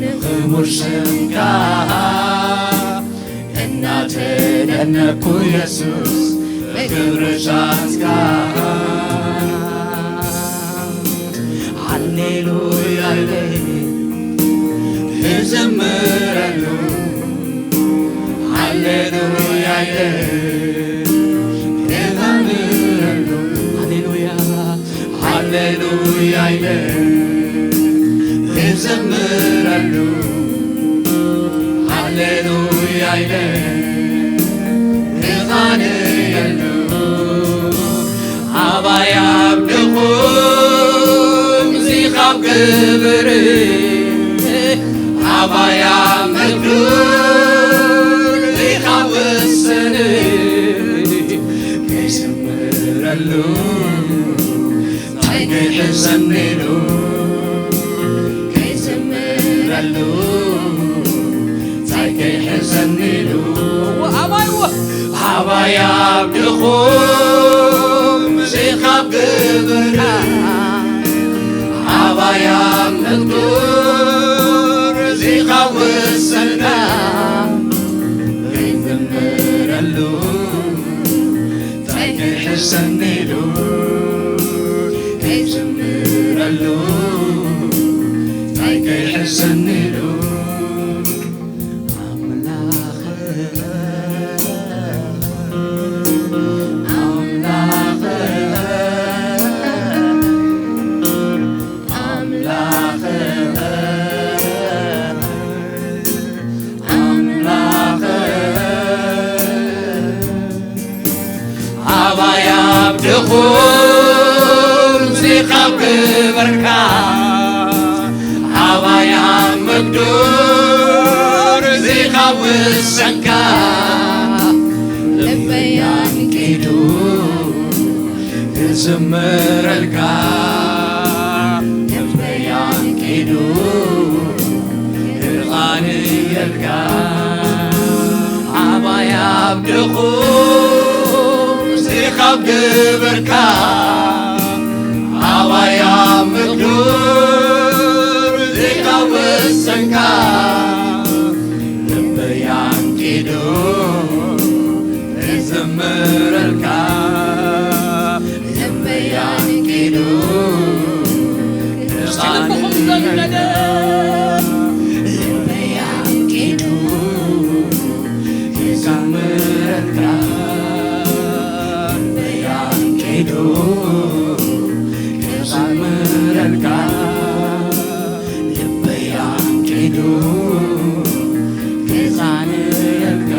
ንኽቡር ስምካ እናተደነኩ የሱስ ብክብሪ ሻንስካ። ሃሌሉያ ኢለ እዝምረሉ፣ ሃሌሉያ ኢለ እዘምረሉ፣ ሃሌሉያ ሃሌሉያ ኢለ እዘምረሉ፣ ሃሌሉያ ኢለ እቓንየሉ። ኣባይ ኣብ ድኹም ዚኻብ ግብር፣ ኣባይ ኣብ ምክዱር ዚኻብ ውስን፣ ከይዝምረሉ እንታይ ከይሕሰኒ ኢሉ፣ ከይዝምረሉ እንታይ ከይሕሰኒ ኢሉ። እወ፣ ኣባይ፣ እወ። ኣባይ ኣብ ድኹም ዚኻብ ግብር፣ ኣባይ ኣብ ምክዱር ዚኻብ ውስን፣ ከይዝምረሉ እንታይ ከይሕሰኒ ኢሉ፣ ከይዝምረሉ እንታይ ከይሕሰኒ ኢሉ። ኣምላኽ፣ ኣምላኽ፣ ኣምላኽ፣ ኣምላኽ፣ ኣባይ ኣብ ድኹም ዚኻብ ግብርካ፣ ኣባይ ኣብ መግዱር ዚኻብ ውሰንካ፣ ልበይ ኣንቂዱ ክዝምረልካ፣ ልበይ ኣንቂዱ ክቓንየልካ፣ ኣባይ ኣብ ድኹም ዚኻብ ግብርካ፣ ኣባይ ኣብ ምክዱር ዚኻብ ውሰንካ፣ ልበይ ኣንቂዱ ክዝምረልካ፣ ልበይ ኣንቂዱ እስኪ ልብኹም ዘሉ ነገር፣ ልበይ ኣንቂዱ ክዝምረልካ፣ ልበይ ኣንቂዱ ክዝምረልካ፣ ልበይ ኣንቂዱ ክዛንየልካ።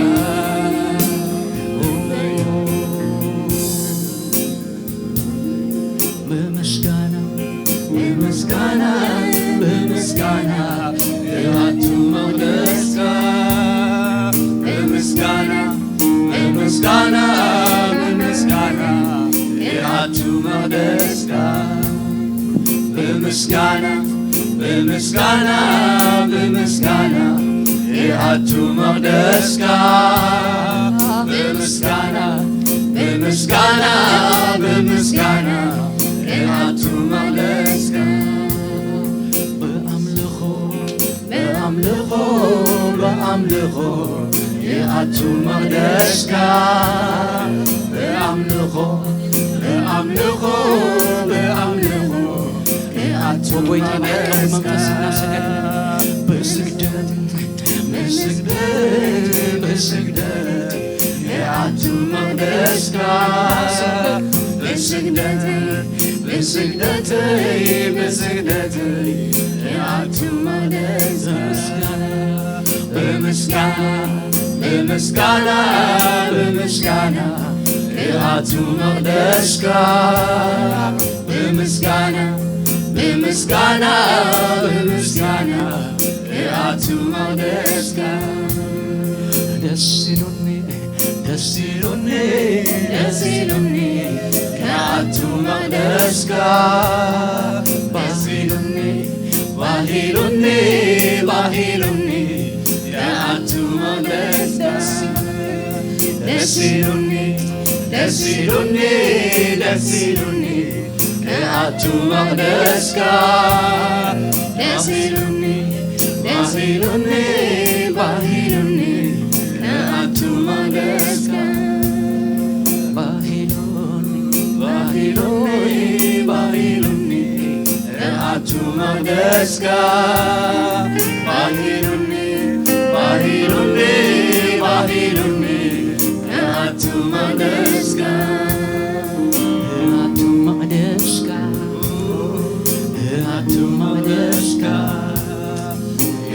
ብምስጋና፣ ብምስጋና፣ ብምስጋና ይኣቱ መቕደስካ። ብምስጋና፣ ብምስጋና፣ ብምስጋና ይኣቱ መቕደስካ። ብምስጋና፣ ብምስጋና፣ ብምስጋና ይኣቱ መቕደስካ። ብምስጋና፣ ብምስጋና፣ ብምስጋና ይኣቱ መቕደስካ። ብኣምልኾ፣ ብኣምልኾ፣ ብኣምልኾ ይኣቱ መቕደስካ። ብኣምልኾ፣ ብኣምልኾ፣ ብኣምልኾ ይኣቱ ብጎይታ መቐደስካ። መንፈስ እናሰገድና ብስግደት፣ ብስግደት፣ ብስግደት ይኣቱ መቕደስካ። ብስግደት፣ ብስግደተይ፣ ብስግደተይ ይኣቱ መቕደስካ። ብምስጋና፣ ብምስጋና፣ ብምስጋና ይኣቱ መቕደስካ። ብምስጋና፣ ብምስጋና፣ ብምስጋና ይኣቱ መቕደስካ። ደስ ኢሉኒ፣ ደስ ኢሉኒ፣ ደስ ኢሉኒ ክኣቱ መቕደስካ። ባህ ኢሉኒ፣ ባህ ኢሉኒ፣ ባህ ኢሉኒ ክኣቱ መቕደስካ። ደስ ኢሉኒ፣ ደስ ኢሉኒ፣ ደስ ኢሉኒ ክኣቱ መቕደስካ። ደስ ኢሉኒ፣ ኢሉኒ፣ ባህ ኢሉኒ፣ ክኣቱ መቕደስካ። ባህ ኢሉኒ፣ ባህ ኢሉኒ፣ ባህ ኢሉኒ፣ ክኣቱ መቕደስካ። ባህ ኢሉኒ፣ ባህ ኢሉኒ፣ ባህ ኢሉኒ፣ ክኣቱ መቕደስካ። ክኣቱ መቕደስካ። ክኣቱ መቕደስካ።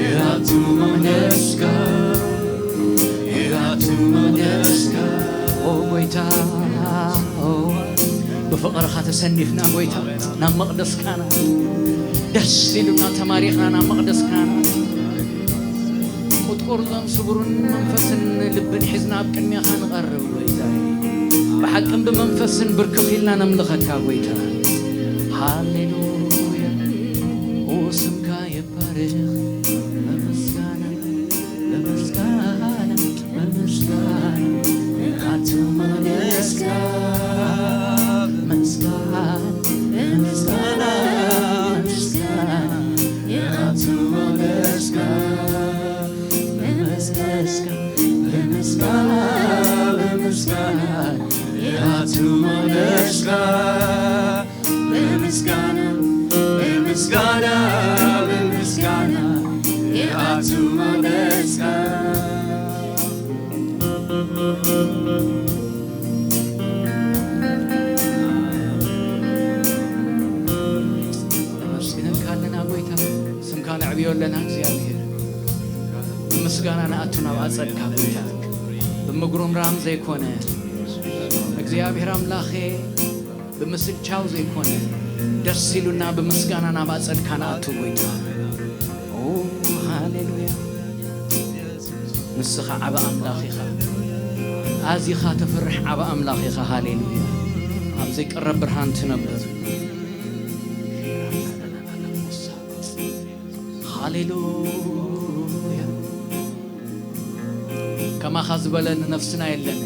ይኣቱ መቕደስካ፣ ይኣቱ መቕደስካ። ኦ ጎይታ፣ ኦ፣ ብፍቕርኻ ተሰኒፍና ጎይታ፣ ናብ መቕደስካና ደስ ኢሉና ተማሪኽና ናብ መቕደስካና። ቁጥቁርን ስቡርን መንፈስን ልብን ሒዝና ኣብ ቅድሜኻ ንቐርብ ጎይታ። ብሓቅን ብመንፈስን ብርክኽ ኢልና ነምልኸካ ጎይታ። ሃሌሉያ። ኦ ስምካ ይባረኽ። በምስጋና፣ በምስጋና፣ በምስጋና ይኣቱ መቕደስካ። ምስጋና፣ በምስጋና፣ ምስጋና ይኣቱ መቕደስካ። በምስጋና፣ በምስጋና፣ በምስጋና ይኣቱ መቕደስካ። በምስጋና፣ በምስጋና፣ በምስጋና ይኣቱ መቕደስካ። ነመስግነካ ኣለና ጎይታ፣ ስምካ ነዕብዮ ኣለና እግዚኣብሔር። ብምስጋና ንኣቱ ናብ ኣጸድካ ጎይታ፣ ብምጉርምራም ዘይኮነ እግዚኣብሔር ኣምላኸ፣ ብምስልቻው ዘይኮነ፣ ደስ ኢሉና ብምስጋና ናብ ኣጸድካ ንኣቱ ጎይታ። ኦ፣ ሃሌሉያ። ንስኻ ዓቢ ኣምላኽ ኢኻ። ኣዚኻ ተፍርሕ ዓቢ ኣምላኽ ኢኻ። ሃሌሉያ። ኣብ ዘይቅረብ ብርሃን ትነብር። ሃሌሉያ። ከማኻ ዝበለ ንነፍስና የለን።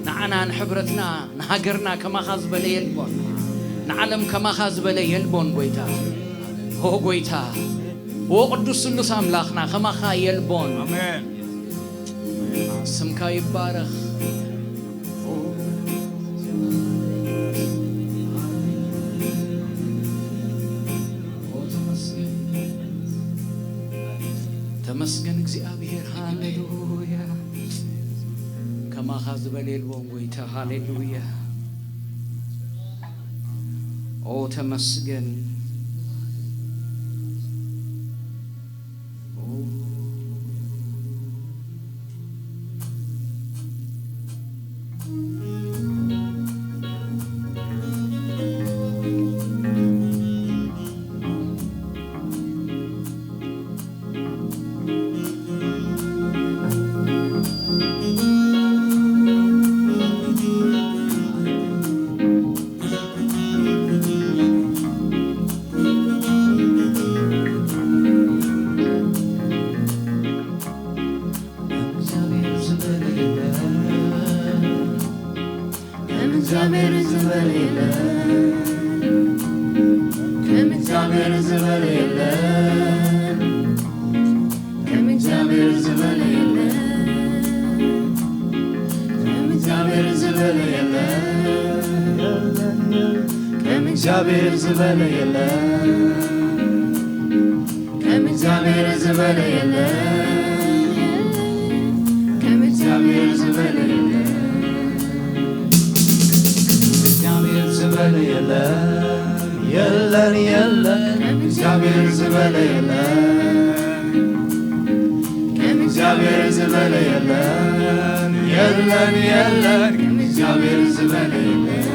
ንዓና፣ ንሕብረትና፣ ንሃገርና ከማኻ ዝበለ የልቦን። ንዓለም ከማኻ ዝበለ የልቦን ጎይታ። ኦ ጎይታ፣ ኦ ቅዱስ ስሉስ ኣምላኽና ከማኻ የልቦን። ኣሜን። ስምካ ይባረኽ። ኦ ተመስገን፣ ተመስገን እግዚኣብሔር። ሃሌሉያ። ከማኻ ዝበለ የልቦን ጎይታ። ሃሌሉያ። ኦ ተመስገን። ከም እግዚኣብሔር ዝበለ የለን። ከም እግዚኣብሔር ዝበለ የለን። ከም እግዚኣብሔር ዝበለ የለን። ከም እግዚኣብሔር ዝበለ የለን። ከም እግዚኣብሔር ዝበለ የለን። ከም እግዚኣብሔር ዝበለ የለን። ከም እግዚኣብሔር ዝበለ የለን። የለን፣ የለን። ከም እግዚኣብሔር ዝበለ የለን። ከም እግዚኣብሔር ዝበለ የለን። የለን፣ የለን። ከም እግዚኣብሔር ዝበለ የለን።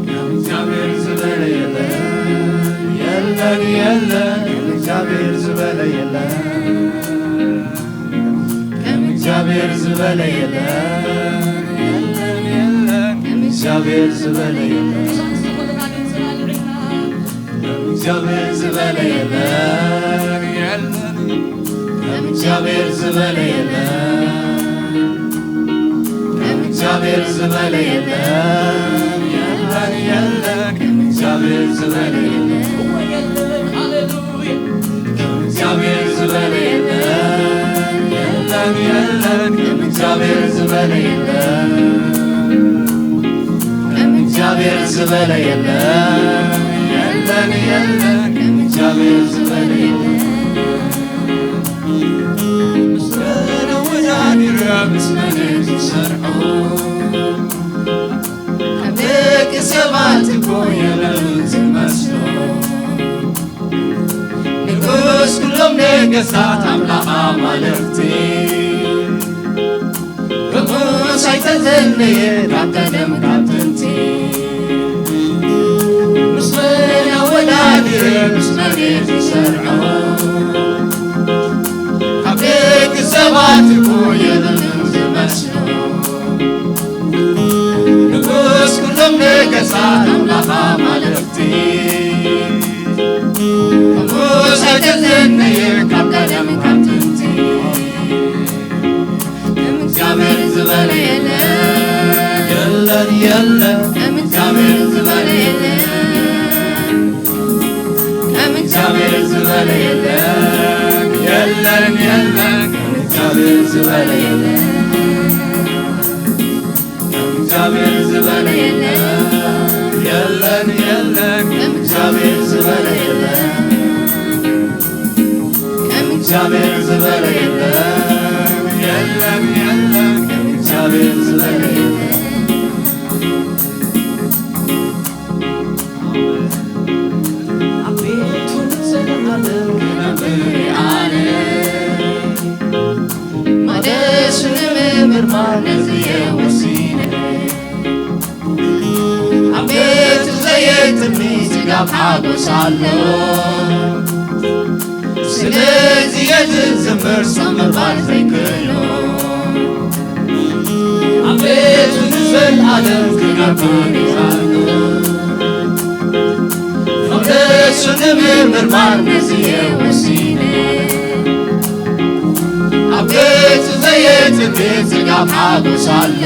ከም እግዚኣብሔር ዝበለ የለን። የለን፣ የለን። ከም እግዚኣብሔር ዝበለ የለን። ከም እግዚኣብሔር ዝበለ የለን። የለን፣ የለን። ከም እግዚኣብሔር ዝበለ የለን። ከም እግዚኣብሔር ዝበለ የለን። የለን። ከም እግዚኣብሔር ዝበለ የለን። ከም እግዚኣብሔር ዝበለ የለን። የለን፣ የለን። ከም እግዚኣብሔር ዝበለ የለን። ሃሌሉያ። ከም ዝበለ የለን፣ ከም እግዚኣብሔር ዝበለ የለን፣ የለን፣ የለን፣ ከም እግዚኣብሔር ዝበለ የለን። ምስ መን ኣወዳዲረ ምስ መን ዝሰርዖ፣ ካብ ደቂ ሰባት እኮ የለን ዝመስሎ። ንጉስ ኩሎም ነገስታት ኣምላኽ ኣማልኽቲ፣ ርኹስ ኣይተዘነየ ካብ ቀደም ካብ ጥንቲ። ምስ መን ኣወዳዲረ ምስ መን ዝሰርዖ፣ ካብ ደቂ ሰባት እኮ የብሉን ዝመስሎ። ንጉስ ኩሎም ነገስታት ኣምላኽ ኣማልኽቲ፣ ንጉስ ኣይተዘነየ ካብ ቀደም ካብ ጥንቲ። ከም እግዚኣብሔር ዝበለ የለን፣ የለን፣ የለን። ከም እግዚኣብሔር ዝበለ የለን፣ ከም እግዚኣብሔር ዝበለ የለን፣ የለን፣ የለን። ከም እግዚኣብሔር ዝበለ የለን፣ ከም እግዚኣብሔር ዝበለ የለን፣ የለን፣ የለን። ከም እግዚኣብሔር ዝበለ የለን፣ ከም እግዚኣብሔር ዝበለ የለን፣ የለን፣ የለን። ከም እግዚኣብሔር ዝበለ የለን። ኣቤቱ ንዘለዓለም ክነብር ኣነ፣ ማደሱ ንምምርማር ነዚ እየ ወሲነ። ኣቤቱ ዘየትሚ ጽጋብ ሓጎስ ኣሎ፣ ስለዚ እየ ዝዝምር ሰው ምባል ዘይክእሎ። ኣቤቱ ንዘለዓለም ክነብር ይሃሉ። መቕደሱ ንምምርማር ነዚ እየ ወሲነ። ኣቤቱ ዘየትንቢት ጽጋብ ሓጎስ ኣሎ።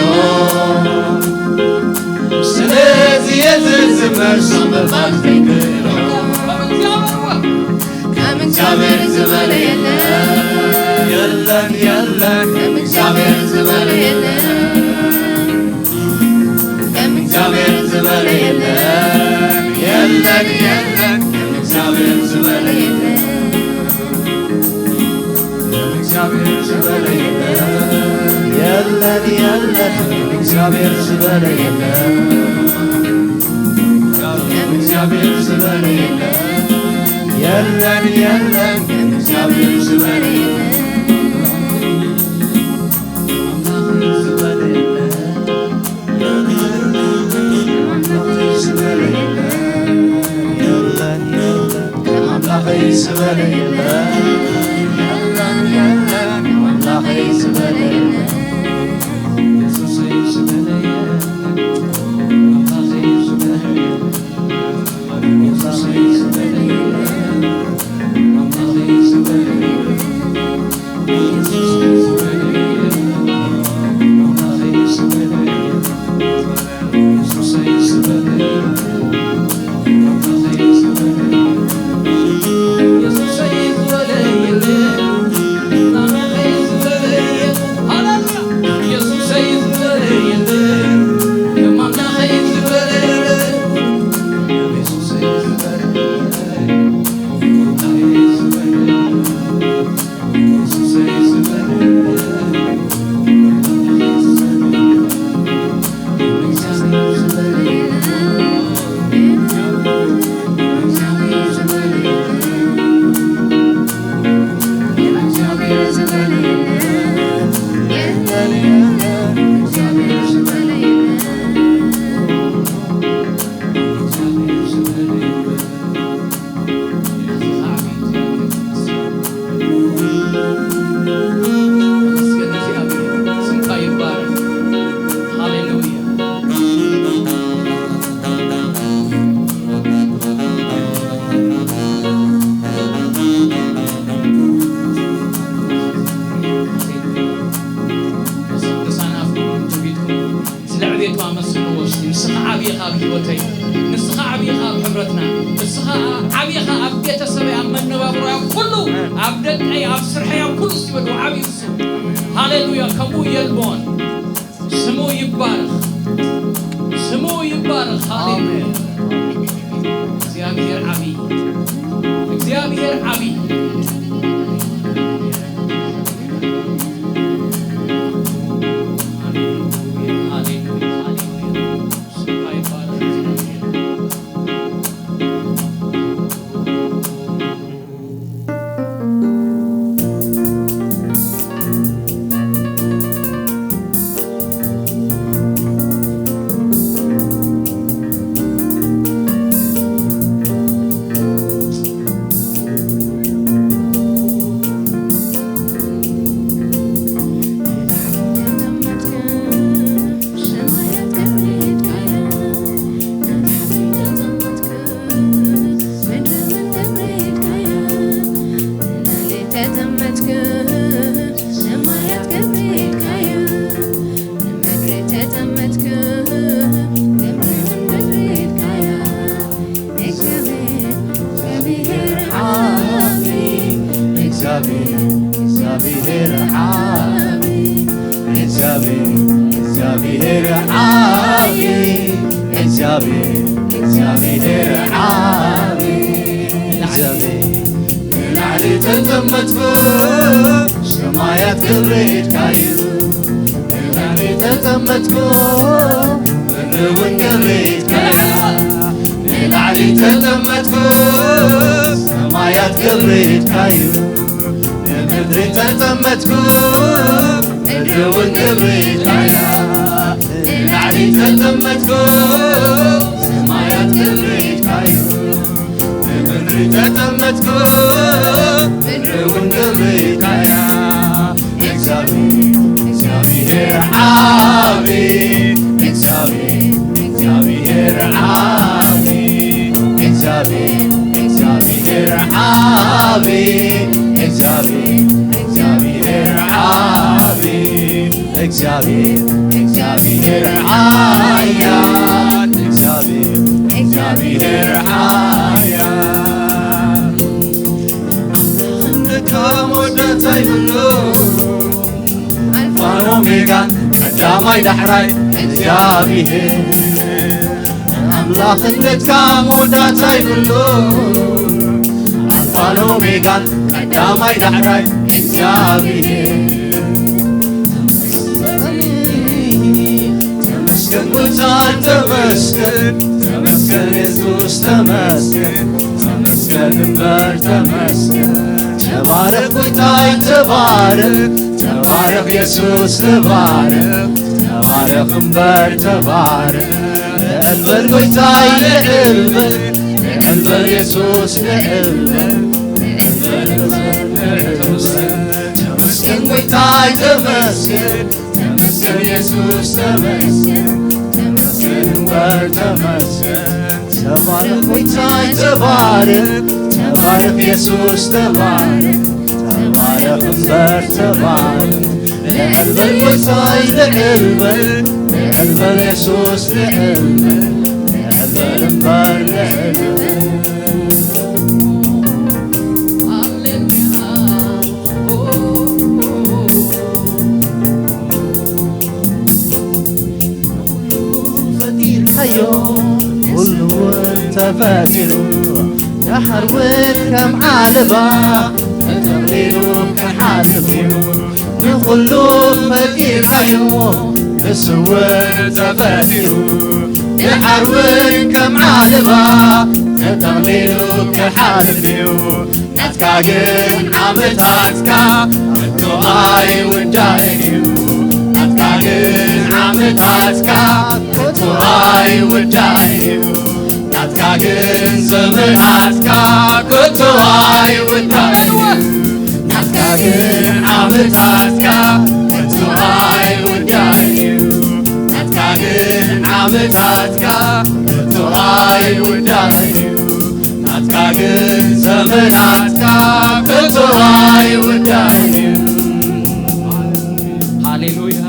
ስለዚ እየ ዝዝምር ሰው ምባል ዘይክእሎ። ከም እግዚኣብሔር ዝበለ የለን፣ የለን፣ የለን። ከም እግዚኣብሔር ዝበለ የለን፣ ከም እግዚኣብሔር ዝበለ የለን፣ የለን፣ የለን። ከም እግዚኣብሔር ዝበለ የለን፣ ከም እግዚኣብሔር ዝበለ የለን፣ የለን፣ የለን። ከም እግዚኣብሔር ዝበለ የለን። ከም እግዚኣብሔር ዝበለ የለን። የለን፣ የለን፣ ከም እግዚኣብሔር ዝበለ የለን። ኣምላኸይ ዝበለ የለን። ኣምላኸይ ዝበለ የለን። የለን፣ የለን፣ ኣምላኸይ ዝበለ የለን። ኢየሱሰይ ዝበለ የለን። ኣምላኸይ ዝበለ የለን። ስለ ዕቤቱ ኣመስግንዎ እስቲ። ንስኻ ዓብዪኻ ኣብ ህይወተይ፣ ንስኻ ዓብዪኻ ኣብ ሕብረትና፣ ንስኻ ዓብዪኻ ኣብ ቤተሰበይ፣ ኣብ መነባብሮይ፣ ኣብ ኩሉ፣ ኣብ ደቀይ፣ ኣብ ስርሐይ፣ ኣብ ኩሉ እስቲ በሉ፣ ዓብዪ እሱ። ሃሌሉያ፣ ከምኡ የልቦን። ስሙ ይባረኽ፣ ስሙ ይባረኽ። ሃሌሉያ። ኣሜን። እግዚኣብሔር ዓብዪ፣ እግዚኣብሔር ዓብዪ። ሃሌሉያ፣ ሃሌሉያ፣ ሃሌሉያ። ስምካ ይባረኽ። ንላዕሊ ተጠመትኩ፣ ሰማያት ክብሪ ኢድካ እዩ። ንላዕሊ ተጠመትኩ፣ ምድሪ እውን ክብሪ ኢድካ እያ። ንላዕሊ ተጠመትኩ፣ ሰማያት ክብሪ ኢድካ እዩ። ንምድሪ ተጠመትኩ፣ ምድሪ እውን ክብሪ ኢድካ እያ። ንላዕሊ ተጠመትኩ፣ ሰማያት ክብሪ ኢድካ እዩ። ንምድሪ ተጠመትኩ፣ ምድሪ እውን ክብሪ ኢድካ እያ። እግዚኣብሔር፣ እግዚኣብሔር ዓቢ፣ እግዚኣብሔር፣ እግዚኣብሔር ዓቢ፣ እግዚኣብሔር፣ እግዚኣብሔር ዓቢ፣ እግዚኣብሔር፣ እግዚኣብሔር ዓቢ። እግዚኣብሔር፣ እግዚኣብሔር ሓያል፣ እግዚኣብሔር፣ እግዚኣብሔር ሓያል። ኣምላኽነትካ መወዳእታ የብሉን። ኣልፋን ኦሜጋን ቀዳማይ ዳሕራይ እግዚኣብሔር። ኣምላኽነትካ መወዳእታ የብሉን። ኣልፋን ኦሜጋን ቀዳማይ ዳሕራይ እግዚኣብሔር። ተመስገን ጎይታይ ተመስገን፣ ተመስገን የሱስ ተመስገን፣ ተመስገን እምበር ተመስገን። ተባረኽ ጎይታይ ተባረኽ፣ ተባረኽ የሱስ ተባረኽ፣ ተባረኽ እምበር ተባረኽ። ልዕል በል ጎይታይ ልዕል በል፣ ልዕል በል የሱስ ልዕል በል፣ ልዕል በል እምበር ልዕል በል። ተመስገን ጎይታይ ተመስገን፣ ተመስገን የሱስ ተመስገን፣ ተመስገን እምበር ተመስገን። ተባረኽ ጎይታይ ተባረኽ፣ ተባረኽ የሱስ ተባረኽ፣ ተባረኽ እምበር ተባረኽ። ልዕል በል ጎይታይ ልዕል በል፣ ልዕል በል የሱስ ልዕል በል፣ ልዕል በል እምበር ልዕል በል። ፈጢርካዮ፣ ኩሉ እውን ተፈጢሩ፣ ደሓር እውን ከም ዓለባ ተጠቕሊሉ ክሓልፍ እዩ። ንኹሉ ፈጢርካዮ፣ ንሱ እውን ተፈጢሩ፣ ደሓር እውን ከም ዓለባ ተጠቕሊሉ ክሓልፍ እዩ። ናትካ ግን ዓመታትካ ከቶ ኣይውዳእን እዩ። ናትካ ግን ዓመታትካ ከቶ ኣይውዳእን እዩ። ናትካ ግን ዘመናትካ ከቶ ኣይውዳእን እዩ። ናትካ ግን ዓመታትካ ከቶ ኣይውዳእን እዩ። ናትካ ግን ዓመታትካ ከቶ ኣይውዳእን እዩ። ናትካ ግን ዘመናትካ ከቶ ኣይውዳእን እዩ። ሃሌሉያ።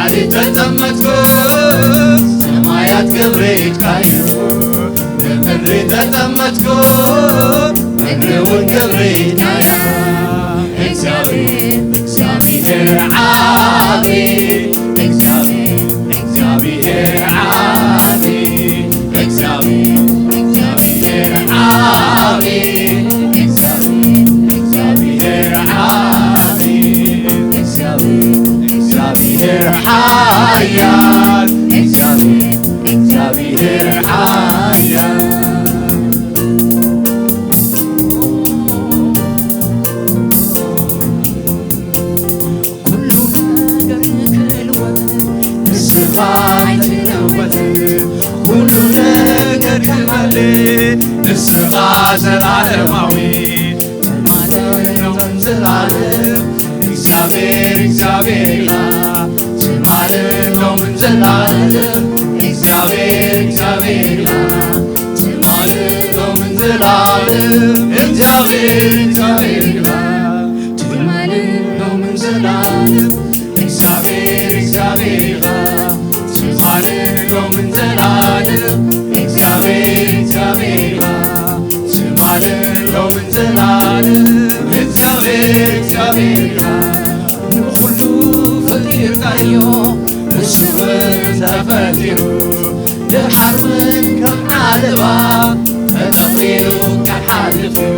ባሕሪ ተጠመትኩ፣ ሰማያት ክብሪ ኢድካዩ። ንምድሪ ተጠመትኩ፣ ምድሪ እውን ክብሪ ኢድካያ። እግዚኣብሔር፣ እግዚኣብሔር ዓቢ፣ እግዚኣብሔር፣ እግዚኣብሔር ዓቢ፣ እግዚኣብሔር፣ እግዚኣብሔር ዓቢ፣ እግዚኣብሔር፣ እግዚኣብሔር ዓቢ፣ እግዚኣብሔር፣ እግዚኣብሔር ሓያል፣ እግዚኣብሔር፣ እግዚኣብሔር ሓያል። ኩሉ ነገር ክልወጥ፣ ንስኻ ኣይትለወጥ። ኩሉ ነገር ክመልእ፣ ንስኻ ዘላለማዊ። ትማልን ሎምን ዘላለም እግዚኣብሔር፣ እግዚኣብሔር ኢኻ። ትማልን ሎምን ዘላለም እግዚኣብሔር፣ እግዚኣብሔር ኢኻ። ትማልን ሎምን ዘላለም እግዚኣብሔር፣ እግዚኣብሔር ኢኻ። ትማልን ሎምን ዘላለም እግዚኣብሔር፣ እግዚኣብሔር ኢኻ። ትማልን ሎምን ዘላለም እግዚኣብሔር፣ እግዚኣብሔር ኢኻ። ትማልን ሎምን ዘላለም እግዚኣብሔር፣ እግዚኣብሔር ኢኻ። ንኹሉ ፈጢርካዮ ንሱ እውን ተፈጢሩ። ደሓር እውን ከም ዓለባ ተጠቕሊሉ ክሓልፍ እዩ።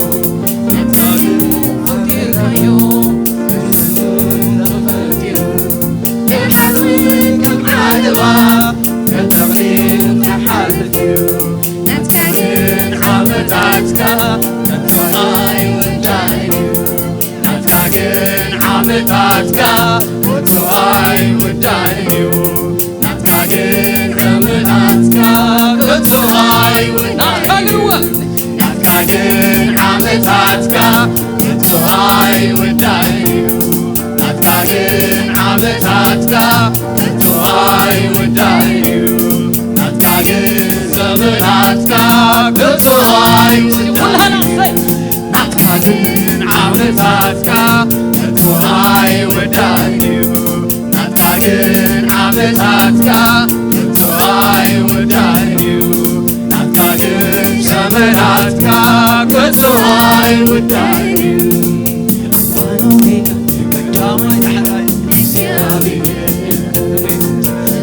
ንኹሉ ፈጢርካዮ ንሱ እውን ተፈጢሩ። ደሓር እውን ከም ዓለባ ተጠቕሊሉ ክሓልፍ እዩ። ናትካ ግን ዓመታትካ ከቶ ኣይውዳእን እዩ። ናትካ ግን ዓመታትካ ከቶ ኣይውዳእን እዩ። ናትካ ግን ዓመታትካ ከቶ ኣይውዳእን እዩ። ናትካ ግን ዓመታትካ ከቶ ኣይውዳእን እዩ። ናትካ ግን ዓመታትካ ከቶ ኣይውዳእን እዩ። ናትካ ግን ዘመናትካ ከቶ ኣይውዳእን እዩ። ናትካ ግን ዓመታትካ ከቶ ኣይውዳእን እዩ። ናትካ ግን ዓመታትካ ከቶ ኣይውዳእን እዩ። ናትካ ግን ዘመናትካ ከቶ ኣይውዳእን እዩ። ኣልፋን ኦሜጋን ቀዳማይ ዳሕራይ እግዚኣብሔር።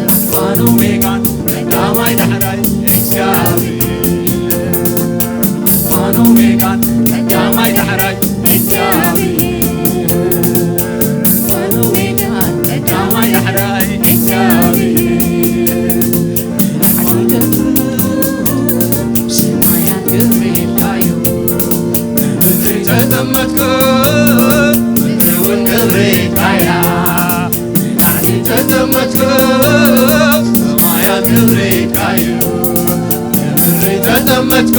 ኣልፋን ኦሜጋን ቀዳማይ ዳሕራይ እግዚኣብሔር። ኣልፋን ኦሜጋን ቀዳማይ ዳሕራይ እግዚኣብሔር። ኣልፋን ኦሜጋን ቀዳማይ ዳሕራይ እግዚኣብሔር። ሰማያት ክብሪ ኢልካዮ። ንምድሪ ተጠመትኩ፣ ምድሪ እውን ክብሪ ኢልካያ። ንላዕሊ ተጠመትኩ፣ ሰማያት ክብሪ ኢልካዮ። ንምድሪ ተጠመትኩ፣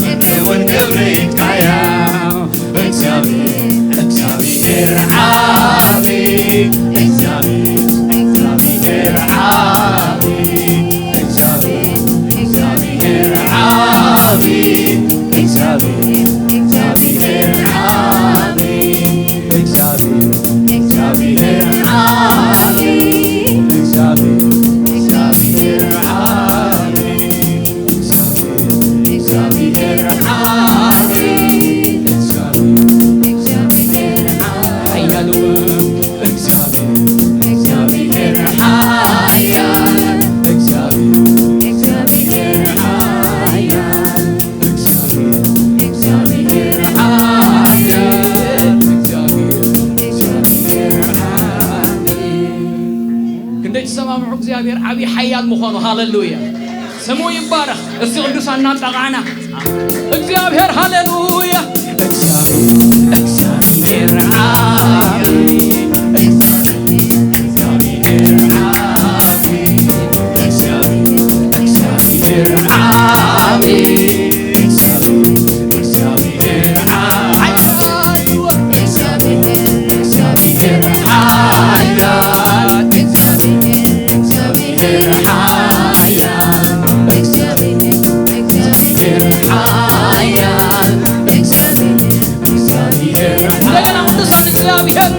ምድሪ እውን ክብሪ ኢልካያ። እግዚኣብሔር፣ እግዚኣብሔር ዓቢ፣ እግዚኣብሔር፣ እግዚኣብሔር ዓቢ፣ እግዚኣብሔር፣ እግዚኣብሔር ዓቢ፣ እግዚኣብሔር፣ እግዚኣብሔር ዓቢ፣ እግዚኣብሔር፣ እግዚኣብሔር ዓቢ፣ እግዚኣብሔር፣ እግዚኣብሔር ዓቢ፣ እግዚኣብሔር፣ እግዚኣብሔር ዓቢ፣ እግዚኣብሔር፣ እግዚኣብሔር ዓቢ፣ ሓያል እውን እግዚኣብሔር፣ እግዚኣብሔር ሓያል፣ እግዚኣብሔር፣ እግዚኣብሔር ሓያል፣ እግዚኣብሔር፣ እግዚኣብሔር ሓያል፣ እግዚኣብሔር፣ እግዚኣብሔር ዓቢ። ክንደይ ትሰማምዑ እግዚኣብሔር ዓቢ ሓያል ምዃኑ። ሃሌሉያ! ስሙ ይባረኽ። እስቲ ቅዱሳን እናጣቕዓና እግዚኣብሔር፣ ሃሌሉያ! እግዚኣብሔር፣ እግዚኣብሔር ዓቢ፣ እግዚኣብሔር ዓቢ፣ እግዚኣብሔር፣ እግዚኣብሔር ዓቢ፣ እግዚኣብሔር፣ እግዚኣብሔር ዓቢ፣ እግዚኣብሔር፣ እግዚኣብሔር ሓያል፣ እግዚኣብሔር፣ እግዚኣብሔር ሓያል፣ እግዚኣብሔር፣ እግዚኣብሔር ሓያል፣ እግዚኣብሔር፣ እግዚኣብሔር እንደገና ቅዱሳን እግዚኣብሔር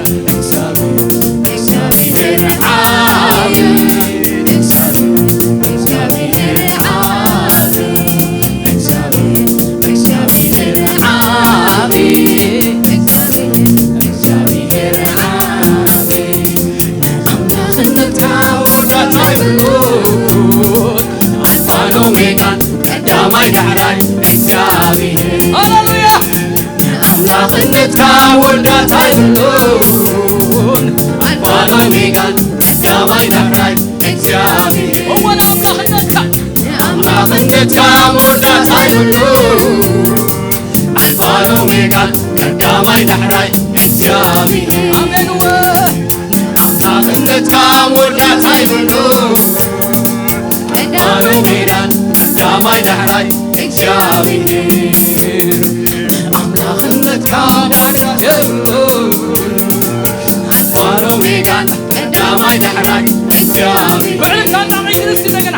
ዳሕራይ እግዚኣብሔር። ሃሌሉያ። ኣምላኽነትካ መወዳእታ የብሉን። ኣልፋን ኦሜጋን ቀዳማይ ዳሕራይ እግዚኣብሔር። እወ፣ ንኣምላኽነትካ። ንኣምላኽነትካ መወዳእታ የብሉን። ኣልፋን ኦሜጋን ቀዳማይ ዳሕራይ እግዚኣብሔር። ኣሜን። እወ። ኣምላኽነትካ መወዳእታ የብሉን። ኣልፋን ኦሜጋን ቀዳማይ ዳሕራይ እግዚኣብሔር። ኣምላኽነትካ መወዳእታ የብሉን። ኣልፋን ኦሜጋን ቀዳማይ ዳሕራይ እግዚኣብሔር። ብዕልልታ እናመይትን እስኪ እንደገና።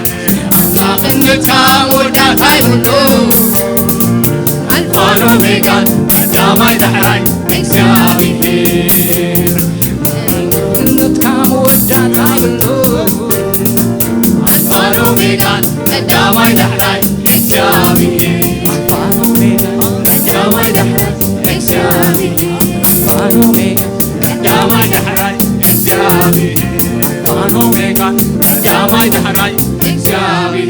ኣምላኽነትካ መወዳእታ የብሉን። ኣልፋን ኦሜጋን ቀዳማይ ዳሕራይ እግዚኣብሔር። ኣምላኽነትካ መወዳእታ የብሉን። ኣልፋን ኦሜጋን ቀዳማይ ዳሕራይ እግዚኣብሔር። ኣልፋን ኦሜጋን ቀዳማይ ዳሕራይ እግዚኣብሔር። ኣልፋን ኦሜጋን ቀዳማይ ዳሕራይ እግዚኣብሔር። ኣልፋን ኦሜጋን ቀዳማይ ዳሕራይ እግዚኣብሔር።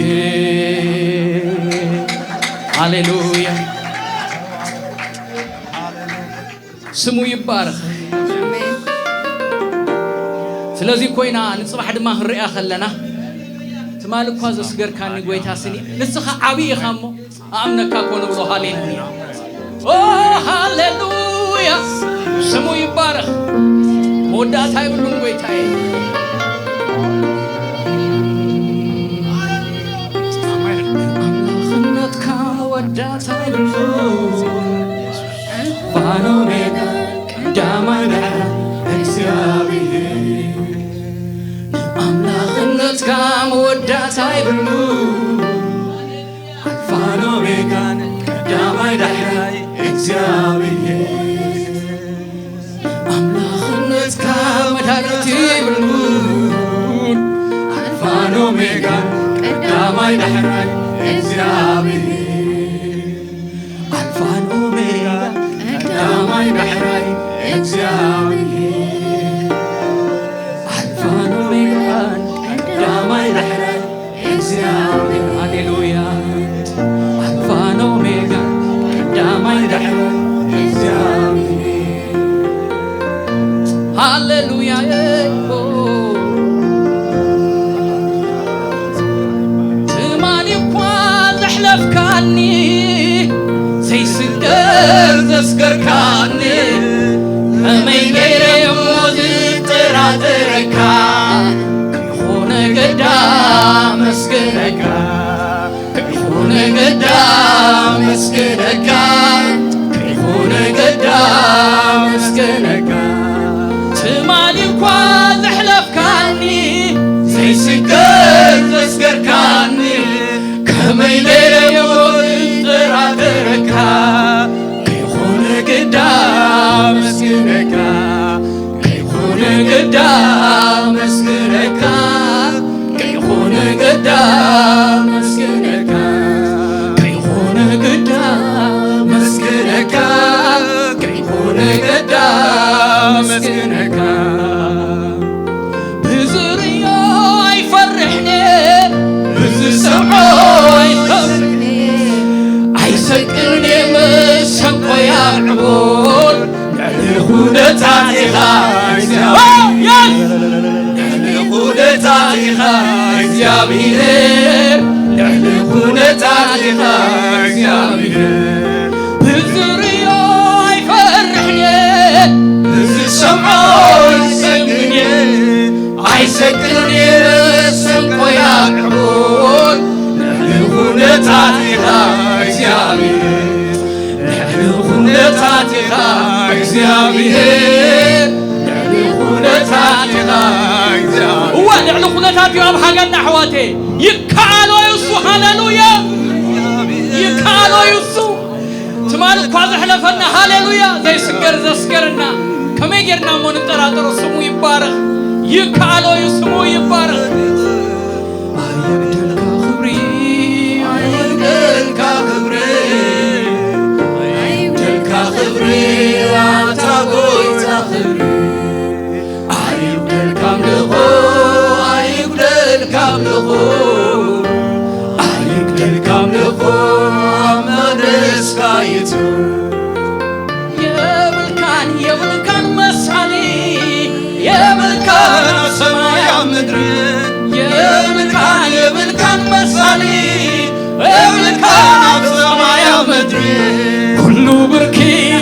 ሃሌሉያ። ስሙ ይባረኽ። ስለዚ ኮይና ንጽባሕ ድማ ክንሪኣ ከለና፣ ትማሊ እኳ ዘስገርካኒ ጎይታ ስኒ፣ ንስኻ ዓብዪ ኢኻ እሞ ኣምነካ እኮ ንብሎ። ሃሌሉያ። ኦ፣ ሃሌሉያ። ስሙ ይባረኽ። መወዳእታ የብሉን ጎይታዬ። ኣምላኽነትካ መወዳእታ የብሉን። ኣልፋን ኦሜጋን ቀዳማይ ዳሕራይ እግዚኣብሔር። ኣምላኽነትካ መወዳእታ የብሉን። ኣልፋን ኦሜጋን ቀዳማይ ዳሕራይ እግዚኣብሔር። ኣምላኽነትካ መዳርግቲ የብሉን። ኣልፋን ኦሜጋን ቀዳማይ ዳሕራይ እግዚኣብሔር። ኣልፋን ኦሜጋን ቀዳማይ ዳሕራይ እግዚኣብሔር። ኣልፋን ኦሜጋን ቀዳማይ ዳሕራይ እግዚኣብሔር። ሃሌሉያ። ኣልፋን ኦሜጋን ቀዳማይ ዳሕራይ እግዚኣብሔር። ሃሌሉያ። ትማሊ እኳ ዘሕለፍካኒ፣ ዘይስገር ዘስገርካኒ፣ ከመይ ገይረ እሞ ዝጠራጠረካ? ከይኾነ ገዳ መስገነካ፣ ከይኾነ ገዳ መስገነካ፣ ከይኾነ ገዳ መስገነካ። ትማሊ እኳ ዘሕለፍካኒ፣ ዘይስገር ዘስገርካኒ፣ ከመይ ገይረ እሞ ዝጠራጠረካ? ከይኾነ ግዳ መስግነካ፣ ከይኾነ ግዳ መስግነካ፣ ከይኾነ ግዳ መስግነካ፣ ከይኾነ ግዳ መስግነካ፣ ከይኾነ ግዳ መስግነካ። ብዝርእዮ ኣይፈርሕን፣ ብዝሰምዖ ኣይኸፍርን፣ ኣይሰቅልን መሰንቆይ ኣዕቦን፣ ልዕሊ ኩነታቲኻ እግዚኣብሔር። ልዕሊ ኩነታቲኻ እግዚኣብሔር። ልዕሊ ኩነታቲኻ እግዚኣብሔር። ብዝርእዮ ኣይፈርሕን፣ ብዝሰምዖ ኣይሰግድን፣ ኣይሰቅልን መሰንቆይ ኣዕቦን፣ ልዕሊ ኩነታቲኻ እግዚኣብሔር። ልዕሊ ኩነታቲኻ እግዚኣብሔር። ልዕሊ ኩነታቲኻ እግዚኣብሔር። እወ፣ ልዕሊ ኩነታት እዩ ኣብ ሃገርና ኣሕዋተይ። ይከኣሎ እዩ እሱ። ሃሌሉያ። ይከኣሎ እዩ እሱ። ትማሊ እኳ ዘሕለፈና፣ ሃሌሉያ፣ ዘይስገር ዘስገርና፣ ከመይ ጌርና እሞ ንጠራጠሮ? ስሙ ይባረኽ። ይከኣሎ እዩ፣ ስሙ ይባረኽ። ኣይጉደልካ ክብሪ፣ ኣይጉደልካ ክብሪ፣ ኣይጉደልካ ክብሪ፣ ኣንታ ጎይታ ክብሪ። ኣይጉደልካ ኣምልኾ፣ ኣይጉደልካ ኣምልኾ፣ ኣይጉደልካ ኣምልኾ፣ የብልካን የብልካን መሳሊ የብልካን ኣብ ሰማይ ኣብ ምድሪ ኩሉ ብርኪ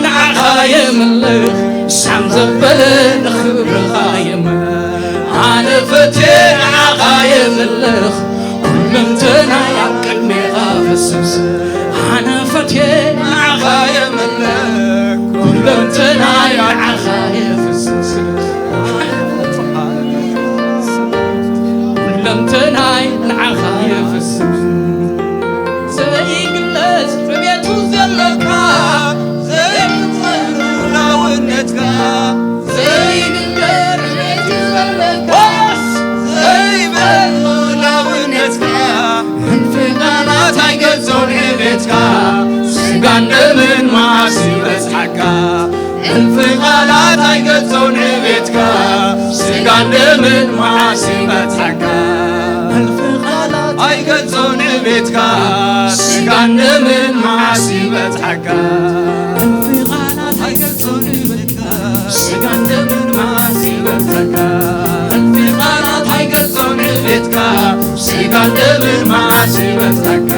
ንዓኻ የምልኽ ሳም ዘበለ ንኽብርኻ የምልኽ ኣነ ፈትየ ንዓኻ የምልኽ ኩለንተናይ ኣብ ቅድሜኻ ፍስስ ኣነ ፈትየ ንዓኻ የምልኽ ኩለንተናይ ንዓኻ የፍስስ ኩለንተናይ ንዓኻ የፍስስ ዘይግለጽ ዕቤቱ ዘለካ ዘይግለጽ ልዑላውነትካ ዘይግበር ዕቤቱ ዘለካ ዘይበል ልዑላውነትካ እንፍቃላት ኣይገልጾን ዕቤትካ ስጋን ደምን መዓስ ይበጽሓካ እልፊ ቃላት ኣይገልጾን ዕቤትካ ስጋን ደምን መዓስ ይበጽሓካ እልፊ ቃላት ኣይገልጾን ዕቤትካ ስጋን ደምን መዓስ ይበጽሓካ እልፊ ቃላት ኣይገልጾን ዕቤትካ ስጋን ደምን መዓስ ይበጽሓካ እልፊ ቃላት ኣይገልጾን ዕቤትካ ስጋን ደምን መዓስ ይበጽሓካ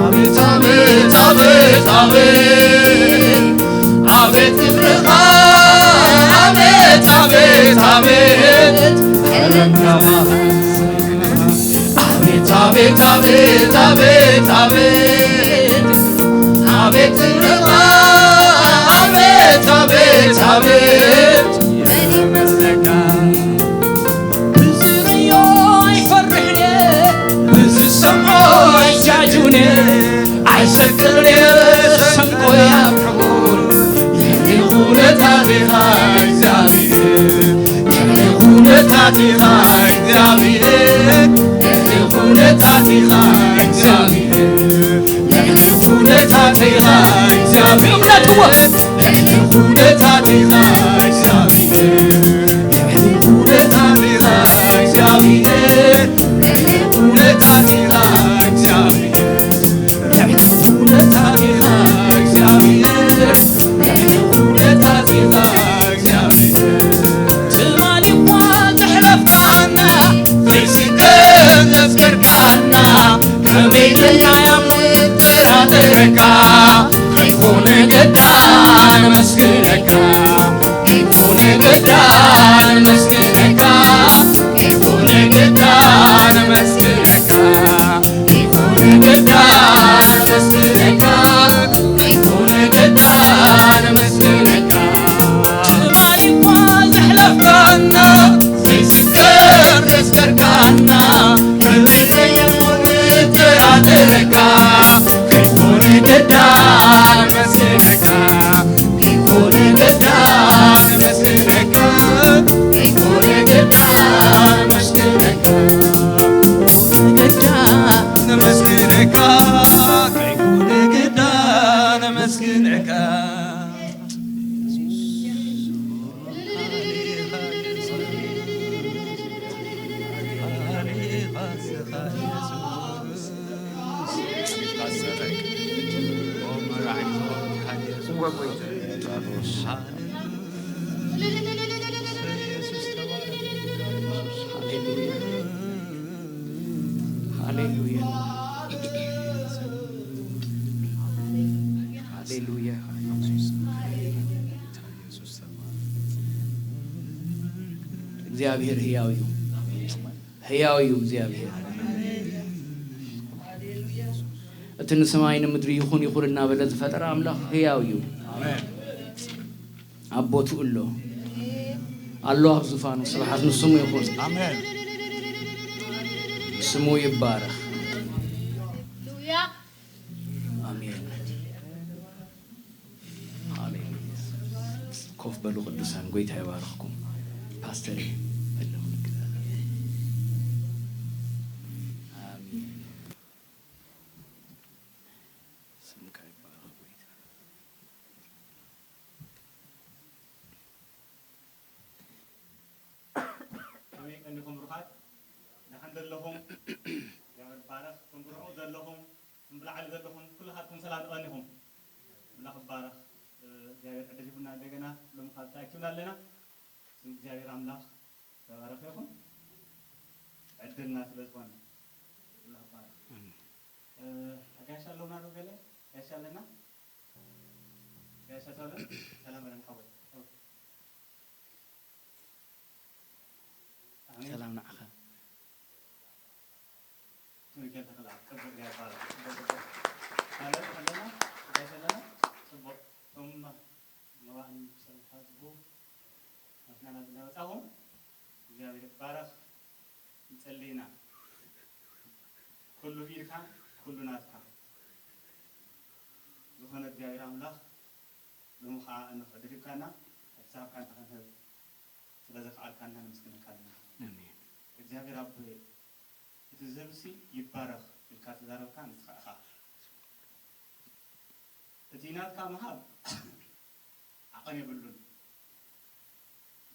ኣቤት ኣቤት ኣቤት ኣቤት ኣቤት ኣቤት ግብርኻ ኣቤት ኣቤት ኣቤት ቀለምካ ኣቤት ኣቤት ኣቤት ኣቤት ኣቤት ኣቤት ግብርኻ ኣቤት ኣቤት ኣቤት መን ይመስለካ ብዝርእዮ ኣይፈርሕን እየ ብዝሰምዖ ኣይጃጁን እየ ኣይሰክርን እየ ሰንቆ ያብርሁን ልዕሊ ኩነታት ኢኻ እግዚኣብሔር ልዕሊ ኩነታት ኢኻ እግዚኣብሔር ልዕሊ ኩነታት ኢኻ እግዚኣብሔር ልዕሊ ኩነታት ኢኻ እግዚኣብሔር እምነትዎ ልዕሊ ኩነታት ኢኻ እግዚኣብሔር ልዕሊ ኩነታት ኢኻ እግዚኣብሔር ልዕሊ ኩነታት ኢኻ እግዚኣብሔር ልዕሊ ኩነታት ኢኻ እግዚኣብሔር ልዕሊ ኩነታት ኢኻ እግዚኣብሔር ትማሊ እኳ ዘሕለፍካና ዘይስከም ዘስከርካና ከመይ ኢልና ያም ንጠራጠረካ ከይኮነ ገዳ ነመስግነካ ከይኮነ ገዳ ነመስግነካ ከይኮነ ገዳ ነመስግነካ ከይኮነ ገዳ ነመስግነካ ከይኮነ ገዳ ነመስግነካ ትማሊ እኳ ዘሕለፍካና ዘይስከር ዘስከርካና ከመይ ከየሞ ንጠራጠረካ ከይኮነ ገዳ ነመስግነካ ከይኮነ ገዳ ነመስግነካ ከይኮነ ገዳ ነመስግነካ ገዳ ነመስግነካ ከይኮነ ገዳ ነመስግነካ ሃሌሉያ። ሃሌሉያ። እግዚኣብሔር ህያው እዩ። ህያው እዩ እግዚኣብሔር። እቲ ንሰማይ ንምድሪ ይኹን ይኹን እናበለ ዝፈጠረ ኣምላኽ ህያው እዩ። ኣብ ቦትኡ ኣሎ። ኣሎ ኣብ ዙፋኑ። ስብሓት ንስሙ ይኹን። ኣሜን። ስሙ ይባረኽ። ኣሜን። ሃሌሉያ። ኮፍ በሉ ቅዱሳን፣ ጎይታ ይባርኽኩም። ፓስተር፣ ኣሜን። ስምካ ይባረኽ ጎይታ። ከመይ ቀኒኹም ብሩኻት? ደሓን ዘለኹም? እግዚኣብሔር ይባረኽ። ከም ብርዑ ዘለኹም፣ ከም ብላዕሊ ዘለኹም፣ ኩልኻትኩም ሰላም ተቐኒኹም። ኣምላኽ ይባረኽ። እግዚኣብሔር ዕድል ሂቡና እንደገና ሎሚ ካብ ተኣኪብና ኣለና። ስም እግዚኣብሔር ኣምላኽ ዝተባረኸ ይኹን። ድልና ስለ ዝኾነ ኣላህ ባርክ። ኣሜን። እ፣ ጋሻ ኣለውና ዶ ገለ? ጋሻ ኣለና? ጋሻ ተውለ? ሰላም በለን ሓወይ። ኣሜን። ሰላም ንዓኻ። ሚካኤል ተኽላ፣ ጽቡቕ ጌርካ፣ ጽቡቕ፣ ጽቡቕ። ካልኦት ኣለና? ጋሻ ኣለና? ጽቡቕ። እቶም መባእን ብሰንካ ዝህቡ ናትና ናብ እናመጻኹም እግዚኣብሔር ይባረኽ። ንጸሊ ኢና። ኩሉ ብኢድካ፣ ኩሉ ናትካ ዝኾነ እግዚኣብሔር ኣምላኽ ሎሚ ኸዓ እንኾ ድሪብካና፣ እቲ ዝሃብካ እንተ ኽንህብ ስለ ዘኽኣልካና ነመስግነካ ኣለና። ኣሜን። እግዚኣብሔር ኣቦ እቲ ዝህብሲ ይባረኽ ኢልካ ተዛረብካ ንስኻ ኢኻ። እቲ ናትካ ምሃብ ዓቐን የብሉን።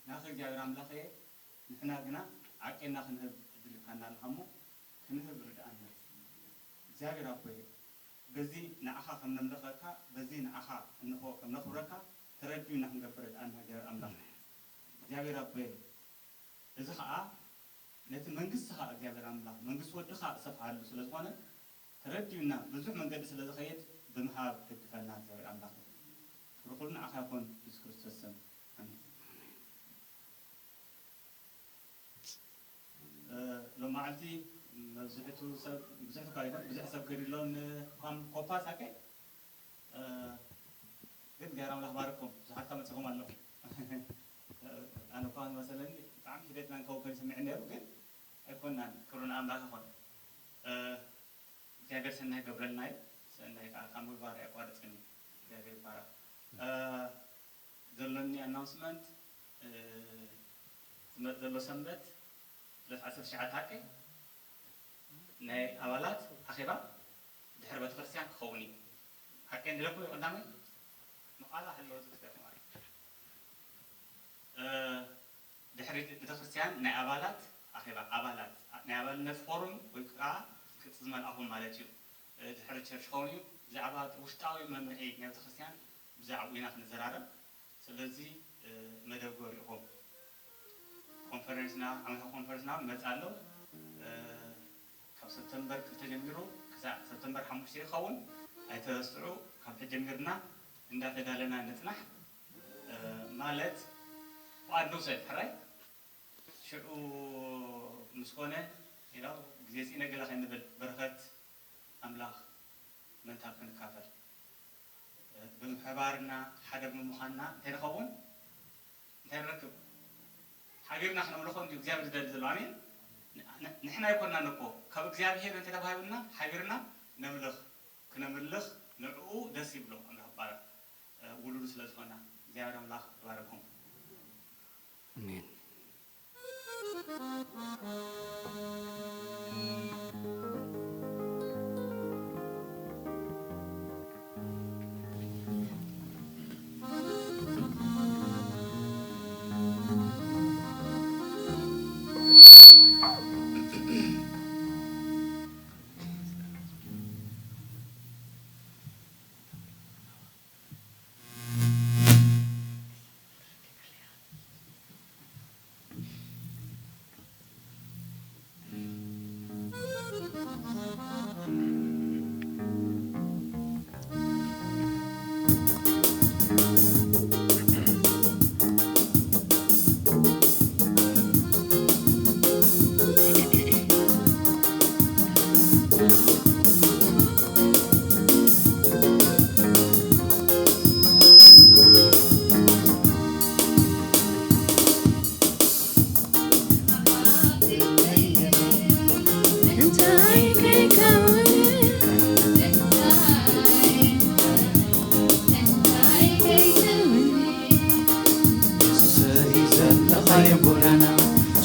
ናኺ እግዚኣብሔር ኣምላኸየ፣ ንሕና ግና ዓቂንና ክንህብ ዕድል ሂብካና ኣለኻ እሞ፣ ክንህብ ርድኣና። እግዚኣብሔር ኣቦየ፣ በዚ ንዓኻ ከም ነምልኸካ፣ በዚ ንዓኻ እንሆ ከም ነኽብረካ፣ ተረዲኡና ክንገብር ርድኣና እግዚኣብሔር ኣምላኽ። እግዚኣብሔር ኣቦየ፣ እዚ ኸዓ ነቲ መንግስትኻ እግዚኣብሔር ኣምላኽ፣ መንግስቲ ወድኻ እሰፍሓሉ ስለ ዝኾነ፣ ተረዲኡና ብዙሕ መንገዲ ስለ ዝኸይድ ብምሃብ ደግፈና እግዚኣብሔር ኣምላኽ። ክብሪ ኩሉ ንዓኻ ይኹን ብየሱስ ክርስቶስ ስም። ኣሜን። እ፣ ሎም መዓልቲ መብዝሕቱ ሰብ፣ ብዙሕ እኳ ይኹን፣ ብዙሕ ሰብ ከይዱ ኣሎ ንኳም ኮፓ ሳቀ። እ፣ ግን እግዚኣብሔር ኣምላኽ ባርኩም፣ ብዙሓት ካብ መጺኹም ኣለኹም። ኣነ እኳ መሰለኒ ብጣዕሚ ሒደትና ንከውን ኮይኑ ይስምዐኒ ነይሩ፣ ግን ኣይኮናን። ክብሪ ንኣምላኽ ይኹን። እ፣ እግዚኣብሔር ሰናይ ገብረልና እዩ። ሰናይ ከዓ ካብ ምግባር ኣየቋርጽን እዩ። እግዚኣብሔር ይባረኽ። እ፣ ዘሎኒ ኣናውንስመንት፣ እ፣ ዝመጽእ ዘሎ ሰንበት ዕለት ዓሰርተ ትሽዓተ ሓቀይ ናይ ኣባላት ኣኼባ ድሕሪ ቤተክርስትያን ክኸውን እዩ። ሓቀይ እንድለኩም እዩ ቀዳማይ መቓላ ህለወ ዝግበር ማለት እዩ። እ፣ ድሕሪ ቤተክርስትያን ናይ ኣባላት ኣኼባ፣ ኣባላት ናይ ኣባልነት ፎርም ወይ ከዓ ቅጽ ዝመልኣኹም ማለት እዩ። እ፣ ድሕሪ ቸርች ክኸውን እዩ። ብዛዕባ ውሽጣዊ መምርሒ ናይ ቤተክርስትያን ብዛዕባኡ ኢና ክንዘራረብ። ስለዚ፣ እ፣ መደብ ገበሩ ኢኹም። ኮንፈረንስና፣ ዓመታዊ ኮንፈረንስና እውን ይመጽእ ኣሎ። እ፣ ካብ ሰፕተምበር ክልተ ጀሚሩ ክሳዕ ሰፕተምበር ሓሙሽተ ይኸውን። ኣይተረስዑ፣ ካብ ሕጂ ጀሚርና እንዳተዳለና ንጽናሕ። እ፣ ማለት ፍቓድ ንውሰድ፣ ሕራይ? ሽዑ ምስ ኮነ፣ you know፣ ግዜ ስኢነ ገለ ከይንብል፣ በረኸት ኣምላኽ ምእንታ ክንካፈል። እ፣ ብምሕባርና፣ ሓደ ብምዃንና እንታይ ንኸውን? እንታይ ንረክብ? ሓቢርና ክነምልኾ እንድዩ እግዚኣብሔር ዝደሊ ዘሎ። ኣሜን። ን-፣ ን-፣ ንሕና ኣይኮናን እኮ፣ ካብ እግዚኣብሔር እንተ ተዋሂቡና፣ ሓቢርና ነምልኽ፣ ክነምልኽ ንዕኡ ደስ ይብሎ። ኣምላኽ ይባረክ። እ፣ ውሉዱ ስለ ዝኾና፣ እግዚኣብሔር ኣምላኽ ይባረኩም። ኣሜን።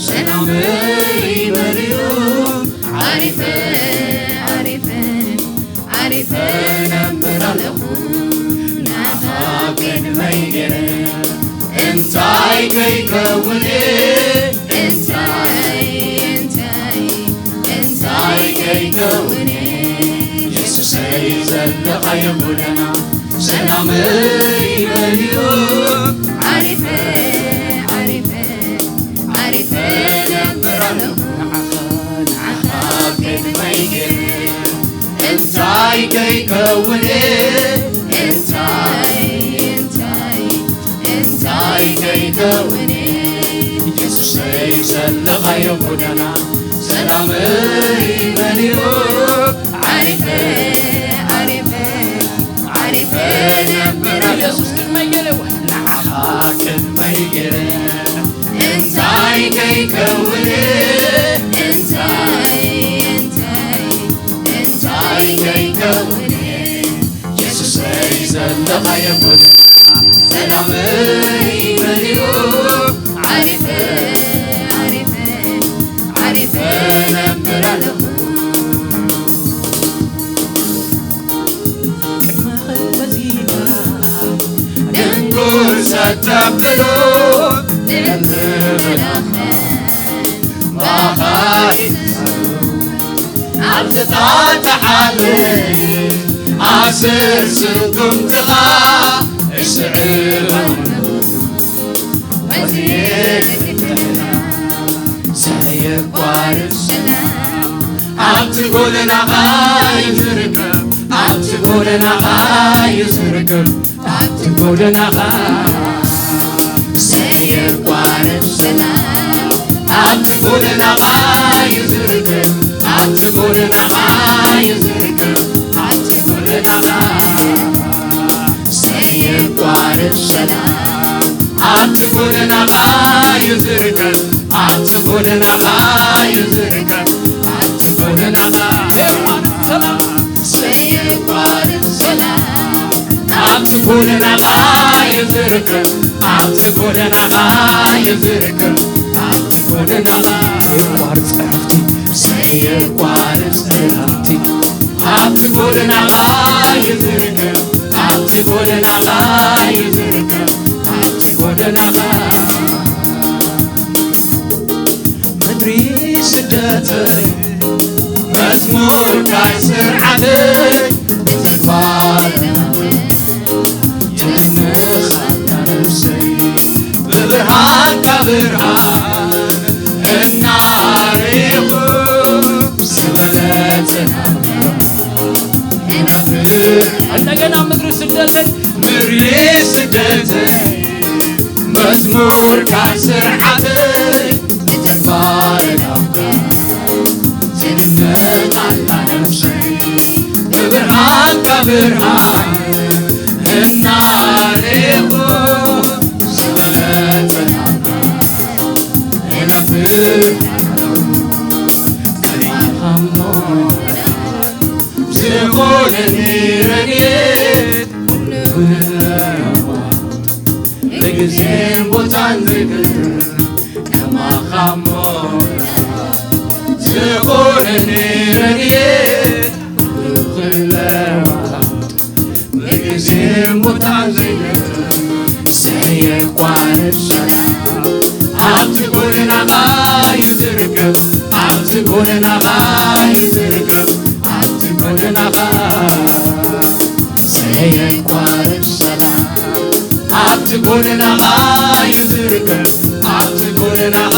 ሰላመይ በልዩ ዓሪፈ ዓሪፈ ዓሪፈ ነብር ኣለኹ ናኻ ቅድመይ ገይረ እንታይ ከይከውን'የ እንታይ እንታይ እንታይ ከይከውን'የ የሱሰይ ዘለኻዮ ጎደና ሰላመይ በልዩ ዓሪፈ ዓሪፈ ዓሪፈ ነብር ኣለኹ ንዓኻ ከይከውን እንታይ እንታይ እንታይ ከይከውን የሱሰይ ዘለኻዮ ጎደና ሰላመይ መሊኡ ዓሪፈ ዓሪፈ ዓሪፈ ነበር ኢየሱስ ክመየለዋ ንዓኻ ክንመይ ገይረ እንታይ ከይከውን እንታይ እንታይ እንታይ ከይከውን የሱሰይ ዘለኻዮ ጎደና ሰላመይ መሊኡ ዓሪፈ ዓሪፈ ዓሪፈ ነበር ኣለኹ ድንጉል ሰተብሎ ንእምብላኸ ባኻሪ ኣብ ዝተጣጣሓለ ኣስር ስጉምትኻ እስዕብ ኣለኹ ወትየ ዘየቋርጽ ሰላም ኣብቲ ጎደናኻ እዩ ዝርከብ ኣብቲ ጎደናኻ እዩ ዝርከብ ኣብቲ ጎደናኻ ዘየቋርጽ ሰላም ኣብቲ ጎደናኻ እዩ ዝርከብ ኣብቲ ጎደናኻ እዩ ዝርከብ ኣብቲ ጎደናኻ ዘየቋርጽ ሰላም ኣብቲ ጎደናኻ እዩ ዝርከብ ኣብቲ ጎደናኻ እዩ ዝርከብ ኣብቲ ጎደናኻ ዘየቋርጽ ሰላም ዘየቋርጽ ሰላም ኣብቲ ጎደናኻ እዩ ዝርከብ ኣብቲ ጎደናኻ እዩ ዝርከብ ኣብቲ ጎደናኻ ዘየቋርጽ ዕረፍቲ ዘየቋርጽ ዕረፍቲ ኣብቲ ጎደናኻ እዩ ዝርከብ ኣብቲ ጎደናኻ እዩ ዝርከብ ኣብቲ ጎደናኻ ምድሪ ስደተይ መዝሙርካ ስርዓተይ ተግባር የምስጋና ነፍሰይ ብብርሃንካ ብርሃን እናረኹ ዝበለጸ እንደገና ምድሪ ስደተይ ምድሪ ስደተይ መዝሙርካ ስርዓተይ ተግባረናውካ ትድነቕ ኣላ ነፍሰይ ብብርሃንካ ብርሃን እናሬኹ ዝበለጸናውካ እነፍር ከማኻሞ ዝኾነኒ ረድኤት ኩሉ ክለዋወጥ ብግዜን ቦታን ዝግር ከማኻሞ ዝኾነኒ ረድኤት ኩሉ ክለዋወጥ ብግዜን ቦታን ዝግር ዘየቋርጽ ሰላም ኣብቲ ጎደናኻ እዩ ዝርከብ ኣብቲ ጎደናኻ እዩ ዝርከብ ኣብቲ ጎደናኻ ዘየቋርጽ ሰላም ኣብቲ ጎደናኻ እዩ ዝርከብ ኣብቲ ጎደናኻ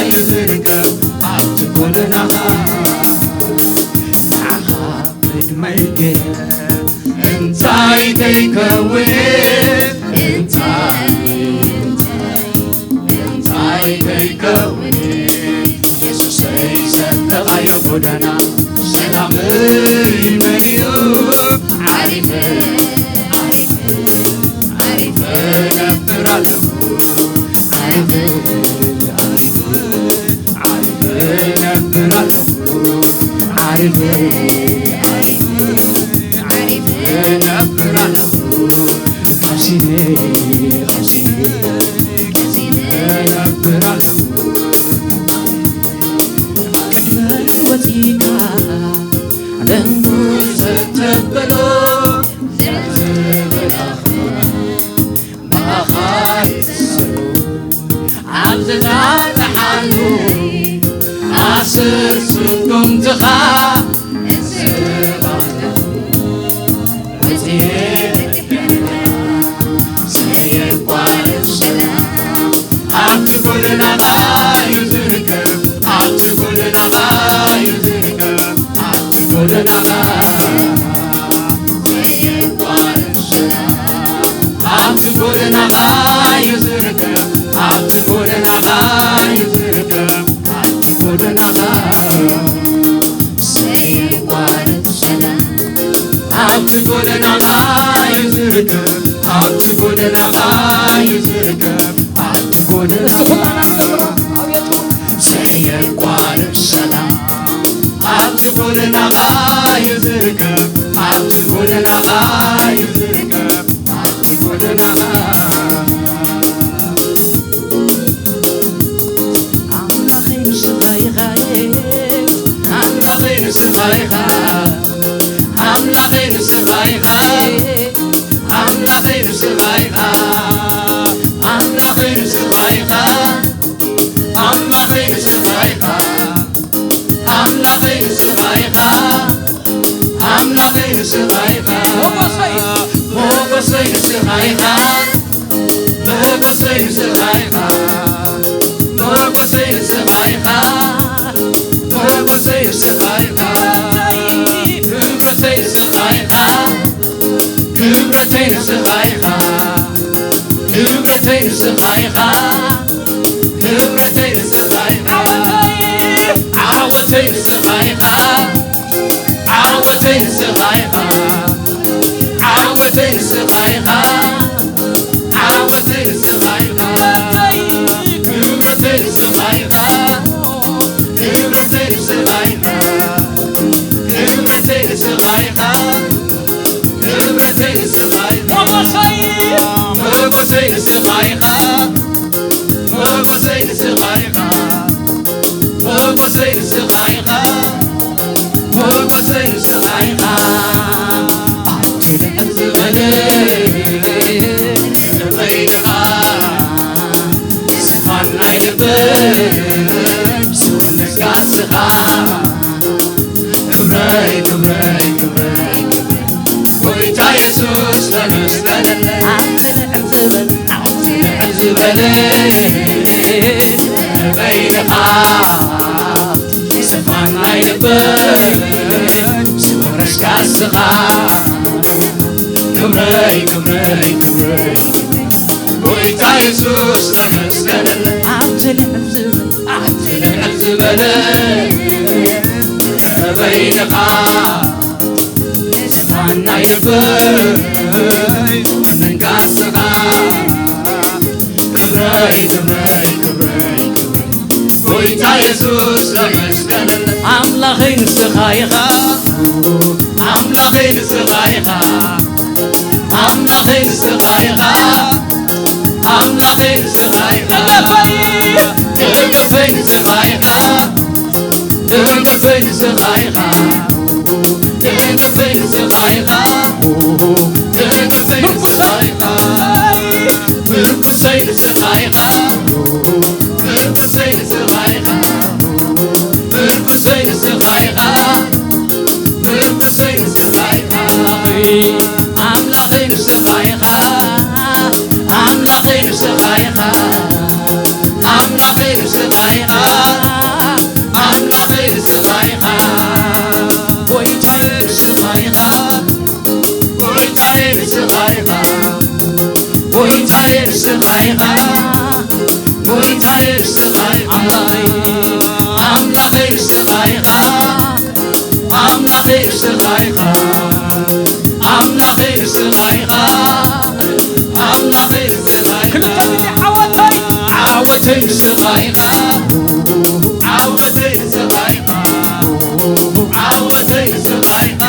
እዩ ዝርከብ ኣብቲ ጎደናኻ ንዓኻ ቅድመይ ገይረ እንታይ ከይከውን እንታይ እንታይ እንታይ ከይከውን የሱሰይ ዘለኻዮ ጎደና ሰላመይ መሊኡ ዓሪፈ ዓሪፈ ዓሪፈ ነብር ኣለኹ ዓሪፈ ዓሪፈ ዓሪፈ ነብር ኣለኹ ዓሪፈ ዓሪፈ ዓሪፈ ነብር ኣለኹ ኣምሲነ ኣምሲነ ኣምሲነ ነብር ኣለኹ ቅድመይ ወጺካ ደንጉር ዝተበሎ ዘዝበላኹ ብኣኻ ይእሰሩ ኣብ ዝጣጣሓሉ ኣስር ስጉምትኻ እዝባለኹ ወፅየ ዘየቋርጽ ሰላም ኣብቲ ጎደናኻ እዩ ዝርከብ ኣብቲ ጎደናኻ እዩ ዝርከብ ኣብቲ ጎደናኻ ጎደናኻ እዩ ዝርከብ፣ ኣብቲ ጎደናኻ እዩ ዝርከብ፣ ኣብቲ ጎደናኻ። ዘየቋርጥ ሰላም ኣብቲ ጎደናኻ እዩ ዝርከብ፣ ኣብቲ ጎደናኻ እዩ ዝርከብ፣ ኣብቲ ጎደናኻ። ኣምላኸይ ንስኻ ኢኻ፣ ኣምላኸይ ንስኻ ኢኻ፣ ኣምላኸይ ንስኻ ኢኻ፣ ኣምላኸይ ንስኻ ኢኻ፣ ኣምላኸይ ንስኻ ኢኻ፣ ኣምላኸይ ንስኻ ኢኻ፣ ኣምላኸይ ንስኻ ኢኻ፣ ኣምላኸይ ንስኻ ኢኻ። ሞጎሰይ፣ ሞጎሰይ ንስኻ ኢኻ፣ ሞጎሰይ ንስኻ ኢኻ፣ ሞጎሰይ ንስኻ ኢኻ፣ ሞጎሰይ ንስኻ ኢኻ፣ ክብረተይ ንስኻ ኢኻ፣ ክብረተይ ንስኻ ኢኻ፣ ክብረተይ ንስኻ ኢኻ፣ ክብረተይ ንስኻ ኢኻ፣ ዓወተይ ንስኻ ኢኻ፣ ዓወተይ ንስኻ ኢኻ፣ ዓወተይ ንስኻ ኢኻ፣ ዓወተይ ንስኻ ኢኻ፣ ክብረተይ ንስኻ ኢኻ፣ ክብረተይ ንስኻ ኢኻ፣ ክብረተይ ንስኻ ኢኻ፣ ክብረተይ ንስኻ ኢኻ፣ ሞጎሰይ፣ ሞጎሰይ ንስኻ ኢኻ፣ ሞጎሰይ ንስኻ ኢኻ፣ ሞጎሰይ ንስኻ ኢኻ፣ ሞጎሰይ ንስኻ ኢኻ። ኣብቲ ልዕል ዝበለ በይንኻ ዝፋን ናይ ልበይ ዝወነስካ ንስኻ። ክብረይ፣ ክብረይ፣ ክብረይ፣ ክብረይ፣ ጎይታ የሱስ ተመስገነለይ። ኣብቲ ልዕል ዝበለ፣ ኣብቲ ልዕል ዝበለ በይንኻ ዝፋን ናይ ልበይ ዝወረስካ ንስኻ። ክብረይ፣ ክብረይ፣ ክብረይ፣ ጎይታ የሱስ ተመስገነለይ። ኣብቲ ልዕል ዝበለ፣ ኣብቲ ልዕል ዝበለ በይንኻ ዝፋን ናይ ልበይ ዝወነንካ ንስኻ። ክብረይ፣ ክብረይ፣ ክብረይ፣ ክብረይ፣ ጎይታ የሱስ ተመስገነለይ። ኣምላኸይ ንስኻ ኢኻ፣ ኣምላኸይ ንስኻ ኢኻ፣ ኣምላኸይ ንስኻ ኢኻ፣ ኣምላኸይ ንስኻ ኢኻ፣ ደገፈይ ንስኻ ኢኻ፣ ደገፈይ ንስኻ ኢኻ፣ ደገፈይ ንስኻ ኢኻ፣ ደገፈይ ንስኻ ኢኻ፣ ምርኩሰይ ንስኻ ኢኻ፣ ምርኩሰይ ንስኻ ኢኻ፣ ምርኩሰይ ንስኻ ኢኻ፣ ምርኩሰይ ንስኻ ኢኻ፣ ኣምላኸይ ንስኻ ኢኻ፣ ኣምላኸይ ንስኻ ኢኻ፣ ኣምላኸይ ንስኻ ኢኻ፣ ኣምላኸይ ንስኻ ኢኻ፣ ጎይታየ ንስኻ ኢኻ፣ ጎይታየ ንስኻ ኢኻ፣ ጎይታየ ንስኻ ኢኻ፣ ጎይታየ ንስኻ ኢኻ፣ ኣምላኸይ፣ ኣምላኸይ ንስኻ ኢኻ፣ ኣምላኸይ ንስኻ ኢኻ፣ ኣምላኸይ ንስኻ ኢኻ፣ ኣምላኸይ ንስኻ ኢኻ። ክልተ ግዜ ዓወተይ፣ ዓወተይ ንስኻ ኢኻ፣ ዓወተይ ንስኻ ኢኻ፣ ዓወተይ ንስኻ ኢኻ፣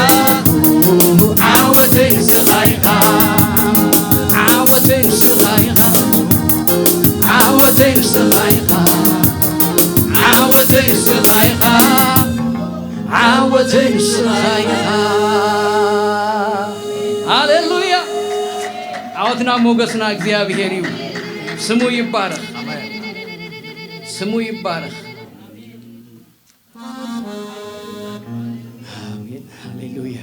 ዓወተይ ንስኻ ኢኻ፣ ዓወተይ ንስኻ ኢኻ፣ ዓወተይ ንስኻ ኢኻ፣ ዓወተይ ንስኻ ኢኻ፣ ዓወተይ ንስኻ ኢኻ። ሃሌሉያ! ዓወትና ሞገስና እግዚኣብሔር እዩ። ስሙ ይባረኽ። ስሙ ይባረኽ። ኣሜን። ሃሌሉያ።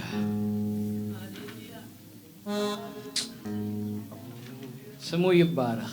ስሙ ይባረኽ።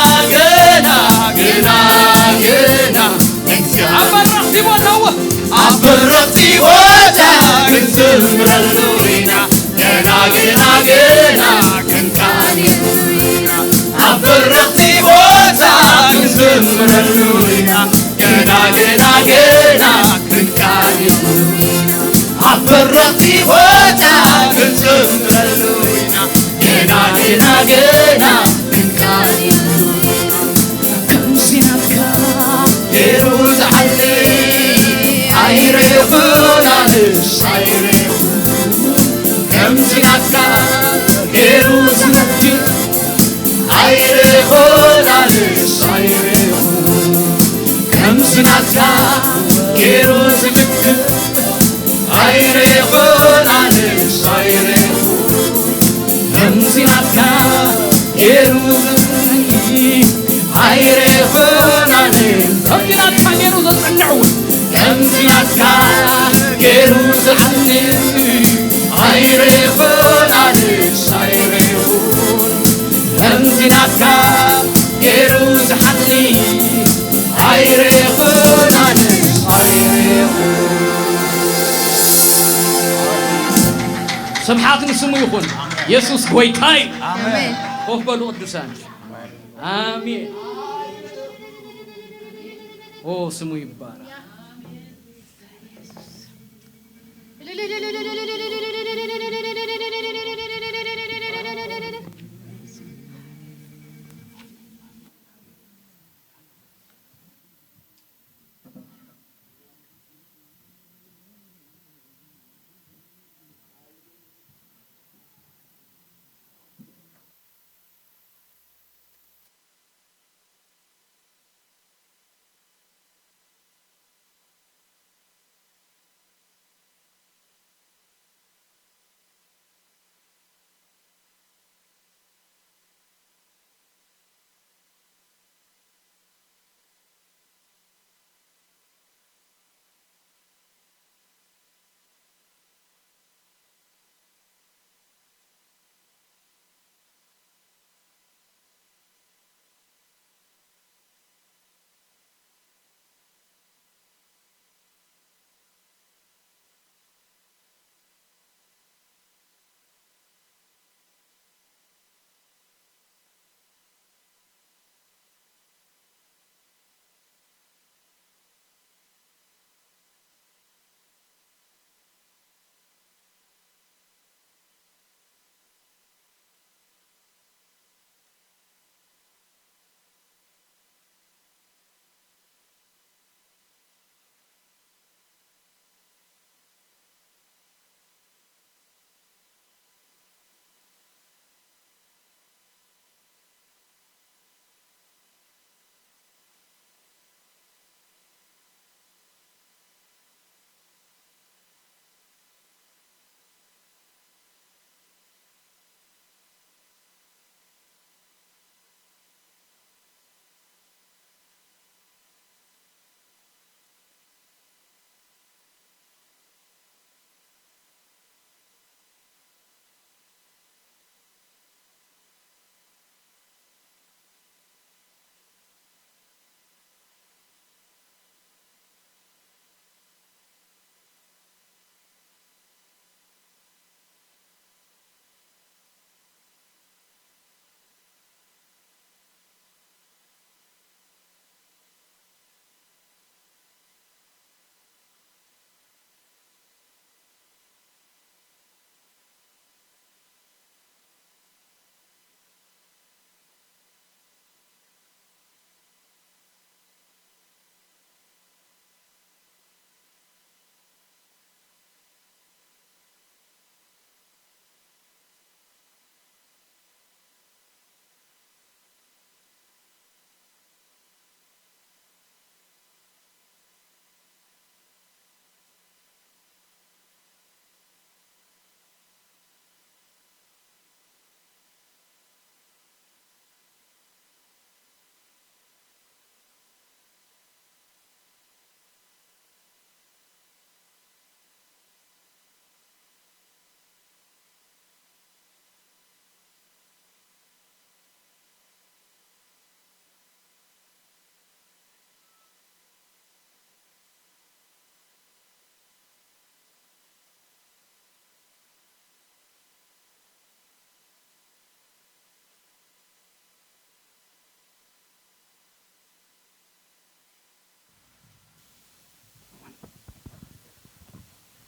ይኹን ኣንስ ኣይረኹ፣ ከምዚ ናትካ ገይሩ ዝምክር ኣይረኹን ኣንስ ኣይረኹ፣ ከምዚ ናትካ ገይሩ ዝምክር ኣይረኹን ኣንስ ኣይረኹ፣ ከምዚ ናትካ ገይሩ ዘጽንዕ ኣይረኹን ኣነ። ከምዚ ናትካ ገይሩ ዘጽንዕ እውን ከምዚ ናትካ ገይሩ ዝሓልፍ ኣይረኹን ኣነስ ኣይረኹን። ከምዚ ናትካ ገይሩ ዝሓልፍ ኣይረኹን ኣነስ ኣይረኹን። ስብሓት ንስሙ ይኹን። የሱስ ጎይታ እዩ። ኣሜን። ኮፍ በሉ ቅዱሳን። ኣሜን። ኦ ስሙ ይባረክ።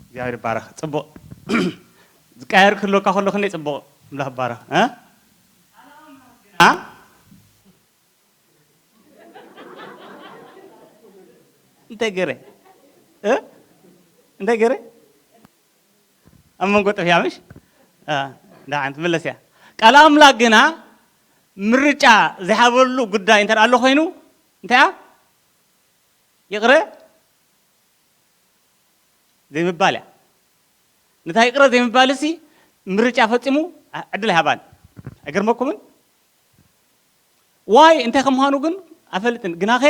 እግዚኣብሔር ይባረኽ። ጽቡቕ ዝቃየር ክህልወካ ከሎ ክንደይ ጽቡቕ። ኣምላኽ ይባረኽ። እ? እ? እንታይ ገረ? እ? እንታይ ገይረ? ኣብ መንጎ ጠፊኣ ምሽ? ኣ፣ ደሓን ትምለስ እያ። ቃል ኣምላኽ ግና ምርጫ ዝሃበሉ ጉዳይ እንተ ደኣ ኣሎ ኮይኑ፣ እንታይ እያ? ይቕረ ዘይምባል እያ። ነታ ይቕረ ዘይምባል እሲ ምርጫ ፈጺሙ ዓ-፣ ዕድል ኣይሃባን። ኣይገርመኩምን? ዋይ እንታይ ከም ምዃኑ ግን ኣፈልጥን። ግናኸ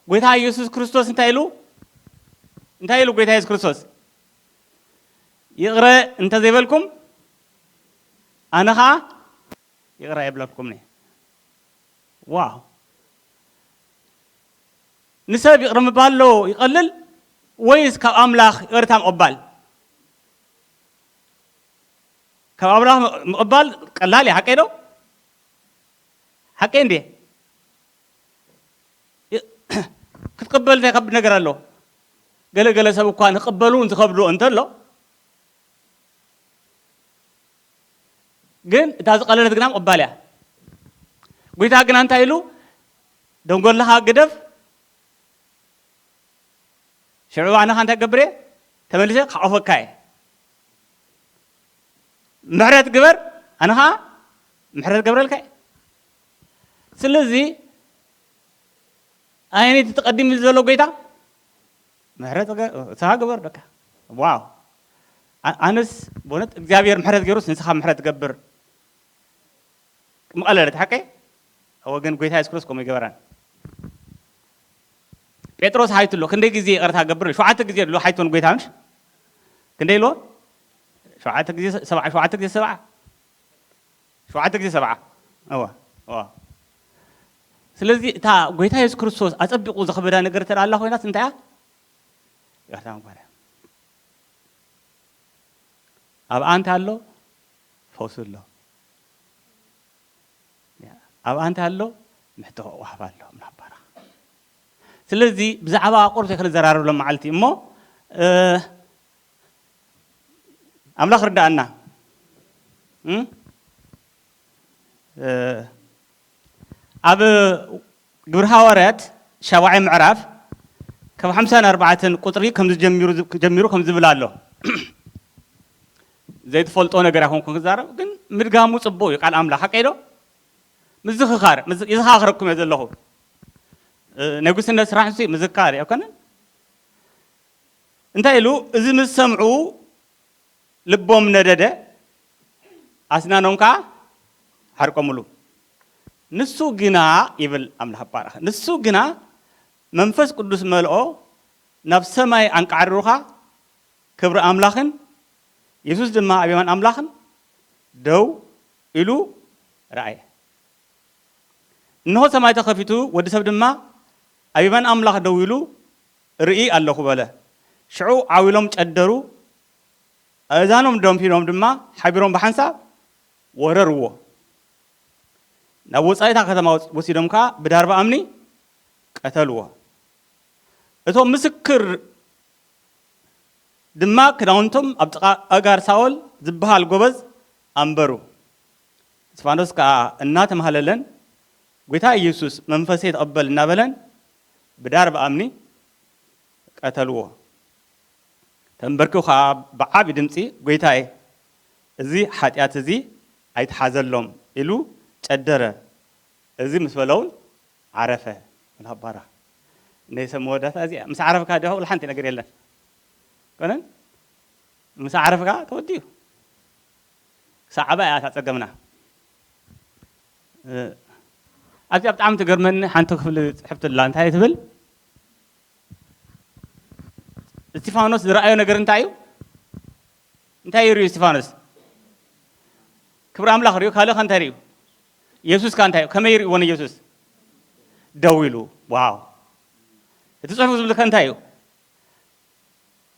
ጎይታ ኢየሱስ ክርስቶስ እንታይ ኢሉ? እንታይ ኢሉ ጎይታ ኢየሱስ ክርስቶስ? "ይቕረ እንተ ዘይበልኩም፣ ኣነ ኸኣ ይቕረ ኣይብለኩምን እየ።" ዋው! ንሰብ ይቕረ ምባል ዶ ይቐልል ወይስ ካብ ኣምላኽ ይቕርታ ምቕባል? ካብ ኣምላኽ ምቕባል ቀላል እዩ፣ ሓቀይ ዶ? ሓቀይ እንዴ? ይ-፣ ክትቅበል እንታይ ከብድ ነገር ኣሎ? ገለ ገለ ሰብ እኳ ንቕበሉ ዝኸብዶ እንተሎ፣ ግን እታ ዝቐለለት ግና ምቕባል እያ። ጎይታ ግና እንታይ ኢሉ? "ደንጎላኻ ግደፍ፣ ሽዑ ኣነ ኸኣ እንታይ ክገብር እየ? ተመሊሰ ክሓቑፈካ እየ። ምሕረት ግበር፣ ኣነ ኸኣ ምሕረት ገብረልካ እየ።" ስለዚ፣ ኣየነይቲ ትቐድም ኢሉ ዘሎ ጎይታ? ምሕረት ገ-፣ ንስኻ ግበር በቃ። ዋው! ኣ-፣ ኣነስ ብእውነት እግዚኣብሔር ምሕረት ገይሩስ ንስኻ ምሕረት ትገብር ምቐለለት ሓቀይ? እወ፣ ግን ጎይታ የሱስ ክርስቶስ ከምኡ ኣይገበራን። ጴጥሮስ ሓይቱ ኣሎ፣ ክንደይ ግዜ ይቕርታ ገብር? ሸውዓተ ግዜ ኣሎ ሓይቶን ጎይታ ምሽ? ክንደይ ኢልዎ? ሸውዓተ ግዜ ሰብዓ፣ ሸውዓተ ግዜ ሰብዓ። ሸውዓተ ግዜ ሰብዓ። እወ፣ እወ። ስለዚ እታ ጎይታ የሱስ ክርስቶስ ኣጸቢቑ ዘኽበዳ ነገር እንተ ደኣ ኣላ ኮይናስ እንታይ እያ? ይቕርታ ምባል እያ። ኣብኣ እንታይ ኣሎ? ፈውሲ ኣሎ። ኣብኣ እንታይ ኣሎ? ምሕቶ ወሃብ ኣሎ። ኣምላኽ ባርኽ። ስለዚ ብዛዕባ ቁርብ ዘይክእል ዘራርብ ሎም መዓልቲ እሞ፣ እ፣ ኣምላኽ ርዳኣና። እም? እ፣ ኣብ ግብሪ ሃዋርያት ሻብዓይ ምዕራፍ ካብ ሓምሳን ኣርባዕተን ቁጽሪ ከም ዝጀሚሩ፣ ጀሚሩ ከም ዝብል ኣሎ። ዘይትፈልጦ ነገር ኣይኮንኩን ክዛረብ፣ ግን ምድጋሙ ጽቡቕ እዩ። ቃል ኣምላኽ ሓቀይ ዶ? ምዝኽኻር፣ ምዝ-፣ ይዘኻኽረኩም እየ ዘለኹ። እ፣ ናይ ጉስነት ስራሕ ንሱ እዩ፣ ምዝካር እዩ፣ ኣይኮነን? እንታይ ኢሉ? እዚ ምስ ሰምዑ ልቦም ነደደ፣ ኣስናኖም ከኣ ሓርቆምሉ። ንሱ ግና፣ ይብል ኣምላኽ ባረኸ፣ ንሱ ግና መንፈስ ቅዱስ መልኦ፣ ናብ ሰማይ ኣንቃዕሪሩኻ፣ ክብሪ ኣምላኽን የሱስ ድማ ኣብ የማን ኣምላኽን ደው ኢሉ ረኣየ። እንሆ ሰማይ ተኸፊቱ፣ ወዲ ሰብ ድማ ኣብ የማን ኣምላኽ ደው ኢሉ እርኢ ኣለኹ በለ። ሽዑ ዓው ኢሎም ጨደሩ፣ ኣእዛኖም ደንፊኖም ድማ ሓቢሮም ብሓንሳብ ወረርዎ። ናብ ወጻኢታ ከተማ ወስ-፣ ወሲዶም ከኣ ብዳርባ እምኒ ቀተልዎ። እቶም ምስክር ድማ ክዳውንቶም ኣብ ጥቓ ኣእጋር ሳኦል ዝበሃል ጎበዝ ኣንበሩ። እስጢፋኖስ ከኣ እናተማህለለን፣ "ጐይታ ኢየሱስ፣ መንፈሰይ ተቐበል" እናበለን ብዳርባ እምኒ ቀተልዎ። ተንበርኪኹ ከኣ ብዓቢ ድምጺ፣ "ጐይታየ፣ እዚ ሓጢኣት እዚ ኣይትሓዘሎም" ኢሉ ጨደረ። እዚ ምስ በለ እውን ዓረፈ። መልኣኽ ባርኽ። ናይ ሰብ መወዳእታ እዚኣ። ምስ ዓረፍካ ዲኻ? ወላ ሓንቲ ነገር የለን። ኮነን? ምስ ዓረፍካ ተወዲኡ። ክሳዕ ዓባይ እያ እታ ጸገምና። እ፣ ኣብዚኣ ብጣዕሚ ትገርመኒ ሓንቲ ክፍሊ ጽሕፍቲ ኣላ። እንታይ ትብል? እስጢፋኖስ ዝረኣዮ ነገር እንታይ እዩ? እንታይ ይርእዩ እስጢፋኖስ? ክብሪ ኣምላኽ ርእዩ፣ ካልእ ከ እንታይ ርእዩ? የሱስ ከ እንታይ እዩ? ከመይ ይርእይዎ ንየሱስ? ደው ኢሉ። ዋው! እቲ ጽሑፍ ዝብል ከ እንታይ እዩ?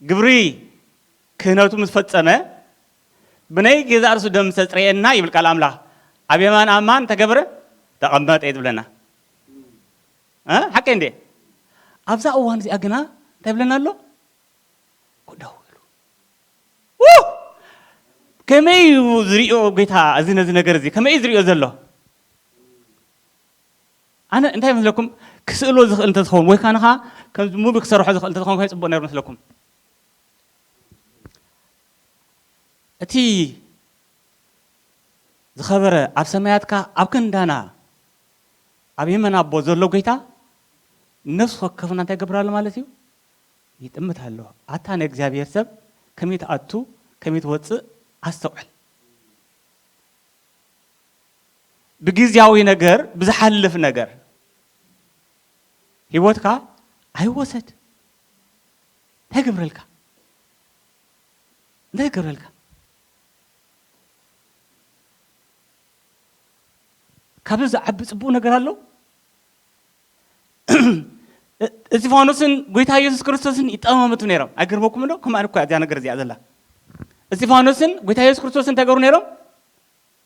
ግብሪ ክህነቱ ምስ ፈጸመ፣ ብናይ ገዛእ ርእሱ ደም ዝተጽረየና ይብል ቃል ኣምላኽ። ኣብ የማን ኣማን ተገብረ፣ ተቐመጠ እዩ ዝብለና። እ? ሓቀይ እንዴ? ኣብዛ እዋን እዚኣ ግና እንታይ ይብለና ኣሎ? ደው ኢሉ። ው! ከመይ እዩ ዝሪኦ ጌታ እዚ ነዚ ነገር እዚ? ከመይ እዩ ዝሪኦ ዘሎ? ኣነ እንታይ መስለኩም? ክስእሎ ዝኽእል እንተዝኸውን፣ ወይ ካንኻ ከምዚ ሙቪ ክሰርሖ ዝኽእል እንተዝኸውን፣ ከመይ ጽቡቕ ነይሩ መስለኩም? እቲ ዝኸበረ ኣብ ሰማያትካ ኣብ ክንዳና ኣብ የመን ኣቦ ዘሎ ጎይታ ነፍሲ ወከፍና እንታይ ይገብር ኣሎ ማለት እዩ? ይጥምት ኣሎ። ኣታ ናይ እግዚኣብሔር ሰብ ከመይ ትኣቱ ከመይ ትወፅእ ኣስተውዕል። ብግዜያዊ ነገር ብዝሓልፍ ነገር ህይወትካ ኣይወሰድ። እንታይ ይገብረልካ? እንታይ ይገብረልካ? ካብዚ ዝዓቢ ጽቡቕ ነገር ኣሎ? እስጢፋኖስን ጎይታ የሱስ ክርስቶስን ይጠማመቱ ነይሮም። ኣይገርመኩም ዶ? ከማን እኳ እዚኣ ነገር እዚኣ ዘላ። እስጢፋኖስን ጎይታ የሱስ ክርስቶስን እንታይ ገብሩ ነይሮም?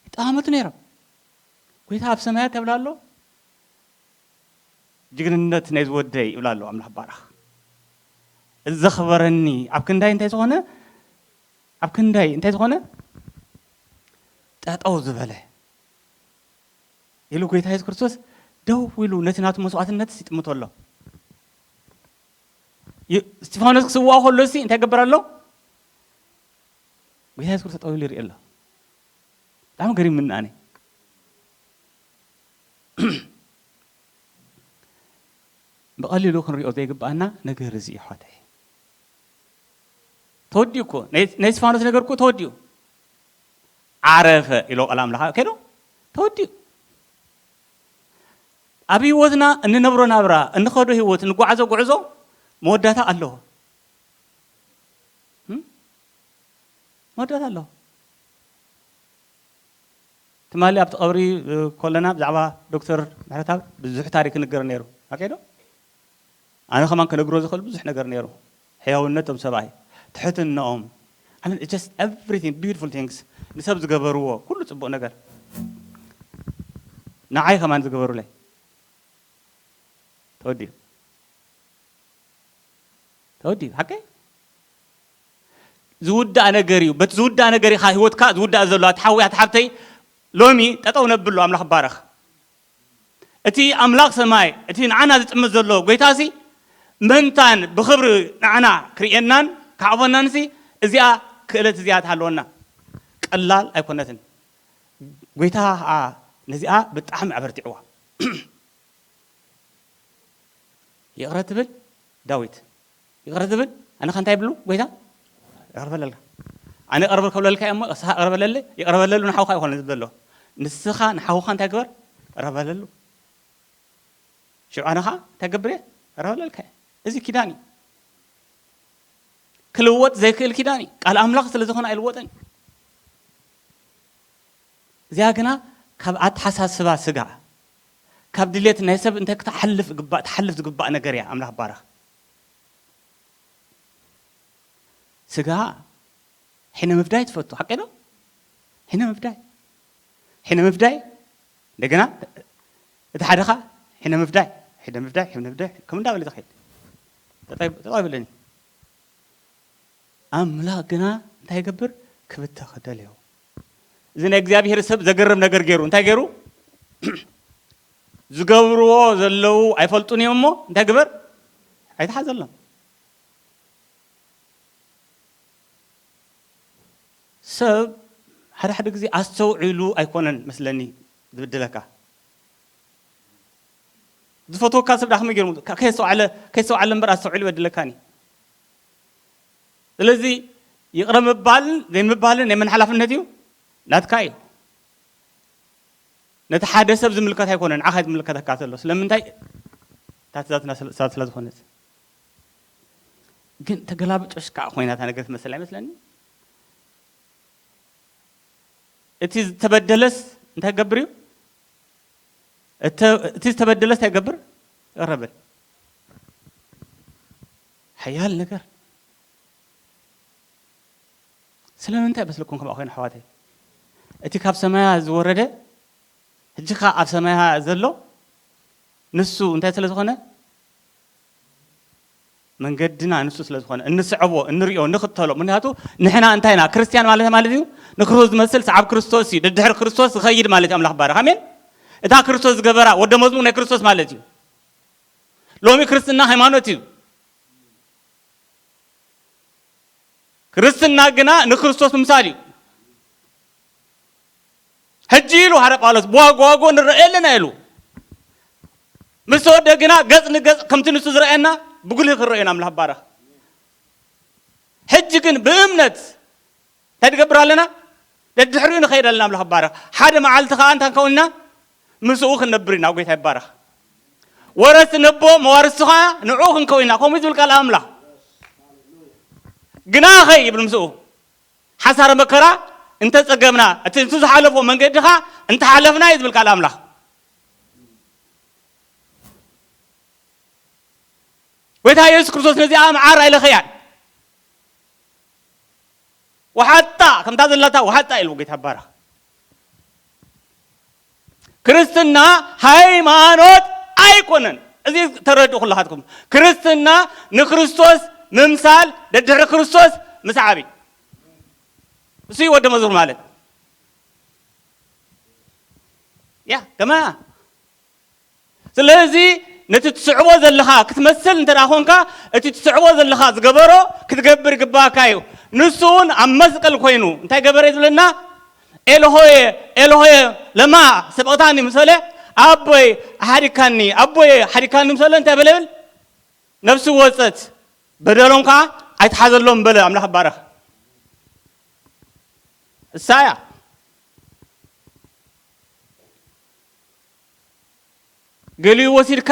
ይጠማመቱ ነይሮም። ጎይታ ኣብ ሰማያት ተብላ ኣሎ። ጅግንነት ናይ ዝወደይ ይብላ ኣሎ ኣምላኽ ባራኽ። እዚ ዘኽበረኒ ኣብ ክንዳይ እንታይ ዝኾነ ኣብ ክንዳይ እንታይ ዝኾነ ጠጠው ዝበለ ኢሉ ጎይታ የሱስ ክርስቶስ ደው ኢሉ ነቲ ናቱ መስዋዕትነት ይጥምቶ ኣሎ። ዩ- እስጢፋኖስ ክስዋእ ከሎ ሲ እንታይ ገበር ኣሎ? ጎይታ የሱስ ክርስቶስ ጠው ኢሉ ይርኢ ኣሎ። ብጣዕሚ ገሪም ምንኣነ ብቐሊሉ ክንሪኦ ዘይግብኣና ነገር እዚ እዩ ሓተይ። ተወዲኡ እኮ ናይ ናይ እስጢፋኖስ ነገር እኮ ተወዲኡ ዓረፈ ኢሎ ቃል ኣምላኽ ከዶ ተወዲኡ ኣብ ህይወትና እንነብሮ ናብራ እንኸዶ ህይወት እንጓዓዞ ጉዕዞ መወዳታ ኣለዎ። እም? መወዳታ ኣለዎ። ትማሊ ኣብቲ ቀብሪ እ፣ ኮለና ብዛዕባ ዶክተር ምሕረትኣብ ብዙሕ ታሪክ ይንገር ነይሩ። ኣኬዶ ኣነ ከማን ክነግሮ ዝኽእል ብዙሕ ነገር ነይሩ። ሕያውነቶም ሰብኣይ ትሕትናኦም I mean, just everything beautiful things ንሰብ ዝገበርዎ ኩሉ ጽቡቕ ነገር ንዓይ ከማን ዝገበሩለይ ተወዲኡ ተወዲኡ ሓቀይ ዝውዳእ ነገር እዩ። በቲ ዝውዳእ ነገር ኢኻ ህይወትካ ዝውዳእ ዘሎ። ኣቲ ሓውያ፣ ኣቲ ሓብተይ፣ ሎሚ ጠጠው ነብሎ፣ ኣምላኽ ባረኽ። እቲ ኣምላኽ ሰማይ፣ እቲ ንዓና ዝጥምት ዘሎ ጎይታ ሲ መንታን ብኽብሪ ንዓና ክርእየናን ክዓቕበናን ሲ እዚኣ ክእለት እዚኣ ትሃለወና ቀላል ኣይኮነትን። ጎይታ ከዓ ነዚኣ ብጣዕሚ ኣበርቲዕዋ። ይቕረ ትብል ዳዊት ይቕረ ትብል ኣነ ከ እንታይ ይብሉ ጎይታ ይቕርበለልካ ኣነ ይቕርበል ከብለልካ እሞ ንስኻ ይቕርበለለ ይቕርበለሉ ንሓውካ ይኮነ ዝብሎ ንስኻ ንሓውካ እንታይ ግበር ይቕርበለሉ ሽዑ ኣነ ከዓ እንታይ ገብር እየ ይቕርበለልካ እየ እዚ ኪዳን እዩ ክልወጥ ዘይክእል ኪዳን እዩ ቃል ኣምላኽ ስለ ዝኾነ ኣይልወጥን እዩ እዚኣ ግና ካብ ኣተሓሳስባ ስጋ ካብ ድሌት ናይ ሰብ እንታይ ክትሓልፍ ግባእ ትሓልፍ ዝግባእ ነገር እያ ኣምላኽ ባረኽ ስጋ ሕነ ምፍዳይ ትፈቱ ሓቀ ዶ ሕነ ምፍዳይ ሕነ ምፍዳይ እንደገና እቲ ሓደኻ ሕነ ምፍዳይ ሕነ ምፍዳይ ሕነ ምፍዳይ ከም እንዳበለ ዝኸይድ ተጣይ በለኒ ኣምላኽ ግና እንታይ ይገብር ክብተኽ ደልዮ እዚ ናይ እግዚኣብሔር ሰብ ዘገርም ነገር ገይሩ እንታይ ገይሩ ዝገብርዎ ዘለዉ ኣይፈልጡን እዮም እሞ እንታይ ግበር ኣይትሓዘሎም ሰብ ሓደ ሓደ ግዜ ኣስተውዒሉ ኣይኮነን መስለኒ ዝብድለካ ዝፈትወካ ሰብ ዳኸመ ገይሩ ከየስተውዓለ ከየስተውዓለ እምበር ኣስተውዒሉ ይበድለካኒ ስለዚ ይቕረ ምባልን ዘይምባልን ናይ መን ሓላፍነት እዩ ናትካ እዩ ነቲ ሓደ ሰብ ዝምልከት ኣይኮነን ንዓኻ ዝምልከተካ ዘሎ ስለምንታይ እታ ትእዛዝ ናይ ሰባት ስለ ዝኾነት ግን ተገላብጦሽ ከዓ ኮይና እታ ነገር ትመስል ኣይመስለኒ እቲ ዝተበደለስ እንታይ ክገብር እዩ እቲ ዝተበደለስ እንታይ ይገብር ይቕረ በል ሓያል ነገር ስለምንታይ መስለኩም ከምኣ ኮይኑ ኣሕዋተይ እቲ ካብ ሰማያ ዝወረደ ሕጂ ከ ኣብ ሰማያ ዘሎ ንሱ እንታይ ስለ ዝኾነ መንገድና ንሱ ስለ ዝኾነ እንስዕቦ እንሪኦ ንኽተሎ ምክንያቱ ንሕና እንታይ ኢና ክርስትያን ማለት ማለት እዩ ንክርስቶስ ዝመስል ሰዓብ ክርስቶስ እዩ ድድሕሪ ክርስቶስ ዝኸይድ ማለት እዩ ኣምላኽ ባረኽ ኣሜን እታ ክርስቶስ ዝገበራ ወደ መዝሙር ናይ ክርስቶስ ማለት እዩ ሎሚ ክርስትና ሃይማኖት እዩ ክርስትና ግና ንክርስቶስ ምምሳል እዩ ሕጂ ኢሉ ሃረ ጳውሎስ ብዋጎ ዋጎ ንረአ ኣለና ኢሉ። ምስ ተወደ ግና ገጽ ንገጽ ከምቲ ንሱ ዝረኣየና ብጉልህ ክንረአዮ ኢና ኣምላኽ ባረኽ። ሕጂ ግን ብእምነት እንታይ ንገብር ኣለና? ደድሕሪኡ ንኸይድ ኣለና ኣምላኽ ባረኽ። ሓደ መዓልቲ ከኣ እንታይ ክንከውን ኢና? ምስኡ ክንነብር ኢና። ጎይታ ይባረኽ። ወረስ ነቦ መዋርስቲ ኸዓ ንዕኡ ክንከውን ኢና። ከምኡ እዩ ዝብል ቃል ኣምላኽ። ግና ኸ ይብል ምስኡ ሓሳረ መከራ እንተጸገምና እቲ ንሱ ዝሓለፎ መንገዲ ኸዓ እንተሓለፍና እዩ ዝብል ቃል ኣምላኽ። ጎይታ የሱስ ክርስቶስ ነዚኣ መዓር ኣይለኸያን። ወሓጣ ከምታ ዘላታ ወሓጣ ኢሉ ጎይታ ባረኽ። ክርስትና ሃይማኖት ኣይኮነን። እዚ ተረድኡ ኩላኻትኩም። ክርስትና ንክርስቶስ ምምሳል፣ ደድሕሪ ክርስቶስ ምስዓብ እዩ። እሱ እዩ ወዲ መዝሙር ማለት። ያ ከማ ስለዚ ነቲ ትስዕቦ ዘለኻ ክትመስል እንተ ደኣ ኾንካ፣ እቲ ትስዕቦ ዘለኻ ዝገበሮ ክትገብር ይግባእካ እዩ። ንሱ እውን ኣብ መስቀል ኮይኑ እንታይ ገበረ እዩ ዝብለና? ኤልሆየ ኤልሆየ ለማ ሰበቕታኒ ምስ በለ፣ ኣቦይ ሓዲካኒ፣ ኣቦይ ሓዲካኒ ምስ በለ እንታይ በለ ይብል? ነፍሱ ወጸት፣ በደሎም ከኣ ኣይትሓዘሎም በለ። ኣምላኽ ይባረኽ። እሳ እያ። ገሊኡ ወሲድካ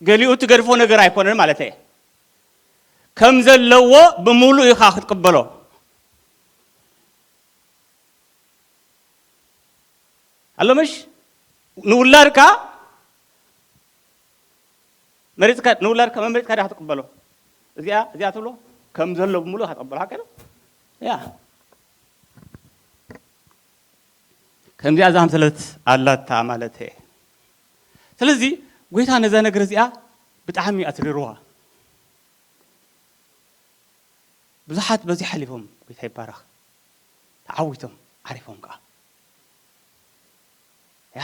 ገሊኡ ትገድፎ ነገር ኣይኮነን ማለት እየ። ከም ዘለዎ ብምሉእ ኢኻ ክትቅበሎ። ኣሎ ምሽ? ንውላድካ መሪጽካ፣ ንውላድካ መመሪጽካ ዲኻ ትቅበሎ? እዚኣ፣ እዚኣ ትብሎ ከም ዘሎ ብምሉእ ኢኻ ትቅበሎ፣ ሓቂ ዶ? ያ። ከምዚኣ ዝኣምሰለት ኣላታ ማለት እየ። ስለዚ ጎይታ ነዛ ነገር እዚኣ ብጣዕሚ ኣትሪርዋ። ብዙሓት በዚ ሓሊፎም፣ ጎይታ ይባረኽ፣ ተዓዊቶም፣ ዓሪፎም ከኣ። ያ፣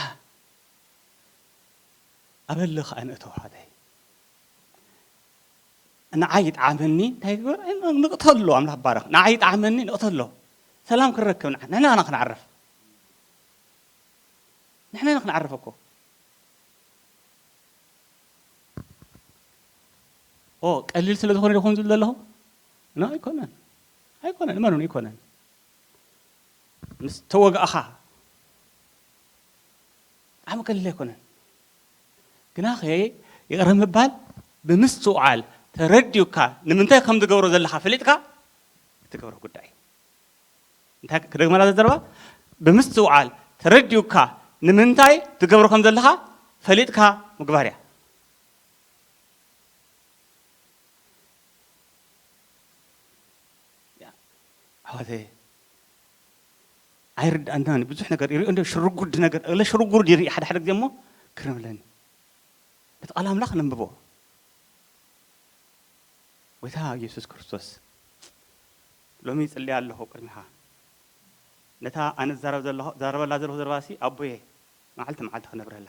ኣበሊ ከኣ ንእቶ ሓወተይ። ንዓይ ይጥዓመኒ፣ እንታይ ይግበር? ንቕተሎ፣ ኣምላኽ ባረኽ። ንዓይ ይጥዓመኒ፣ ንቕተሎ። ሰላም ክንረክብ፣ ንዓ-፣ ንሕና ኢና ክንዓርፍ። ንሕና ኢና ክንዓርፍ እኮ። ኦ፣ ቀሊል ስለ ዝኾነ ዶ ከምኡ ዝብል ዘለኹ? ኖ፣ ኣይኮነን። ኣይኮነን፣ እመኑኒ፣ ኣይኮነን። ምስ ተወጋእኻ፣ ብጣዕሚ ቀሊል ኣይኮነን። ግናኸ፣ ይቕረ ምባል ብምስትውዓል ተረዲኡካ፣ ንምንታይ ከም ዝገብሮ ዘለኻ ፈሊጥካ፣ እትገብሮ ጉዳይ እዩ። እንታይ ክደግመላ ዘዘረባ? ብምስትውዓል ተረዲኡካ፣ ንምንታይ ትገብሮ ከም ዘለኻ ፈሊጥካ ምግባር እያ። ያ፣ ኣሕዋተይ፣ ኣይርድኣናን ብዙሕ ነገር ይሪኦ እንደ ሽርጉድ ነገር፣ እለ ሽርጉድ ይርኢ ሓደ ሓደ ግዜ እሞ ክርምለኒ። በቲ ቃል ኣምላኽ ነንብቦ። ጎይታ የሱስ ክርስቶስ፣ ሎሚ ይጽሊ ኣለኹ ቅድሚኻ። ነታ ኣነ ዝዛረብ ዘለኹ፣ ዛረበላ ዘለኹ ዘረባሲ ኣቦየ መዓልቲ መዓልቲ ክነብረላ።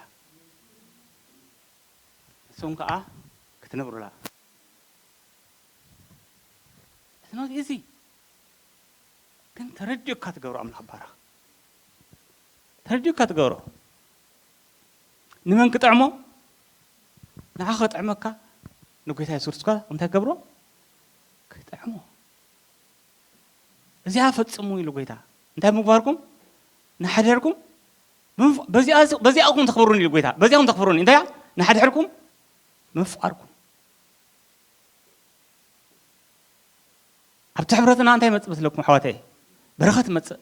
ንስኹም ከኣ ክትነብሩላ። It's not easy። ግን ተረዲኡካ ትገብሮ ኣምላኽ ባረኽ። ተረዲኡካ ትገብሮ። ንመን ክጥዕሞ? ንዓኻ ክጥዕመካ፣ ንጎይታ የሱስ ክርስቶስ እንታይ ክገብሮ? ክጥዕሞ። እዚኣ ፈጽሙ ኢሉ ጎይታ። እንታይ ምግባርኩም? ንሓደርኩም ብምፍ-፣ በዚኣ፣ በዚኣኹም ተኽብሩኒ ኢሉ ጎይታ። በዚኣኹም ተኽብሩኒ። እንታይ እያ? ንሓድሕድኩም ምፍቃርኩም። ኣብቲ ሕብረትና እንታይ ይመጽእ መስለኩም ኣሕዋተይ? በረኸት ይመጽእ።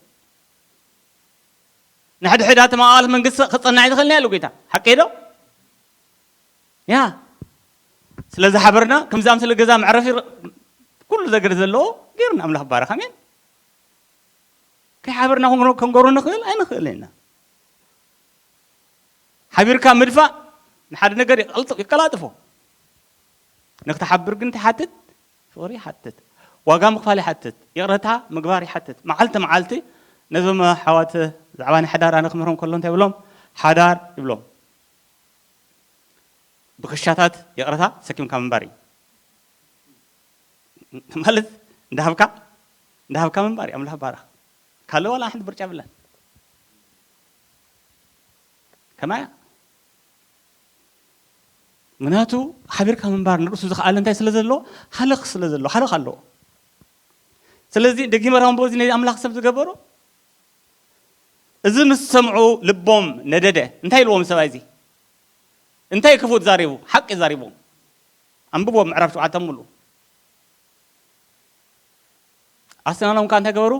ንሕድሕድ ኣተማቓልት መንግስቲ ክጸንዕ ኣይትኽእልን እያ ኢሉ ጎይታ። ሓቀይ ዶ? ያ። ስለ ዝሓበርና፣ ከምዚ ኣምስለ ገዛ መዕረፊ ር-፣ ኩሉ ዘገደ ዘለዎ ገይሩና ኣምላኽ ባረኽ። ኣሜን። ከይሓበርና ክንጎ-፣ ክንጎሩ ንኽእል? ኣይንኽእልን ኢና። ሓቢርካ ምድፋእ ንሓደ ነገር ይቐልጥ-፣ ይቀላጥፎ። ንክትሓብር ግን እንታይ ይሓትት? ፍቕሪ ይሓትት። ዋጋ ምኽፋል ይሓትት። ይቕረታ ምግባር ይሓትት። መዓልቲ መዓልቲ ነዞም ኣሕዋት ብዛዕባ ናይ ሓዳር ኣነ ክምህሮም ከሎ እንታይ ይብሎም? ሓዳር ይብሎም። ብክሻታት ይቕረታ ሰኪምካ ምንባር እዩ። ማለት እንዳሃብካ፣ እንዳሃብካ ምንባር እዩ። ኣምላኽ ባረኽ። ካልእ ዋላ ሓንቲ ምርጫ የብላን። ከማያ ምክንያቱ ሓቢርካ ምንባር ንርእሱ ዝኸኣለ እንታይ ስለ ዘሎ፣ ሃለኽ ስለ ዘሎ፣ ሃለኽ ኣለዎ። ስለዚ ደጊመ ራምቦ እዚ ነዚ ኣምላኽ ሰብ ዝገበሮ፣ እዚ ምስ ሰምዑ ልቦም ነደደ። እንታይ ኢልዎም ሰብኣይ እዚ? እንታይ ክፉእ ዛሪቡ? ሓቂ ዛሪቦም። ኣንብቦ ምዕራፍ ሸውዓተ ሙሉ። ኣሰናኖም ከኣ እንታይ ገበሩ?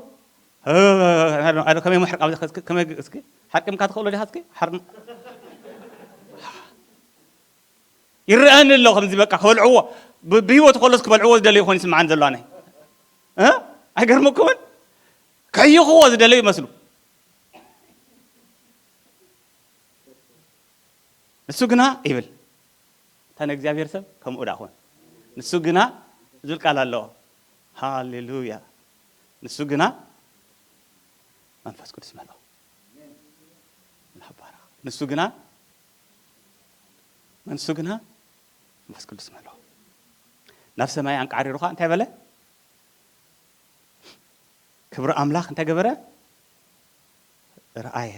ከመይ ምሕርቃም ከመይ እስኪ ሓቂምካ ትኽእሎ ዲኻ እስኪ? ሓርም-፣ ይረኣኒ ኣሎ ከምዚ በቃ ክበልዕዎ፣ ብ-፣ ብህይወት ከሎስ ክበልዕዎ ዝደለዩ ኮይኑ ይስምዓኒ ዘሎ ኣነ። እ? ኣይገርመኩምን? ከሕይኽዎ ዝደለዩ ይመስሉ። ንሱ ግና ይብል፣ እታ ናይ እግዚኣብሔር ሰብ ከምኡ ደኣ ኾን። ንሱ ግና ዝብል ቃል ኣለዎ። ሃሌሉያ። ንሱ ግና መንፈስ ቅዱስ መሎ። ንሱ ግና፣ ንሱ ግና መንፈስ ቅዱስ መሎ። ናብ ሰማይ ኣንቃዕሪሩ ኸኣ እንታይ በለ? ክብሪ ኣምላኽ እንታይ ገበረ? ረኣየ።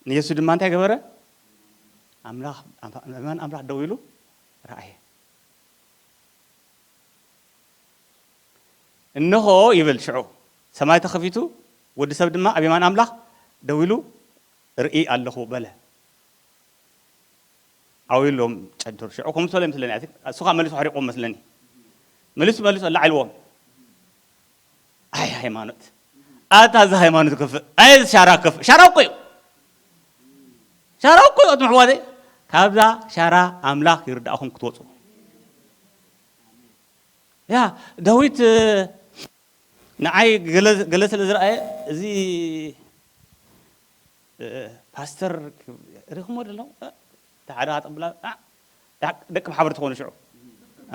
ንየሱ ድማ እንታይ ገበረ? ኣምላኽ፣ ኣእማን ኣምላኽ ደው ኢሉ ረኣየ። እንሆ ይብል ሽዑ፣ ሰማይ ተኸፊቱ፣ ወዲ ሰብ ድማ ኣብ የማን ኣምላኽ ደው ኢሉ እርኢ ኣለኹ በለ። ዓው ኢሎም ጨደሩ። ሽዑ ከምኡ ዝበለ ይመስለኒ። ኣቲ-፣ እሱ ኸኣ መሊሱ ኣሕሪቑዎም መስለኒ። መሊሱ፣ መሊሱ ኣላዕ ኢልዎም። ኣይ ሃይማኖት። ኣታ እዚ ሃይማኖት ክፍእ። ኣይ እዚ ሻራ ክፍእ። ሻራ እኮ እዩ። ሻራ እኮ እዩ፣ ኣቱም ኣሕዋተይ። ካብዛ ሻራ ኣምላኽ ይርዳእኹም ክትወፁ። ያ፣ ዳዊት፣ እ፣ ንዓይ ገለ፣ ገለ ስለ ዝረኣየ፣ እዚ፣ እ፣ ፓስተር ርኢኹምዎ ዶ ኣለኹም? እ፣ እቲ ሓደ ኣጠብላ፣ እ፣ ዳ-፣ ደቂ ማሕበር ትኾኑ ሽዑ።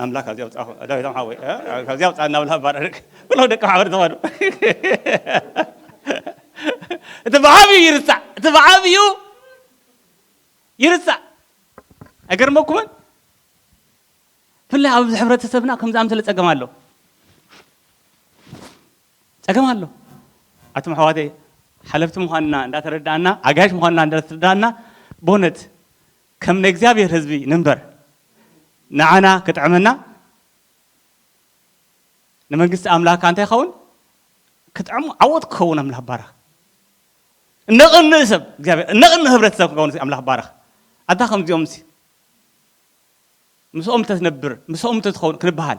ኣምላኽ ካብዚ ኣውፅኣኹም፣ ዳዊቶም ሓወይ፣ እ፣ ካብዚ ኣውፅኣና ብላ ባረክ። ኩሎም ደቂ ማሕበር ትኾኑ። እቲ ብዓብዩ ይርሳዕ፣ እቲ ብዓብዩ ይርሳዕ። ኣይገርመኩምን? ብፍላይ ኣብዚ ሕብረተሰብና ከምዚ ኣምሰለ ጸገም ኣሎ። ጸገም ኣሎ። ኣቱም ኣሕዋተይ፣ ሓለፍቲ ምዃንና እንዳተረዳእና፣ ኣጋይሽ ምዃንና እንዳተረዳእና፣ በእውነት ከም ናይ እግዚኣብሔር ህዝቢ ንንበር። ንዓና ክጥዕመና፣ ንመንግስቲ ኣምላኽ ከኣ እንታይ ይኸውን? ክጥዕሙ፣ ዓወት ክኸውን ኣምላኽ ባረኽ። እነቕንእ ሰብ እግዚኣብሔር፣ እነቕንእ ህብረተሰብ ክኸውን ኣምላኽ ባረኽ። ኣታ ከምዚኦም ሲ ምስኦም ተትነብር፣ ምስኦም ተትኸውን ክንበሃል።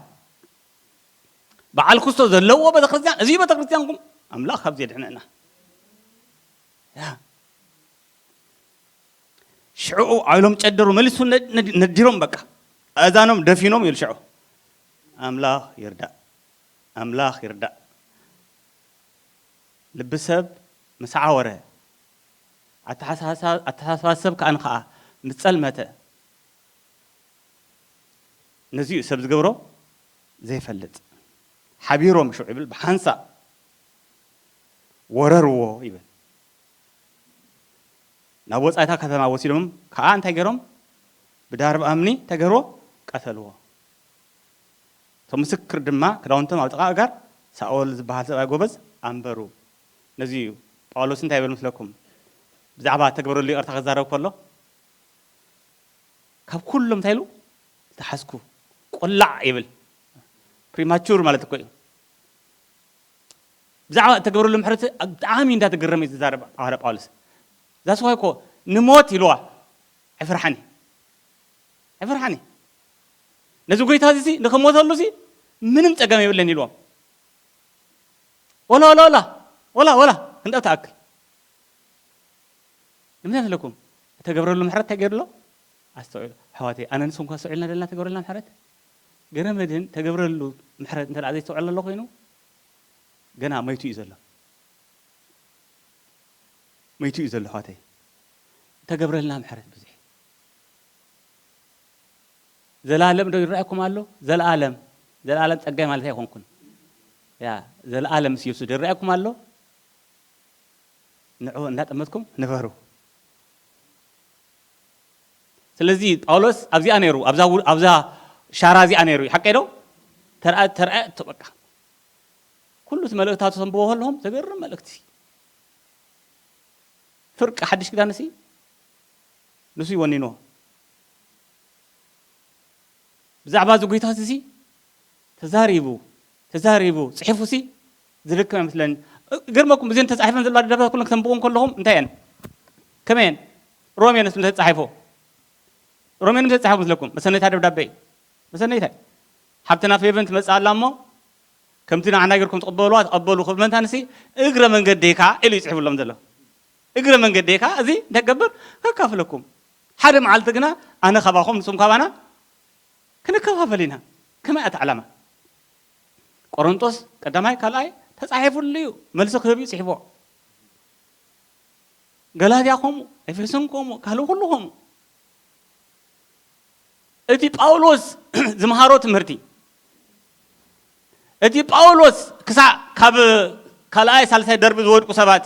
በዓል ክስቶ ዘለዎ ቤተክርስትያን፣ እዚ ቤተክርስትያንኩም ኣምላኽ ካብዚ የድሕነና። ያ። ሽዑ ዓው ኢሎም ጨደሩ፣ መሊሱ ነድ-፣ ነድ-፣ ነዲሮም በቃ። ኣእዛኖም ደፊኖም ኢሉ ሽዑ። ኣምላኽ ይርዳእ፣ ኣምላኽ ይርዳእ። ልቢ ሰብ ምስ ዓወረ፣ ኣተሓሳሳ-፣ ኣተሓሳስባ ሰብ ከኣ ንኸኣ ምስ ጸልመተ፣ ነዚ እዩ ሰብ ዝገብሮ ዘይፈልጥ። ሓቢሮም ሽዑ ይብል፣ ብሓንሳእ ወረርዎ ይብል። ናብ ወጻኢታ ከተማ ወሲዶም ከኣ እንታይ ገይሮም? ብዳርብ ኣምኒ እንታይ ገይርዎ? ቀተልዎ። እቶም ምስክር ድማ ክዳውንቶም ኣብ ጥቓ ኣእጋር ሳኦል ዝበሃል ሰብኣይ ጎበዝ ኣንበሩ። ነዚ እዩ ጳውሎስ እንታይ ይብል ምስለኩም? ብዛዕባ እተግበረሉ ይቕርታ ክዛረብ ከሎ፣ ካብ ኩሎም እንታይ ኢሉ? ዝተሓዝኩ ቆላዕ ይብል። ፕሪማቹር ማለት እኮ እዩ። ብዛዕባ እተገብረሉ ምሕረት ብጣዕሚ እንዳተገረመ እዩ ዝዛረብ ሃዋርያ ጳውሎስ። ዛስ ዋይ እኮ ንሞት ኢልዋ። ኣይፈርሓን እዩ። ኣይፈርሓን እዩ። ነዚ ጎይታ እዚ ንኽሞተሉ ሲ ምንም ጸገም የብለን ኢልዎም። ወላ፣ ወላ፣ ወላ፣ ወላ፣ ወላ፣ ክንደብ ትኣክል። ንምንታይ መስለኩም? እተገብረሉ ምሕረት እንታይ ገይሩ ኣሎ? ኣስተውዕሉ። ኣሕዋተይ፣ ኣነ ንስኹም ከ ኣስተውዒልና ዘለና ተገብረልና ምሕረት? ገረ መድህን ተገብረሉ ምሕረት እንተ ደኣ ዘይስተውዕል ዘሎ ኮይኑ፣ ገና መይቱ እዩ ዘሎ። መይቱ እዩ ዘሎ፣ ኣሕዋተይ። እተገብረልና ምሕረት ብዙሕ። ዘላለም ዶ ይረኣየኩም ኣሎ? ዘላለም። ዘላለም ጸጋይ ማለት ኣይኮንኩን። ያ፣ ዘላለም ምስ የሱስ ዶ ይረኣየኩም ኣሎ? ንዑ እንዳጠመትኩም ንበሩ። ስለዚ ጳውሎስ ኣብዚኣ ነይሩ፣ ኣብዛ ው-፣ ኣብዛ ሻራ እዚኣ ነይሩ። ሓቀይ ዶ? ተርኣ-፣ ተርኣየቶ በቃ። ኩሉ እቲ መልእክታቱ ተንብቦ ከለኹም ዘገርም መልእክቲ። ፍርቂ ሓድሽ ኪዳን ሲ ንሱ ይወኒንዎ። ብዛዕባ እዚ ጎይታ እዚ ተዛሪቡ፣ ተዛሪቡ፣ ጽሒፉ ሲ ዝልክም ኣይመስለኒ። ገርመኩም፣ እዘን ተጻሒፈን ዘለዋ ደብዳቤታት ኩለን ክተንብቡ ከለኹም እንታይ እየን? ከመይ እየን? ሮሜ ንስ እንተተጻሒፎ፣ ሮሜ ንስ ተጻሒፎ መስለኩም? መሰነይታ ደብዳቤ እዩ። መሰነይታ እዩ። ሓብትና ፌቨን ትመጽእ ኣላ እሞ፣ ከምቲ ንዓና ጌርኩም ትቕበልዋ፣ ተቐበሉ ክብል መታንሲ፣ እግረ መንገደይ ከኣ ኢሉ እዩ ጽሒፉሎም ዘሎ። እግረ መንገደይ ከኣ እዚ እንታይ ክገብር? ከካፍለኩም። ሓደ መዓልቲ ግና ኣነ ካባኹም፣ ንስኹም ካባና ክንከፋፈል ኢና። ከመይ እያ እቲ ዓላማ? ቆሮንጦስ ቀዳማይ፣ ካልኣይ ተጻሒፉሉ እዩ። መልሲ ክህብ እዩ ጽሒፍዎ። ገላትያ ከምኡ፣ ኤፌሶን ከምኡ፣ ካልእ ኩሉ ከምኡ። እቲ ጳውሎስ ዝምሃሮ ትምህርቲ፣ እቲ ጳውሎስ ክሳዕ ካብ ካልኣይ ሳልሳይ ደርቢ ዝወድቁ ሰባት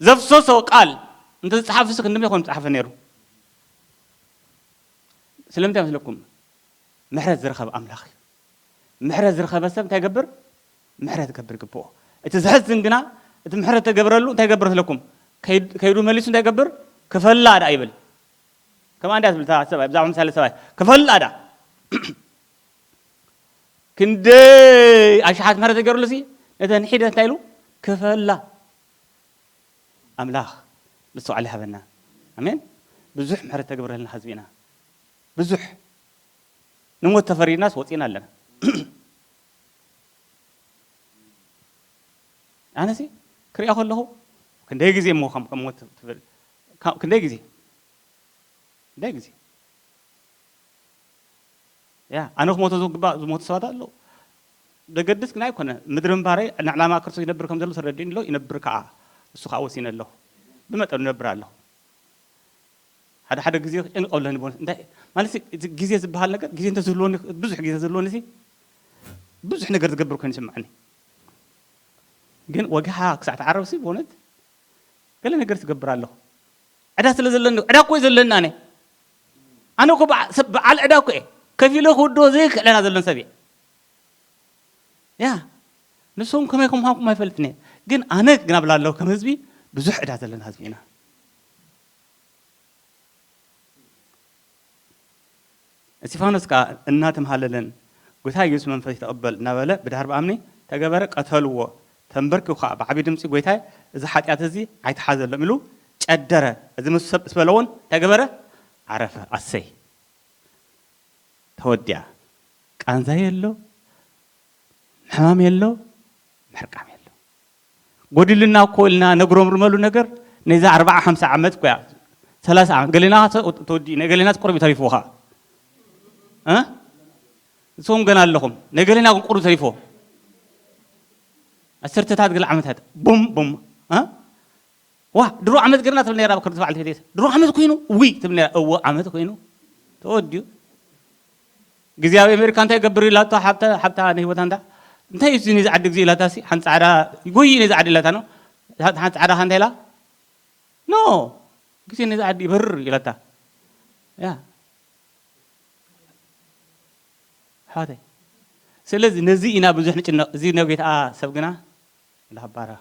ዘፍሰሶ ቃል እንተዝጸሓፍስ ክንደይ ይኾን ዝጸሓፈ ነይሩ? ስለምንታይ መስለኩም? ምሕረት ዝረኸበ ኣምላኽ እዩ። ምሕረት ዝረኸበ ሰብ እንታይ ይገብር? ምሕረት ክገብር ይግብኦ። እቲ ዘሕዝን ግና፣ እቲ ምሕረት ተገብረሉ እንታይ ይገብር መስለኩም? ከይድ-፣ ከይዱ መሊሱ እንታይ ይገብር? ክፈላ ደኣ ይብል። ከምኣ እንድያ ትብል እታ ሰብኣይ፣ ብዛዕባ ምሳሌ ሰብኣይ። ክፈላ ደኣ። ክንደይ ኣሽሓት ምሕረት ተገይሩሉ ሲ፣ ነተን ሒደት እንታይ ኢሉ? ክፈላ። ኣምላኽ ምስትውዓል ይሃበና። ኣሜን። ብዙሕ ምሕረት ተገብረልና ህዝቢ ኢና። ብዙሕ ንሞት ተፈሪድናስ ወጺና ኣለና። ኣነሲ ክሪኣ ከለኹ ክንደይ ግዜ እሞ ከም፣ ከም ሞት ትብል፣ ካ-፣ ክንደይ ግዜ፣ ክንደይ ግዜ። ያ፣ ኣነ ክሞቶ ዝግባእ ዝሞቱ ሰባት ኣለዉ። ዘገድስ ግን ኣይኮነ። ምድሪ ምንባረይ ንዕላማ ክርስቶስ ይነብር ከም ዘሎ ተረዲኡኒ ኣሎ፣ ይነብር ከኣ። እሱ ከኣ ወሲነ ኣለኹ። ብመጠኑ ይነብር ኣለኹ። ሓደ ሓደ ግዜ ጭንቕ ኣለኒ ብእውነት። እንታይ ማለት፣ እዚ ግዜ ዝበሃል ነገር፣ ግዜ እንተዝህልወኒ፣ ብዙሕ ግዜ ተዝህልወኒ ሲ፣ ብዙሕ ነገር ዝገብር ኮይኑ ይስምዓኒ። ግን ወጊሓ ክሳዕ ትዓርብ ሲ፣ ብእውነት ገለ ነገር ትገብር ኣለኹ። ዕዳ ስለ ዘለኒ፣ ዕዳ እኮ እዩ ዘለኒ ኣነ። ኣነ እኮ በዓ-፣ ሰብ በዓል ዕዳ እኮ እየ። ከፊለ ክውድኦ ዘይክእል ዕዳ ዘለኒ ሰብ እየ። ያ፣ ንስኹም ከመይ ከም ምዃንኩም ኣይፈልጥን እየ። ግን ኣነ ግን ኣብላ ኣለኹ ከም ህዝቢ ብዙሕ ዕዳ ዘለና ህዝቢ ኢና። እስጢፋኖስ ከኣ እናተምሃለለን፣ "ጎይታ ኢየሱስ መንፈስ ተቐበል" እናበለ ብድሕሪ ብኣምኒ ተገበረ፣ ቀተልዎ። ተንበርኪኹ ከኣ ብዓቢ ድምጺ፣ "ጎይታይ፣ እዚ ሓጢኣት እዚ ኣይትሓዘሎም" ኢሉ ጨደረ። እዚ ምስ ሰብ፣ ምስ በሎ እውን እንታይ ገበረ? ዓረፈ። ኣሰይ! ተወዲኣ። ቃንዛ የሎ፣ ሕማም የሎ፣ ምሕርቃም የሎ። ጎዲሉና እኮ ኢልና ነጉረምርመሉ ነገር ነዛ ኣርብዓ ሓምሳ ዓመት እኮ እያ። ሰላሳ ዓመት። ገሌና ተ-፣ ተወዲኡ፣ ናይ ገሌና ቁሩብ እዩ ተሪፍዎ ኸዓ። እ? ንስኹም ገና ኣለኹም። ናይ ገሌና ግን ቁሩብ ተሪፍዎ። ዓሰርተታት ገለ ዓመታት። ቡም፣ ቡም። እ? ዋ፣ ድሮ ዓመት ገርና ትብል ነይራ፣ ክብርቲ በዓልቲ ቤት። ድሮ ዓመት ኮይኑ? ውይ፣ ትብል ነይራ። እወ፣ ዓመት ኮይኑ። ተወዲኡ። ግዜ ኣብ ኣሜሪካ እንታይ ይገብር ኢላቶ፣ ሓብታ፣ ሓብታ ንህይወታ እንታ፣ "እንታይ እዩ እዚ ነዚ ዓዲ ግዜ?" ኢላታ ሲ፣ ሓንቲ ጻዕዳ፣ "ይጎይ ነዚ ዓዲ" ኢላታ ነው። ሓንቲ ጻዕዳ ከ እንታይ ኢላ? "ኖ፣ ግዜ ነዚ ዓዲ ይበርር" ኢላታ። ያ። ኣሕዋተይ። ስለዚ ነዚ ኢና ብዙሕ ንጭነቕ። እዚ ናይ ጎይታ ሰብ ግና ላባራ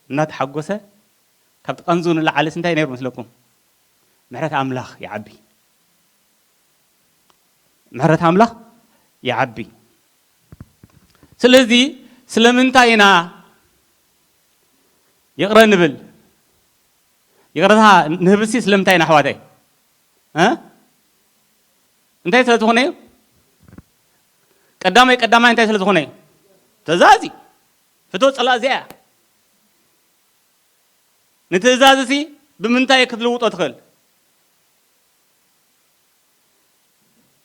እናተሓጎሰ ካብቲ ቀንዙ ንላዓለስ እንታይ ነይሩ መስለኩም? ምሕረት ኣምላኽ ይዓቢ። ምሕረት ኣምላኽ ይዓቢ። ስለዚ ስለምንታይ ኢና ይቕረ ንብል? ይቕረታ ንህብሲ ስለምንታይ ኢና ኣሕዋተይ? እ? እንታይ ስለ ዝኾነ እዩ? ቀዳማይ፣ ቀዳማይ እንታይ ስለ ዝኾነ እዩ? ትእዛዝ እዩ። ፍትወት ጸላእ እዚኣ እያ። ንትእዛዝ እዚ ብምንታይ ክትልውጦ ትኽእል?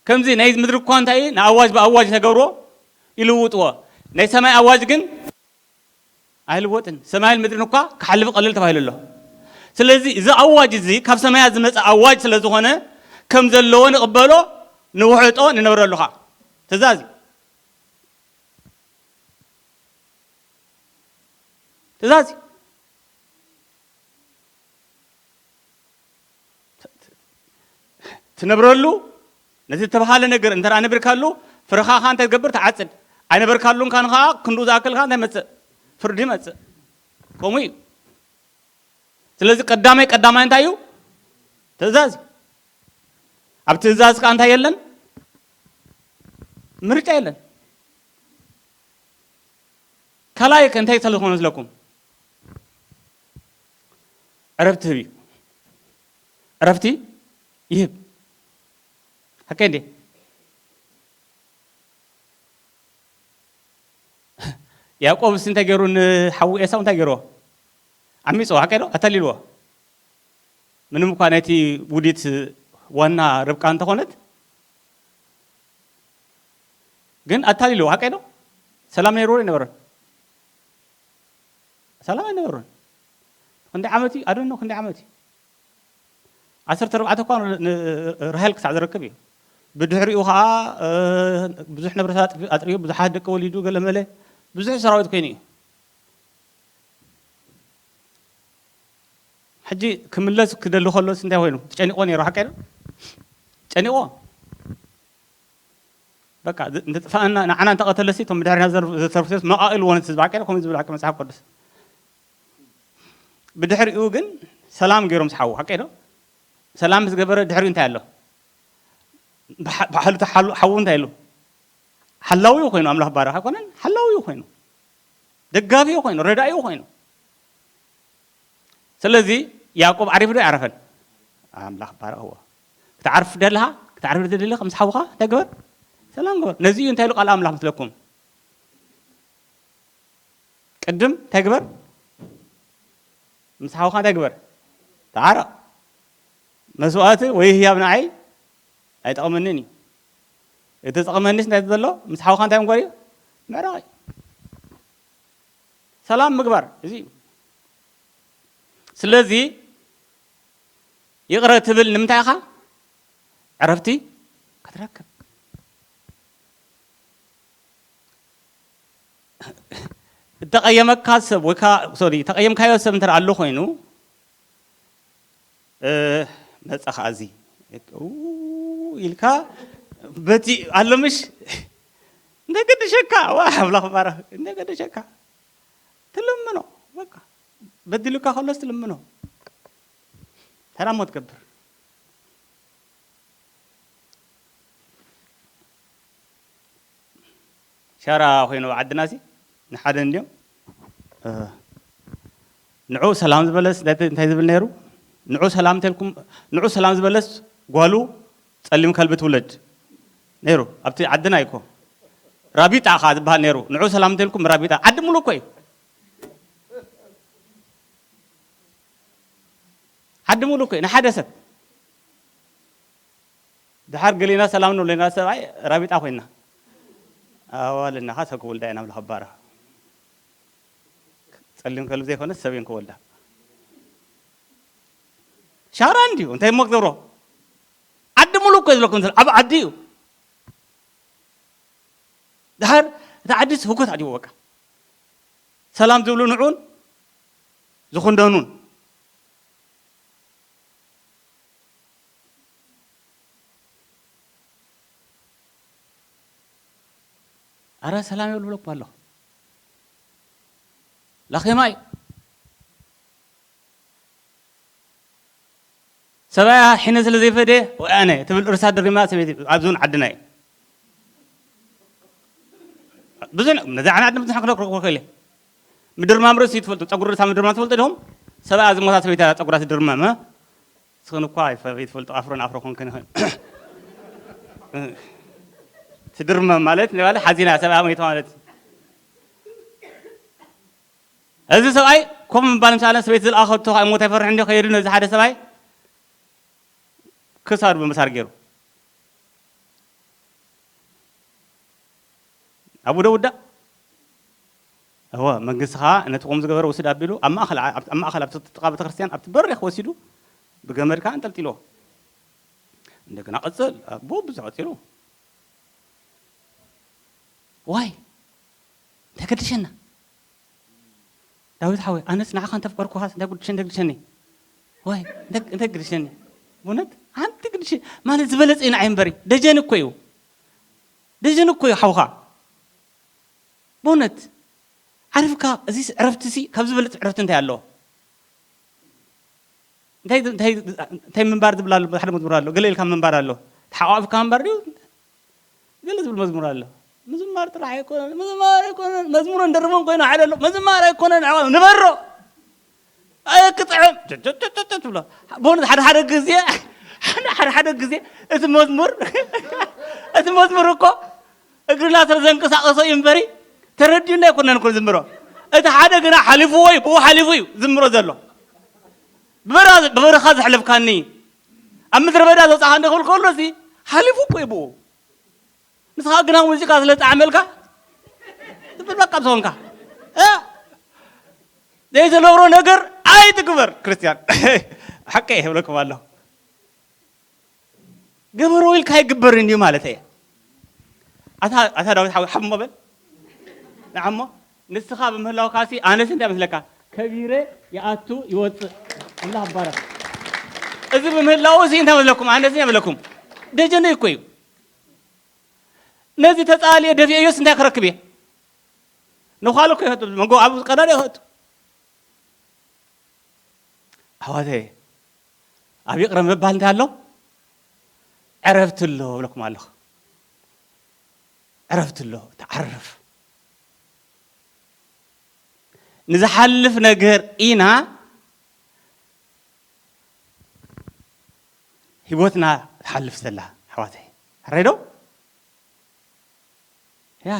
ከምዚ ናይ ምድሪ እኳ እንታይ እዩ? ንኣዋጅ ብኣዋጅ ተገብርዎ ይልውጥዎ። ናይ ሰማይ ኣዋጅ ግን ኣይልወጥን። ሰማይን ምድርን እኳ ክሓልፍ ቀልል ተባሂሉ ኣሎ። ስለዚ እዚ ኣዋጅ እዚ ካብ ሰማያት ዝመጸ ኣዋጅ ስለ ዝኾነ ከም ዘለዎ ንቕበሎ፣ ንውሕጦ፣ ንነብረሉ ኸኣ። ትእዛዝ እዩ። ትእዛዝ እዩ። ትነብረሉ፣ ነቲ ዝተባሃለ ነገር እንተ ደኣ ነቢርካሉ፣ ፍረኻ ኸኣ እንታይ ትገብር? ትዓጽድ። ኣይነበርካሉን ካን ኸኣ ክንድኡ ዝኣክል ኸኣ እንታይ ይመጽእ? ፍርዲ ይመጽእ። ከምኡ እዩ። ስለዚ ቀዳማይ ቀዳማይ እንታይ እዩ? ትእዛዝ እዩ። ኣብ ትእዛዝ ከኣ እንታይ የለን? ምርጫ የለን። ካልኣይ ከ እንታይ ስለ ዝኾነ መስለኩም? ዕረፍቲ ህብ እዩ። ዕረፍቲ ይህብ። ሓቀይ እንዴ? ያዕቆብ እስቲ እንታይ ገይሩ ንሓዉ ኤሳው እንታይ ገይርዎ? ዓሚፅዎ፣ ሓቀይ ዶ? ኣታሊልዎ። ምንም እኳ ናይቲ ውዲት ዋና ርብቃ እንተኾነት፣ ግን ኣታሊልዎ፣ ሓቀይ ዶ? ሰላም ነይርዎ ኣይነበረን? ሰላም ኣይነበረን። ክንደይ ዓመት እዩ? ኣደኖ ክንደይ ዓመት እዩ? ዓሰርተ ኣርባዕተ እኳ ን-፣ ን-፣ ራሄል ክሳዕ ዝረክብ እዩ። ብድሕሪኡ ኸዓ፣ እ፣ ብዙሕ ንብረት ኣጥፊ-፣ ኣጥርዩ፣ ብዙሓት ደቂ ወሊዱ፣ ገለ መለ፣ ብዙሕ ሰራዊት ኮይኑ እዩ። ሕጂ ክምለስ ክደሊ ከሎስ እንታይ ኮይኑ? ተጨኒቆ ነይሩ፣ ሓቀይ ዶ? ጨኒቆ። በቃ፣ ዝ-፣ እንተጥፋኣና፣ ንዓና እንተቐተለሲ፣ እቶም ብድሕሪና ዘር-፣ ዝተርፉ ሰብስ መቓቕልዎ ነቲ ህዝቢ፣ ሓቀይ ዶ? ከምኡ ዝብል ሓቂ መጽሓፍ ቅዱስ። ብድሕሪኡ ግን ሰላም ገይሮም ዝሓዉ፣ ሓቀይ ዶ? ሰላም ምስ ገበረ ድሕሪኡ እንታይ ኣሎ? ብሓ-፣ ብሓሉ ተሓሉ-፣ ሓዉ እንታይ ኣሎ? ሓላዊኡ ኮይኑ፣ ኣምላኽ ባረኽ ኣይኮነን? ሓላዊኡ ኮይኑ። ደጋፊኡ ኮይኑ፣ ረዳኢኡ ኮይኑ። ስለዚ ያዕቆብ ዓሪፉ ዶ ኣይዓረፈን? ኣምላኽ ባረኽዎ። ክትዓርፍ ደለኻ፣ ክትዓርፍ ደለኻ ምስ ሓውኻ እንታይ ግበር? ሰላም ግበር። ነዚ እዩ እንታይ ኢሉ ቃል ኣምላኽ መስለኩም? ቅድም እንታይ ግበር? ምስ ሓውኻ እንታይ ግበር? ተዓረቕ። መስዋእቲ ወይ ህያብ ንዓይ ኣይጠቕመንን እዩ። እቲ ዝጠቕመኒስ እንታይ ዘሎ? ምስ ሓውኻ እንታይ ምግባር እዩ? ምዕራቕ እዩ። ሰላም ምግባር፣ እዚ እዩ። ስለዚ ይቕረ ትብል ንምንታይ ኢኻ? ዕረፍቲ ክትረክብ። እተቐየመካ ሰብ ወይ ከኣ፣ ሶሪ፣ እተቐየምካዮ ሰብ እንተ ኣሎ ኮይኑ፣ እ፣ መጸ ከኣ እዚ፣ ኡ፣ ኢልካ በቲ ኣሎ ምሽ፣ እንደ ገደሸካ፣ ዋ፣ ኣምላኽ ባረኽ፣ እንደ ገደሸካ ትልምኖ፣ በቃ። በዲሉካ ከሎስ ትልምኖ። ሰላም እሞ ትገብር። ሻራ ኮይኑ ኣብ ዓድናሲ ንሓደ እንድዮም። እ፣ ንዑ ሰላም ዝበለስ እንታይ፣ እንታይ ዝብል ነይሩ? ንዑ ሰላም ተልኩም፣ ንዑ ሰላም ዝበለስ ጓሉ ጸሊም ከልቢ ትውለድ ነይሩ። ኣብቲ ዓድና እዩ እኮ። ራቢጣ ኸኣ ዝበሃል ነይሩ። ንዑ ሰላም ተልኩም ራቢጣ። ዓዲ ሙሉእ እኮ እዩ። ዓዲ ሙሉእ እኮ እዩ። ንሓደ ሰብ። ድሓር ገሊና ሰላም ንብለና ሰብኣይ ራቢጣ ኮይና። ኣዋልድና ኸኣ ሰብ ክወልዳ እየን ኣምላኽ ባርኻ። ጸሊም ከልቢ ዘይኮነስ ሰብ እየን ክወልዳ። ሻራ እንድዩ፣ እንታይ እሞ ክትገብሮ? ዓዲ ሙሉእ እኮ እዩ ዝብለኩም ዘሎ፣ ኣብ ዓዲ እዩ። ድሓር እቲ ዓዲስ ህውከት ዓዲዎ በቃ። ሰላም ዝብሉ ንዑን ዝኹንደኑን። ኣረ ሰላም የብሉ ብለኩም ኣለኹ። ላኼማይ ሰብኣያ ሒነ ስለ ዘይፈደ ወይ ኣነ ትብል እርሳ ድሪማ ሰበይቲ ኣብዚ እውን ዓድና እዩ። ብዙሕ ነዚ ዓና ዓድና ብዙሕ ክነቅርብ ክእል እየ። ምድርማም ርእሲ ትፈልጡ፣ ጸጉሪ ርእሳ ምድርማም ትፈልጡ ዲኹም? ሰብኣ ዝሞታ ሰበይታ ጸጉራ ትድርመም፣ እ? ንስኽን እኳ ኣይፈ-፣ ይትፈልጡ ኣፍሮን ኣፍሮ ኮንክን ይኽእል። ትድርመም ማለት ንባለ ሓዚና ሰብኣ ሞይቱ ማለት እዩ። እዚ ሰብኣይ ኮፍ ምባል ምስ ኣለ ሰበይቲ ዝለኣኸቶ ከኣ ሞት ኣይፈርሕ እንዲ ከየዱ ነዚ ሓደ ሰብኣይ ክሳዱ ብምሳር ገይሩ። ኣብኡ ዶ ውዳእ? እወ፣ መንግስቲ ኸኣ ነቲ ከምኡ ዝገበረ ውስድ ኣቢሉ ኣብ ማእኸል ዓ-፣ ኣብ፣ ኣብ ማእኸል ኣብቲ ጥቓ ቤተክርስትያን ኣብቲ በሪኽ ወሲዱ ብገመድ ከኣ ኣንጠልጢልዎ። እንደገና ቀጽል፣ ኣብኡ ብዙሕ ቀጺሉ። ዋይ፣ እንታይ ገድሸና? ዳዊት ሓወይ፣ ኣነስ ንዓኻ እንተፍቀርኩኻስ እንታይ ጉድሸ-፣ እንታይ ግድሸኒ? ዋይ፣ እንታይ፣ እንታይ ግድሸኒ? ብእውነት፣ ሓንቲ ግድሸ-፣ ማለት ዝበለጸ እዩ ንዓይ እምበሪ። ደጀን እኮ እዩ። ደጀን እኮ እዩ ሓውኻ። ብእውነት። ዕረፍካ፣ እዚ ዕረፍቲ ሲ ካብ ዝበልጽ ዕረፍቲ እንታይ ኣሎ? እንታይ እንታይ እንታይ ምንባር ዝብል ኣሎ፣ ሓደ መዝሙር ኣሎ፣ ገለ ኢልካ ምንባር ኣሎ። ተሓቋፊካ ምንባር ድዩ? ገለ ዝብል መዝሙር ኣሎ። ምዝማር ጥራሕ ኣይኮነን፣ ምዝማር ኣይኮነን፣ መዝሙር እንደርቦን ኮይኑ ሓደ ኣሎ፣ ምዝማር ኣይኮነን፣ ኣዕዋ ንበሮ። ኣየክጥዕም፣ ጭጭጭጭጭ ትብሎ። በእውነት ሓደ ሓደ ግዜ፣ ሓደ ሓደ ግዜ እቲ መዝሙር፣ እቲ መዝሙር እኮ እግርና ስለ ዘንቀሳቐሶ እዩ እምበሪ፣ ተረዲኡና ኣይኮነን እኮ ዝምሮ። እቲ ሓደ ግና ሓሊፍዎ እዩ፣ ብኡ ሓሊፉ እዩ ዝምሮ ዘሎ። ብበረኻ ብበረኻ ዘሕለፍካኒ፣ ኣብ ምድረ በዳ ዘውጻኻኒ ክብል ከሎ እዚ ሓሊፉ እኮ እዩ ብኡ። ንስኻ ግና ሙዚቃ ስለ ዝጠዓመልካ፣ ትብል በቃ ብሰንካ። እ? ዘይተነግሮ ነገር ኣይትግበር ክርስትያን። ሓቀይ እብለኩም ኣለኹ። ግበሮ ኢልካ ኣይግበርን እዩ ማለት እየ። ኣታ ኣታ ዳዊት ሓው ሓሞ በል። ንዓሞ ንስኻ ብምህላውካሲ ኣነስ እንታይ መስለካ? ከቢረ ይኣቱ ይወጽእ። ኣምላኽ ይባረኽ። እዚ ብምህላው እዚ እንታይ መስለኩም? ኣነስ እንታይ መስለኩም? ደጀነይ እኮ እዩ። ነዚ ተጻልየ ደፊኤዮስ እንታይ ክረክብ እየ? ነዃሉ እኮ ይኸቱ፣ መንጎ ኣብ ቀዳድ ይኸቱ። ኣሕዋተይ፣ ኣብ ይቕረ ምባል እንታይ ኣሎ? ዕረፍቲ ኣሎ እብለኩም ኣለኹ። ዕረፍቲ ኣሎ፣ ተዓርፍ። ንዝሓልፍ ነገር ኢና ህይወትና ትሓልፍ ዘላ፣ ኣሕዋተይ። ሕራይ ዶ? ያ።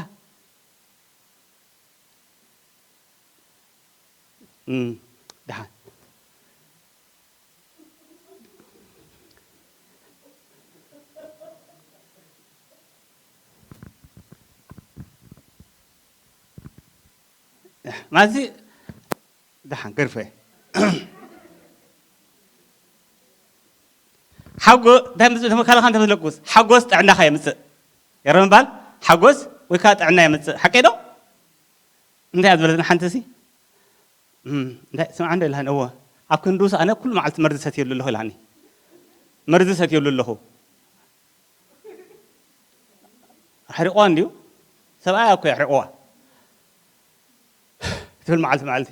እም፣ ደሓን። ማዚ ደሓን ገርፈ። ሓጎ-፣ እንታይ ምጽእ? ተመካልኻ እንተ ፈለግኩስ፣ ሓጎስ ጥዕናኻ የምጽእ። የረ ምባል፣ ሓጎስ ወይ ከኣ ጥዕና የምጽእ። ሓቀይ ዶ? እንታይ እያ ዝበለትና ሓንቲ ሲ? እም፣ እንታይ፣ ስምዓ እንዶ ኢላኒ፣ እወ። ኣብ ክንድኡስ ኣነ ኩሉ መዓልቲ መርዚ ሰትየሉ ኣለኹ ኢላኒ። መርዚ ሰትየሉ ኣለኹ። ኣሕሪቕዋ እንድዩ። ሰብኣያ እኮ የሕሪቕዋ። ትብል መዓልቲ መዓልቲ።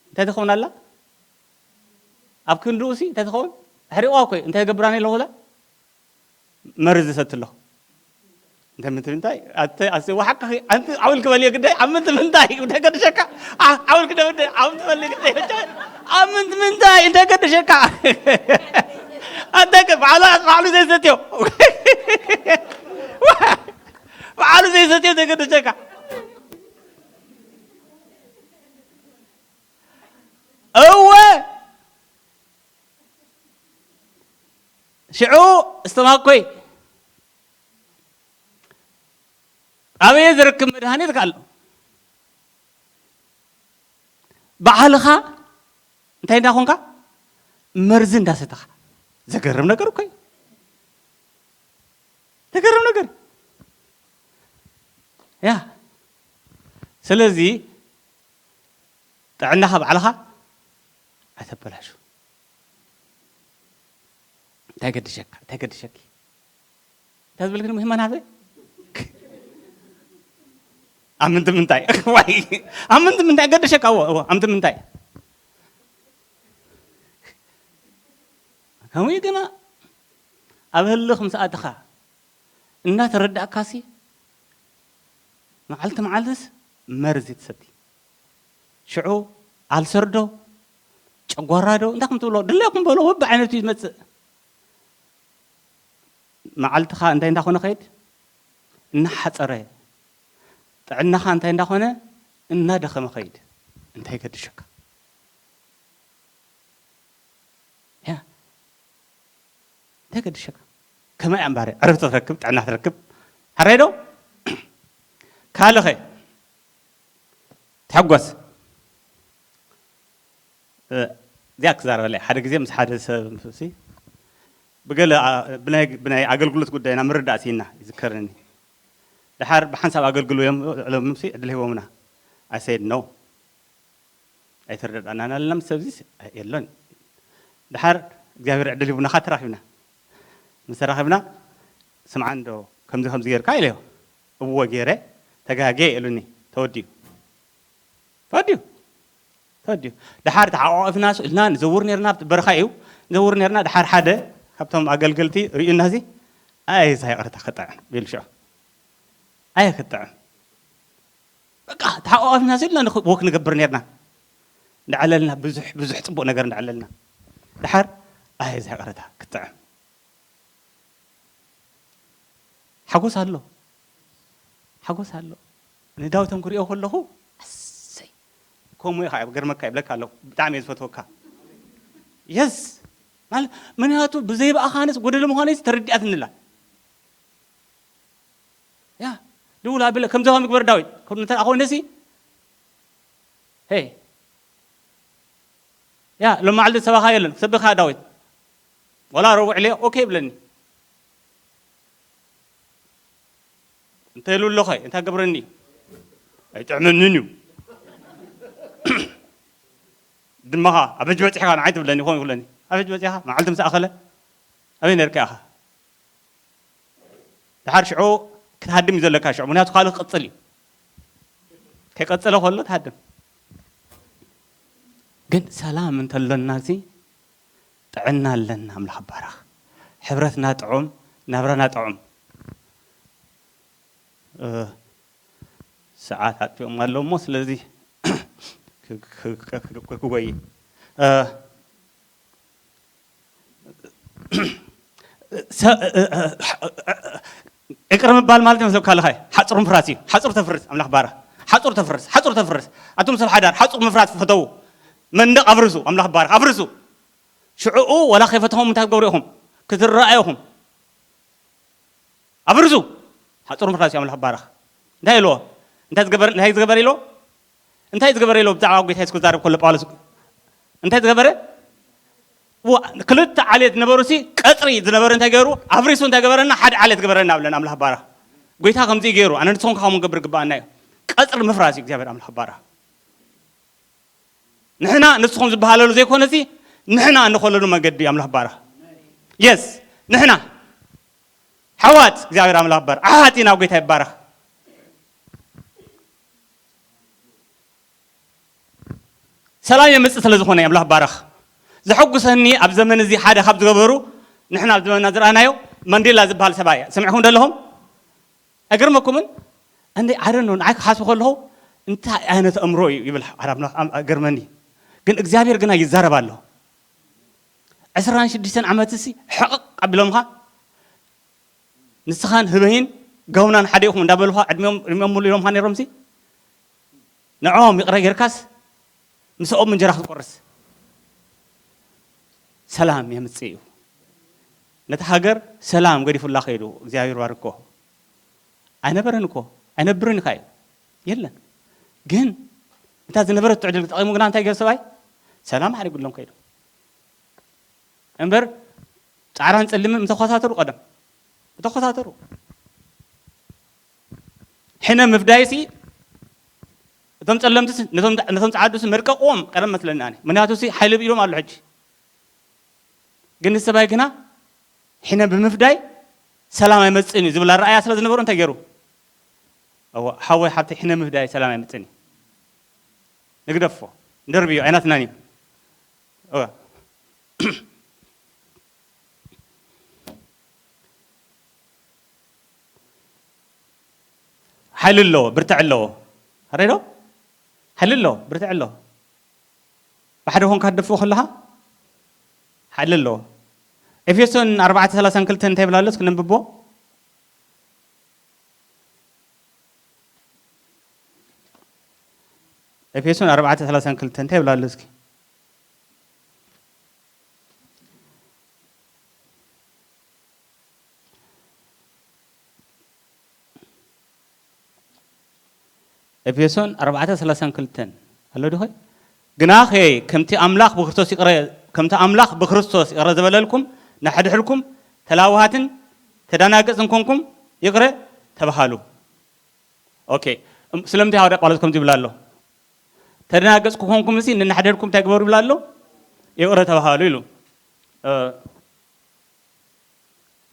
እንታይ ትኸውን ኣላ? ኣብ ክንድኡሲ እንታይ ትኸውን? ኣሕሪቕዋ እኮ እዩ። እንታይ ይገብራኒ ኣለኹ ኢላ? መርዚ ዝሰቲ ኣለኹ። እንተ ምንት ምንታይ? ኣተ-፣ ኣሰ-፣ ወሓቅኺ፣ ኣንቲ ዓውል ክበልዮ ግዳይ፣ ኣብ ምንት ምንታይ? እንታይ ገድሸካ? ኣ-፣ ዓውል ክደብደ፣ ዓውል ትበሊ ግዳይ፣ ብቻ ኣብ ምንት ምንታይ? እንታይ ገድሸካ? ኣንተ ከ ባዕላ-፣ ባዕሉ ዘይሰትዮ። ባዕሉ ዘይሰትዮ እንታይ ገድሸካ? እወ፣ ሽዑ እስተማኮይ ኣበየ ዝረክብ መድሃኒት ኣሎ? ባዕልኻ እንታይ እንዳኾንካ? መርዚ እንዳሰተኻ። ዘገርም ነገር እኮ እዩ። ዘገርም ነገር። ያ። ስለዚ ጥዕናኻ ባዕልኻ ኣይተበላሹ። እንታይ ገድሸካ? እንታይ ገድሸኪ? እንታይ ዝበልክኒ ሙሂማን ሃብተ? ኣምንቲ ምንታይ? ዋይ፣ ኣምንቲ ምንታይ ገድሸካ? እዎ፣ እዎ፣ ኣምንቲ ምንታይ? ከምኡ ግና ኣብ ህልኽ ምስ ኣተኻ እናተረዳእካሲ መዓልቲ መዓልትስ መርዚ ትሰቲ። ሽዑ ኣልሰር ዶ ጨጓራ ዶ እንታይ ከም ትብሎ ድሌኹም በሎ፣ በብዓይነቱ እዩ ዝመጽእ። መዓልትኻ እንታይ እንዳኾነ ኸይድ እናሓጸረ፣ ጥዕናኻ እንታይ እንዳኾነ እናደኸመ ኸይድ። እንታይ ገድሸካ? ያ፣ እንታይ ገድሸካ? ከመይ እያ እምበኣር ዕረፍቲ ክትረክብ፣ ጥዕና ክትረክብ። ሕራይ ዶ? ካልኸ? ትሕጎስ። እ፣ እዚኣ ክዛረበላ እየ። ሓደ ግዜ ምስ ሓደ ሰብ ሲ፣ ብገለ፣ ኣ፣ ብናይ፣ ብናይ ኣገልግሎት ጉዳይና ምርዳእ ሲና ይዝከረኒ። ደሓር ብሓንሳብ ኣገልግሉ እዮም፣ ዕለምሲ ዕድል ሂቦምና። I said no። ኣይተረዳእናን ኣለና ምስ ሰብዚ የሎን። ደሓር እግዚኣብሔር ዕድል ሂቡና፣ ኻብ ተራኺብና። ምስ ተራኺብና፣ "ስምዓ እንዶ፣ ከምዚ ከምዚ ጌርካ?" ኢለዮ። "እወ ጌረ፣ ተጋጌ ኢሉኒ። ተወዲኡ። ተወዲኡ። ተወዲኡ። ደሓር ተሓቋቒፍና ስቕ ኢልና ንዘውር ነርና፣ ኣብቲ በረኻ እዩ። ንዘውር ነርና፣ ደሓር ሓደ ካብቶም ኣገልገልቲ ርእዩና፣ እዚ፣ "ኣይ፣ እዛ ይቕረታ ክጥዕም" ቢሉ ሽዑ። "ኣይ፣ ክጥዕም። በቃ፣ ተሓቋቒፍና ስቕ ኢልና ንኽ-፣ ወክ ንገብር ነርና። እንዳዕለልና፣ ብዙሕ፣ ብዙሕ ጽቡቕ ነገር እንዳዕለልና። ደሓር፣ ኣይ፣ እዛ ይቕረታ ክጥዕም." ሓጎስ ኣሎ። ሓጎስ ኣሎ። ንዳዊቶም ክሪኦ ከለኹ፣ "ኣሰይ፣ ከምኡ ኢኻ፣ ገርመካ ይብለካ ኣለኹ። ብጣዕሚ እየ ዝፈትወካ።" የስ። ማለት፣ ምክንያቱ ብዘይ ብኣኻንስ ጎደሎ ምዃነይስ ተረዲኣትኒ ኣላ። ያ፣ ድውል ኣቢለ፣ "ከምዚ ኸም ግበር ዳዊት፣ ከም እንተ ደኣ ኾይነሲ፣ ሄይ፣ ያ፣ ሎማዓልቲ ሰባኻ የለን፣ ክሰብኻ ዳዊት፣ ዋላ ረቡዕ ኢለ፣ ኦኬ" ይብለኒ። እንተ ኢሉ ኣሎ ኸ፣ እንታይ ገብረኒ? ኣይጥዕመንን እዩ። ድመኻ፣ "ኣበጅ በጺሕካ ንዓይ?" ትብለኒ፣ ከምኡ ይብለኒ። "ኣበጅ በጺኻ? መዓልቲ ምስ ኣኸለ ኣበይ ነርካ ኢኻ?" ደሓር ሽዑ ክትሃድም እዩ ዘለካ ሽዑ፣ ምክንያቱ ካልእ ክቕጽል እዩ። ከይቀጸለ ከሎ ትሃድም። ግን ሰላም እንተሎና እዚ ጥዕና ኣለና፣ ኣምላኽ ይባረኽ። ሕብረትና ጥዑም፣ ናብራና ጥዑም። እ፣ ሰዓት ኣጥፊኦም ኣለዉ እሞ፣ ስለዚ ክ-፣ ክ-፣ ክ-፣ ክ-፣ ክጎይ። እ፣ ሰ-፣ እ-፣ እ-፣ እ-፣ ይቅር ምባል ማለት ይመስለካ ኣለኻ? ሓጹር ምፍራስ እዩ። ሓጹር ተፍርስ፣ ኣምላኽ ባርኽ። ሓጹር ተፍርስ፣ ሓጹር ተፍርስ። ኣቱም ሰብ ሓዳር፣ ሓጹር ምፍራስ ፍተዉ። መንደቕ ኣፍርሱ፣ ኣምላኽ ባርኽ፣ ኣፍርሱ። ሽዕኡ ወላ ከይፈተኹም እንታይ ትገብሩ ኢኹም? ክትረኣዩ ኢኹም። ኣፍርሱ። ሓጹር ምፍራስ እዩ፣ ኣምላኽ ባርኽ። እንታይ ኢልዎ? እንታይ ዝገበር፣ እንታይ ዝገበር ኢልዎ? እንታይ ዝገበረ ኢሎ ብዛዕባ ጎይታ የሱስ ክዛረብ ከሎ ጳውሎስ እንታይ ዝገበረ? ዋ-፣ ክልተ ዓሌት ዝነበሩ ሲ ቀጽሪ ዝነበረ እንታይ ገይሩ? ኣፍሪሱ እንታይ ገበረና? ሓደ ዓሌት ገበረና ብለን ኣምላኽ ባርኽ። ጎይታ ከምዚ ገይሩ ኣነ ንስኹም ከ ከምኡ ንገብር ግባኣና እዩ። ቀጽሪ ምፍራስ እዩ እግዚኣብሔር ኣምላኽ ባርኽ። ንሕና ንስኹም ዝበሃለሉ ዘይኮነ ሲ ንሕና እንኸለሉ መገዲ ኣምላኽ ባርኽ። የስ ንሕና ሓዋት እግዚኣብሔር ኣምላኽ ባርኽ። ኣሓት ኢና ጎይታ ይባረኽ። ሰላም የምጽእ ስለ ዝኾነ ኣምላኽ ባረኽ። ዘሐጉሰኒ ኣብ ዘመን እዚ ሓደ ካብ ዝገበሩ ንሕና ኣብ ዘመንና ዝረኣናዮ ማንዴላ ዝበሃል ሰብኣይ ሰሚዕኩም ዶ ኣለኹም? ኣይገርመኩምን? እንደ ኣረኖ ንዓይ ክሓስብ ከለኹ እንታይ ዓይነት ኣእምሮ እዩ ይብል ሓደ ኣምላኽ ኣም-፣ ገርመኒ። ግን እግዚኣብሔር ግና ይዛረብ ኣሎ። ዕስራን ሽዱሽተን ዓመት ሲ ሕቕቕ ኣቢሎምኻ ንስኻን ህበይን ጋውናን ሓደ ኢኹም እንዳበሉኻ ዕድሚኦም ዕድሚኦም ሙሉ ኢሎምኻ ነይሮምሲ ንዕኦም ይቕረ ጌርካስ ምስኦም እንጀራ ክትቆርስ ሰላም የምጽእ እዩ። ነቲ ሃገር ሰላም ገዲፉላ ከይዱ እግዚኣብሔር ባርኮ። ኣይነበረን እኮ ኣይነብርን ኢኻ እዩ የለን። ግን እታ ዝነበረት ትዕድል ተጠቒሙ ግና እንታይ ገይሩ ሰብኣይ ሰላም ሓሪጉሎም ከይዱ። እምበር ጻዕራን ጸሊምን ምተኸታተሩ ቀደም ምተኸታተሩ ሕነ ምፍዳይሲ እቶም ጸለምትስ ነቶም ነቶም ጻዓዱስ መድቀቕዎም ቀደም መስለኒ ኣነ። ምክንያቱ ሲ ሓይሊ ብኢሎም ኣሎ ሕጂ። ግን ንሰባይ ግና ሕነ ብምፍዳይ ሰላም ኣይመጽእን እዩ ዝብል ኣረኣያ ስለ ዝነበሩ እንታይ ገይሩ? እዋ፣ ሓወይ ሓብተይ ሕነ ምፍዳይ ሰላም ኣይመጽእን እዩ። ንግደፎ፣ ንደርብዮ፣ ኣይናትናን እዩ። እዋ። ሓይሊ ኣለዎ፣ ብርትዕ ኣለዎ። ኣረይ ዶ? ሓይሊ ኣለዎ፣ ብርትዕ ኣለዎ። ብሓደ ኮንካ ትደፍኦ ከለኻ ሓይሊ ኣለዎ። ኤፌሶን ኣርባዕተ ሰላሳን ክልተን እንታይ ይብል ኣሎ? እስኪ ነንብቦ። ኤፌሶን ኣርባዕተ ሰላሳን ክልተን እንታይ ይብል ኣሎ እስኪ? ኤፌሶን ኣርባዕተ ሰላሳን ክልተን ኣሎ ዲኸ? ግናኸ ከምቲ ኣምላኽ ብክርስቶስ ይቕረ፣ ከምቲ ኣምላኽ ብክርስቶስ ይቕረ ዝበለልኩም፣ ናሕድሕድኩም ተላዋሃትን ተዳናገጽን ኮንኩም ይቕረ ተባሃሉ። ኦኬ፣ እም፣ ስለምንታይ ሃዋርያ ጳውሎስ ከምዚ ይብል ኣሎ? ተደናገጽኩ ኮንኩም እሲ ንናሕደድኩም እንታይ ግበሩ ይብል ኣሎ? ይቕረ ተባሃሉ ኢሉ። እ፣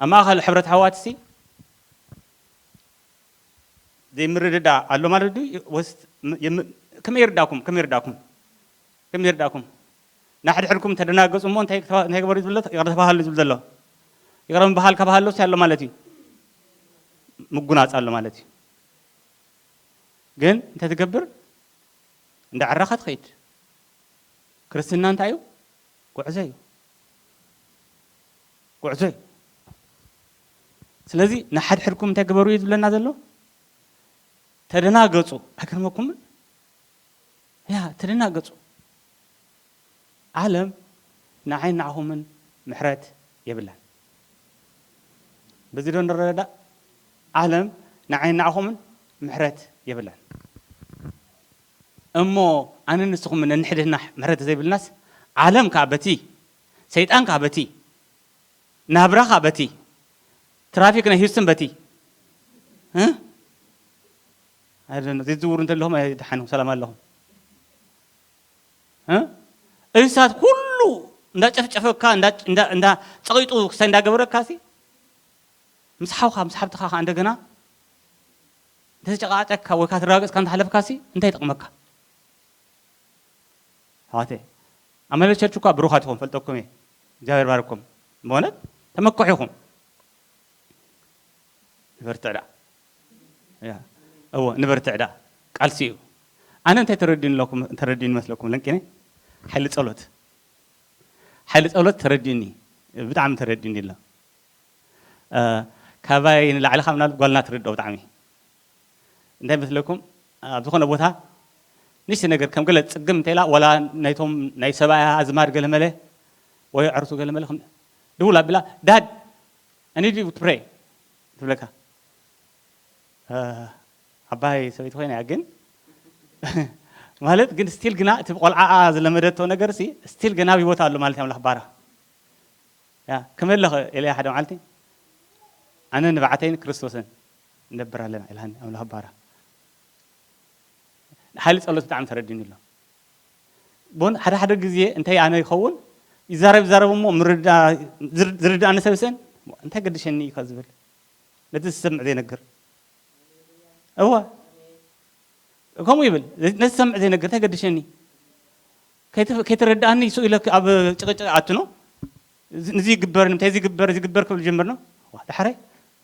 ኣብ ማእከል ሕብረት ኣሕዋት እሲ ዘይምርድዳእ ኣሎ ማለት ድዩ? ወይስ ም-፣ የም-፣ ከመይ ይርዳእኩም? ከመይ ይርዳእኩም? ከመይ ይርዳእኩም? ንሓድሕድኩም ተደናገጹ እሞ እንታይ ክተ-፣ እንታይ ግበሩ ዝብል ዘሎ? ይቕረ ተባሃሉ ዝብል ዘሎ? ይቕረ ምባሃል ካብ ሃሎስ ኣሎ ማለት እዩ። ምጉናጽ ኣሎ ማለት እዩ። ግን እንታይ ትገብር? እንዳዕረኻ ትኸይድ። ክርስትና እንታይ እዩ? ጉዕዞ እዩ። ጉዕዞ እዩ። ስለዚ ንሓድሕድኩም እንታይ ግበሩ እዩ ዝብለና ዘሎ? ተደናገጹ። ኣይገርመኩምን? ያ፣ ተደናገጹ። ዓለም ንዓይ ንዓኹምን ምሕረት የብላን። በዚ ዶ ንረዳእ? ዓለም ንዓይ ንዓኹምን ምሕረት የብላን። እሞ ኣነ ንስኹም ነንሕድሕድና ምሕረት ዘይብልናስ፣ ዓለም ከኣ በቲ፣ ሰይጣን ከኣ በቲ፣ ናብራ ከኣ በቲ፣ ትራፊክ ናይ ሂውስተን በቲ፣ እ? I don't know፣ ዝዝውሩ እንተለኹም ኣይደሓኑ፣ ሰላም ኣለኹም። እ? እንስሳት ኩሉ እንዳጨፍጨፈካ፣ እንዳ፣ እንዳ፣ እንዳ ጸቒጡ ክሳይ እንዳገበረካ ሲ፣ ምስ ሓውካ፣ ምስ ሓብትኻ ከኣ እንደገና እንተተጨቃጨቅካ ወይ ከኣ ተረጋገጽካ እንተሓለፍካ ሲ፣ እንታይ ይጠቕመካ? ኣሕዋተይ፣ ኣመለ ቸርች እኳ ብሩኻት ኢኹም፣ ፈልጠኩም እየ። እግዚኣብሔር ባርኩም። ብእውነት ተመክሑ ኢኹም። ንበርትዕ ደኣ። ያ። እወ፣ ንበርትዕ ደኣ። ቃልሲ እዩ። ኣነ እንታይ ተረዲኡኒ ኣለኩም፣ ተረዲኡኒ መስለኩም ለንቂነ? ሓይሊ ጸሎት። ሓይሊ ጸሎት ተረዲኡኒ። ብጣዕሚ ተረዲኡኒ ኣሎ። እ፣ ካባይ ንላዕሊ ካብ ምናልባት ጓልና ትርድኦ ብጣዕሚ። እንታይ መስለኩም? ኣብ ዝኾነ ቦታ ንእሽተይ ነገር ከም ገለ ጽግም እንተ ኢላ፣ ዋላ ናይቶም ናይ ሰብኣያ ኣዝማድ ገለ መለ ወይ ኣዕሩሱ ገለ መለ ከም ድውል ኣቢላ፣ "ዳድ፣ I need you to pray" ትብለካ። እ፣ ዓባይ ሰበይቲ ኮይና እያ ግን ማለት ግን ስቲል ግና እቲ ቆልዓኣ ዝለመደቶ ነገር ሲ ስቲል ገና ኣብ ህይወት ኣሎ ማለት እዩ ኣምላኽ ባራ። ያ፣ ከመይ ኣለኸ ኢለያ ሓደ መዓልቲ፣ "ኣነ ንባዕተይን ክርስቶስን ንነብር ኣለና" ኢላኒ ኣምላኽ ባራ። ሓይሊ ጸሎት ብጣዕሚ ተረዲኡኒ ኣሎ። ቡን ሓደ ሓደ ግዜ እንታይ ኣነ ይኸውን፣ ይዛረብ ይዛረብ እሞ ምርዳ-፣ ዝር-፣ ዝርድኣኒ ሰብ ይስእን፣ "እንታይ ገድሸኒ?" እዩ ካብ ዝብል፣ ነቲ ዝሰምዕ ዘይነግር። እወ። ከምኡ ይብል። ነቲ ዝሰምዕ ዘይነግር እንታይ ገድሸኒ? ከይተ-፣ ከይተረድኣኒ እሱ ኢለ ኣብ ጭቕጭቕ ኣትኖ። እዚ፣ እዚ ይግበር፣ ንምንታይ እዚ ይግበር፣ እዚ ይግበር ክብል ጀምርና። ዋ፣ ዳሕራይ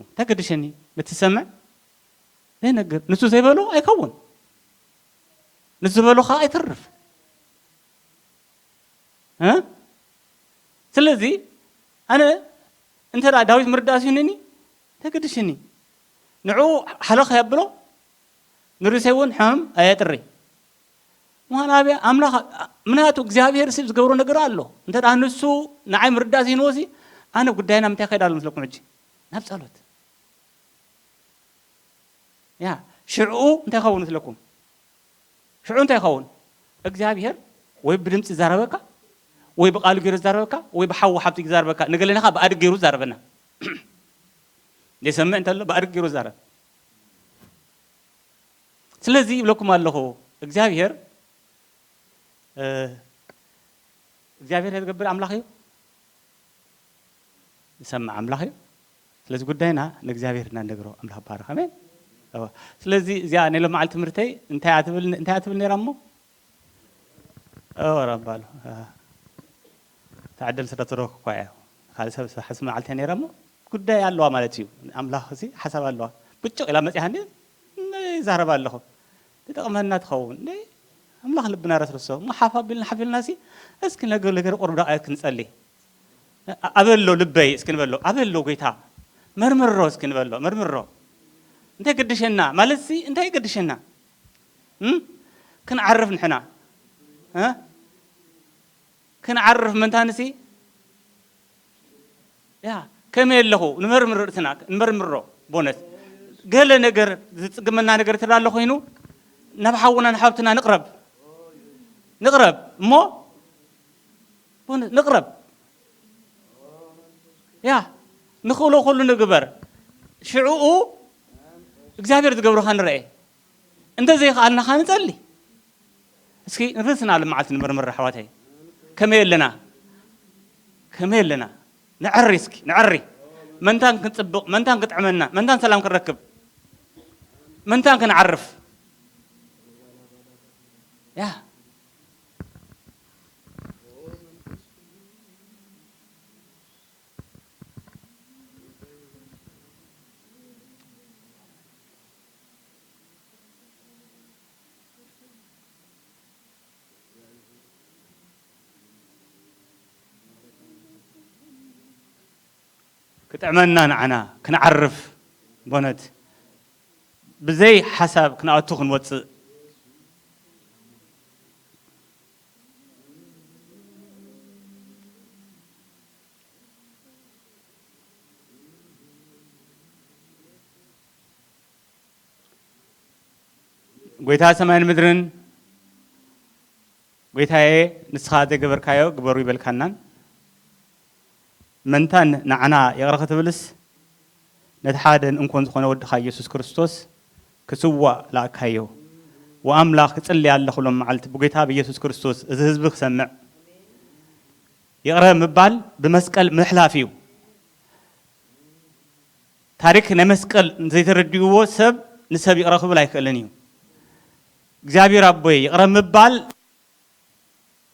እንታይ ገድሸኒ? ነቲ ዝሰምዕ ዘይነግር። ንሱ ዘይበሎ ኣይከውን። ንሱ ዝበሎ ኸዓ ኣይተርፍ። እ? ስለዚ ኣነ እንተ ደኣ ዳዊት ምርዳእ ስኢኑኒ፣ እንታይ ገድሽኒ? ንዕኡ ሓለኸ የብሎ፣ ንርእሰይ እውን ሕመም ኣየጥሪ። ምዃን ኣብያ ኣምላኽ፣ ምኽንያቱ እግዚኣብሔር ሲ ዝገብሮ ነገር ኣሎ። እንተ ደኣ ንሱ ንዓይ ምርዳእ ስኢንዎ ሲ፣ ኣነ ጉዳይና ምንታይ ከይድ ኣሎ ምስለኩም ሕጂ? ናብ ጸሎት። ያ፣ ሽዕኡ እንታይ ይኸውን ምስለኩም? ሽዑ እንታይ ይኸውን? እግዚኣብሔር ወይ ብድምፂ ይዛረበካ፣ ወይ ብቃሉ ገይሩ ይዛረበካ፣ ወይ ብሓው ሓብቲ ይዛረበካ። ንገለና ኸዓ ብኣድግ ገይሩ ይዛረበና። ዘይሰምዕ እንተሎ ብኣድግ ገይሩ ይዛረብ። ስለዚ ይብለኩም ኣለኹ፣ እግዚኣብሔር፣ እ፣ እግዚኣብሔር እንታይ ዝገብር ኣምላኽ እዩ? ዝሰምዕ ኣምላኽ እዩ። ስለዚ ጉዳይና ንእግዚኣብሔር ኢና ንነግሮ። ኣምላኽ ይባረኽ። ኣሜን። እወ። ስለዚ እዚኣ ናይ ሎማዓልቲ ትምህርተይ እንታይ እያ ትብል፣ እንታይ እያ ትብል ነይራ እሞ? እወ፣ ረባሉ። እ፣ ተዓደል ስለ ተረኽኩ እኳ እያ። ካልእ ሰብ ዝሓስብ መዓልቲ እያ ነይራ እሞ፣ ጉዳይ ኣለዋ ማለት እዩ። ኣምላኽ እዚ ሓሳብ ኣለዋ። ብጭቕ ኢላ መጺኣኒ፣ ይዛረብ ኣለኹ። ትጠቕመና ትኸውን። እንደ ኣምላኽ ልብና ረስርሶ። እሞ ሓፍ ኣቢልና ሓፍ ኢልና ሲ፣ እስኪ ነገር፣ ነገር ቁሩብ ደቓይቕ ክንጸሊ። ኣ-፣ ኣበሎ ልበይ እስኪ ንበሎ። ኣበሎ ጎይታ። መርምሮ እስኪ ንበሎ። መርምሮ። እንታይ ገድሸና? ማለት ሲ፣ እንታይ ገድሸና? እም? ክንዓርፍ ንሕና። እ? ክንዓርፍ ምንታንሲ? ያ፣ ከመይ ኣለኹ? ንመርምር ርእስና፣ ንመርምሮ። ቦነስ። ገለ ነገር ዝጽግመና ነገር እንተ ኣሎ ኮይኑ፣ ናብ ሓውና ንሓብትና ንቕረብ። ንቕረብ። እሞ፣ ቦነስ፣ ንቕረብ። ያ፣ ንኽእሎ ኩሉ ንግበር። ሽዕኡ እግዚኣብሔር ዝገብሮ ኸዓ ንርኤ። እንተ ዘይኸኣልና ኸዓ ንጸሊ። እስኪ ንርእስና ሎመዓልቲ ንመርምር ኣሕዋተይ። ከመይ ኣለና? ከመይ ኣለና? ንዐሪ እስኪ፣ ንዐሪ። መንታን ክንጽብቕ፣ መንታን ክጥዕመና፣ መንታን ሰላም ክንረክብ። ምንታን ክንዓርፍ? ያ። ክጥዕመና ንዓና ክንዓርፍ፣ ቦነት ብዘይ ሓሳብ ክንኣቱ ክንወፅእ። ጎይታ ሰማይን ምድርን፣ ጎይታዬ፣ ንስኻ ዘይገበርካዮ ግበሩ ይበልካናን፣ መንታን ንዓና ይቕረ ክትብልስ፣ ነቲ ሓደን እንኮን ዝኾነ ወድኻ ኢየሱስ ክርስቶስ ክስዋእ ለኣካዮ። ወኣምላኽ፣ ክጽሊ ኣለኹ ሎም መዓልቲ ብጎይታ ብኢየሱስ ክርስቶስ፣ እዚ ህዝቢ ክሰምዕ። ይቕረ ምባል ብመስቀል ምሕላፍ እዩ። ታሪክ ናይ መስቀል ዘይተረድእዎ ሰብ ንሰብ ይቕረ ክብል ኣይክእልን እዩ። እግዚኣብሔር ኣቦይ፣ ይቕረ ምባል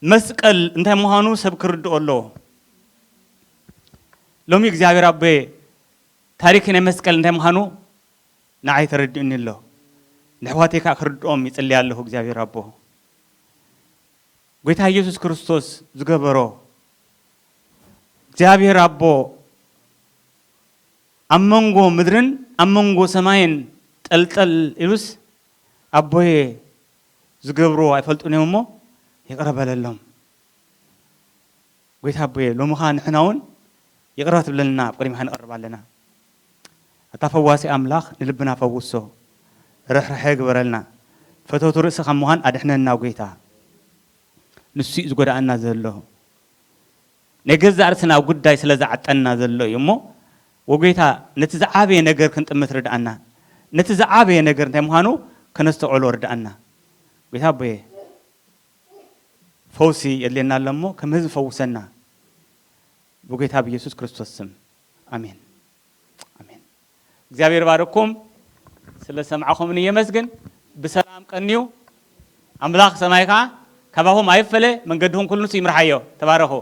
መስቀል እንታይ ምዃኑ ሰብ ክርድኦ ኣለዎ። ሎሚ እግዚኣብሔር ኣቦይ፣ ታሪክ ናይ መስቀል እንታይ ምዃኑ ንዓይ ተረድኡኒ ኣሎ። ንኣሕዋተይ ከኣ ክርድኦም ይጽሊ ኣለኹ። እግዚኣብሔር ኣቦ፣ ጎይታ ኢየሱስ ክርስቶስ ዝገበሮ፣ እግዚኣብሔር ኣቦ ኣብ መንጎ ምድርን ኣብ መንጎ ሰማይን ጠልጠል ኢሉስ፣ ኣቦየ፣ ዝገብርዎ ኣይፈልጡን እዮም እሞ ይቕረ በለሎም። ጎይታ ኣቦየ፣ ሎሚ ኸኣ ንሕና እውን ይቕረ ክትብለልና ኣብ ቅድሚኻ ንቐርብ ኣለና። ኣታ ፈዋሲ ኣምላኽ፣ ንልብና ፈውሶ፣ ርሕርሐ ግበረልና። ፈተውቲ ርእሲ ካብ ምዃን ኣድሕነና ጎይታ። ንሱ እዩ ዝጎድኣና ዘሎ። ናይ ገዛእ ርእስና ጉዳይ ስለ ዝዓጠና ዘሎ እዩ እሞ፣ ወጎይታ፣ ነቲ ዝዓበየ ነገር ክንጥምት ርድኣና። ነቲ ዝዓበየ ነገር እንታይ ምዃኑ ከነስተውዕሎ ርድኣና። ጎይታ ኣቦየ፣ ፈውሲ የድልየና ኣሎ እሞ፣ ከም ህዝቢ ፈውሰና። ብጎይታ ብኢየሱስ ክርስቶስ ስም። ኣሜን። ኣሜን። እግዚኣብሔር ባርኩም። ስለ ሰማዕኹምኒ የመስግን። ብሰላም ቀንዩ። ኣምላኽ ሰማይ ከኣ ካባኹም ኣይፈለ፣ መንገድኹም ኩሉ ንሱ ይምርሓዮ። ተባረኹ።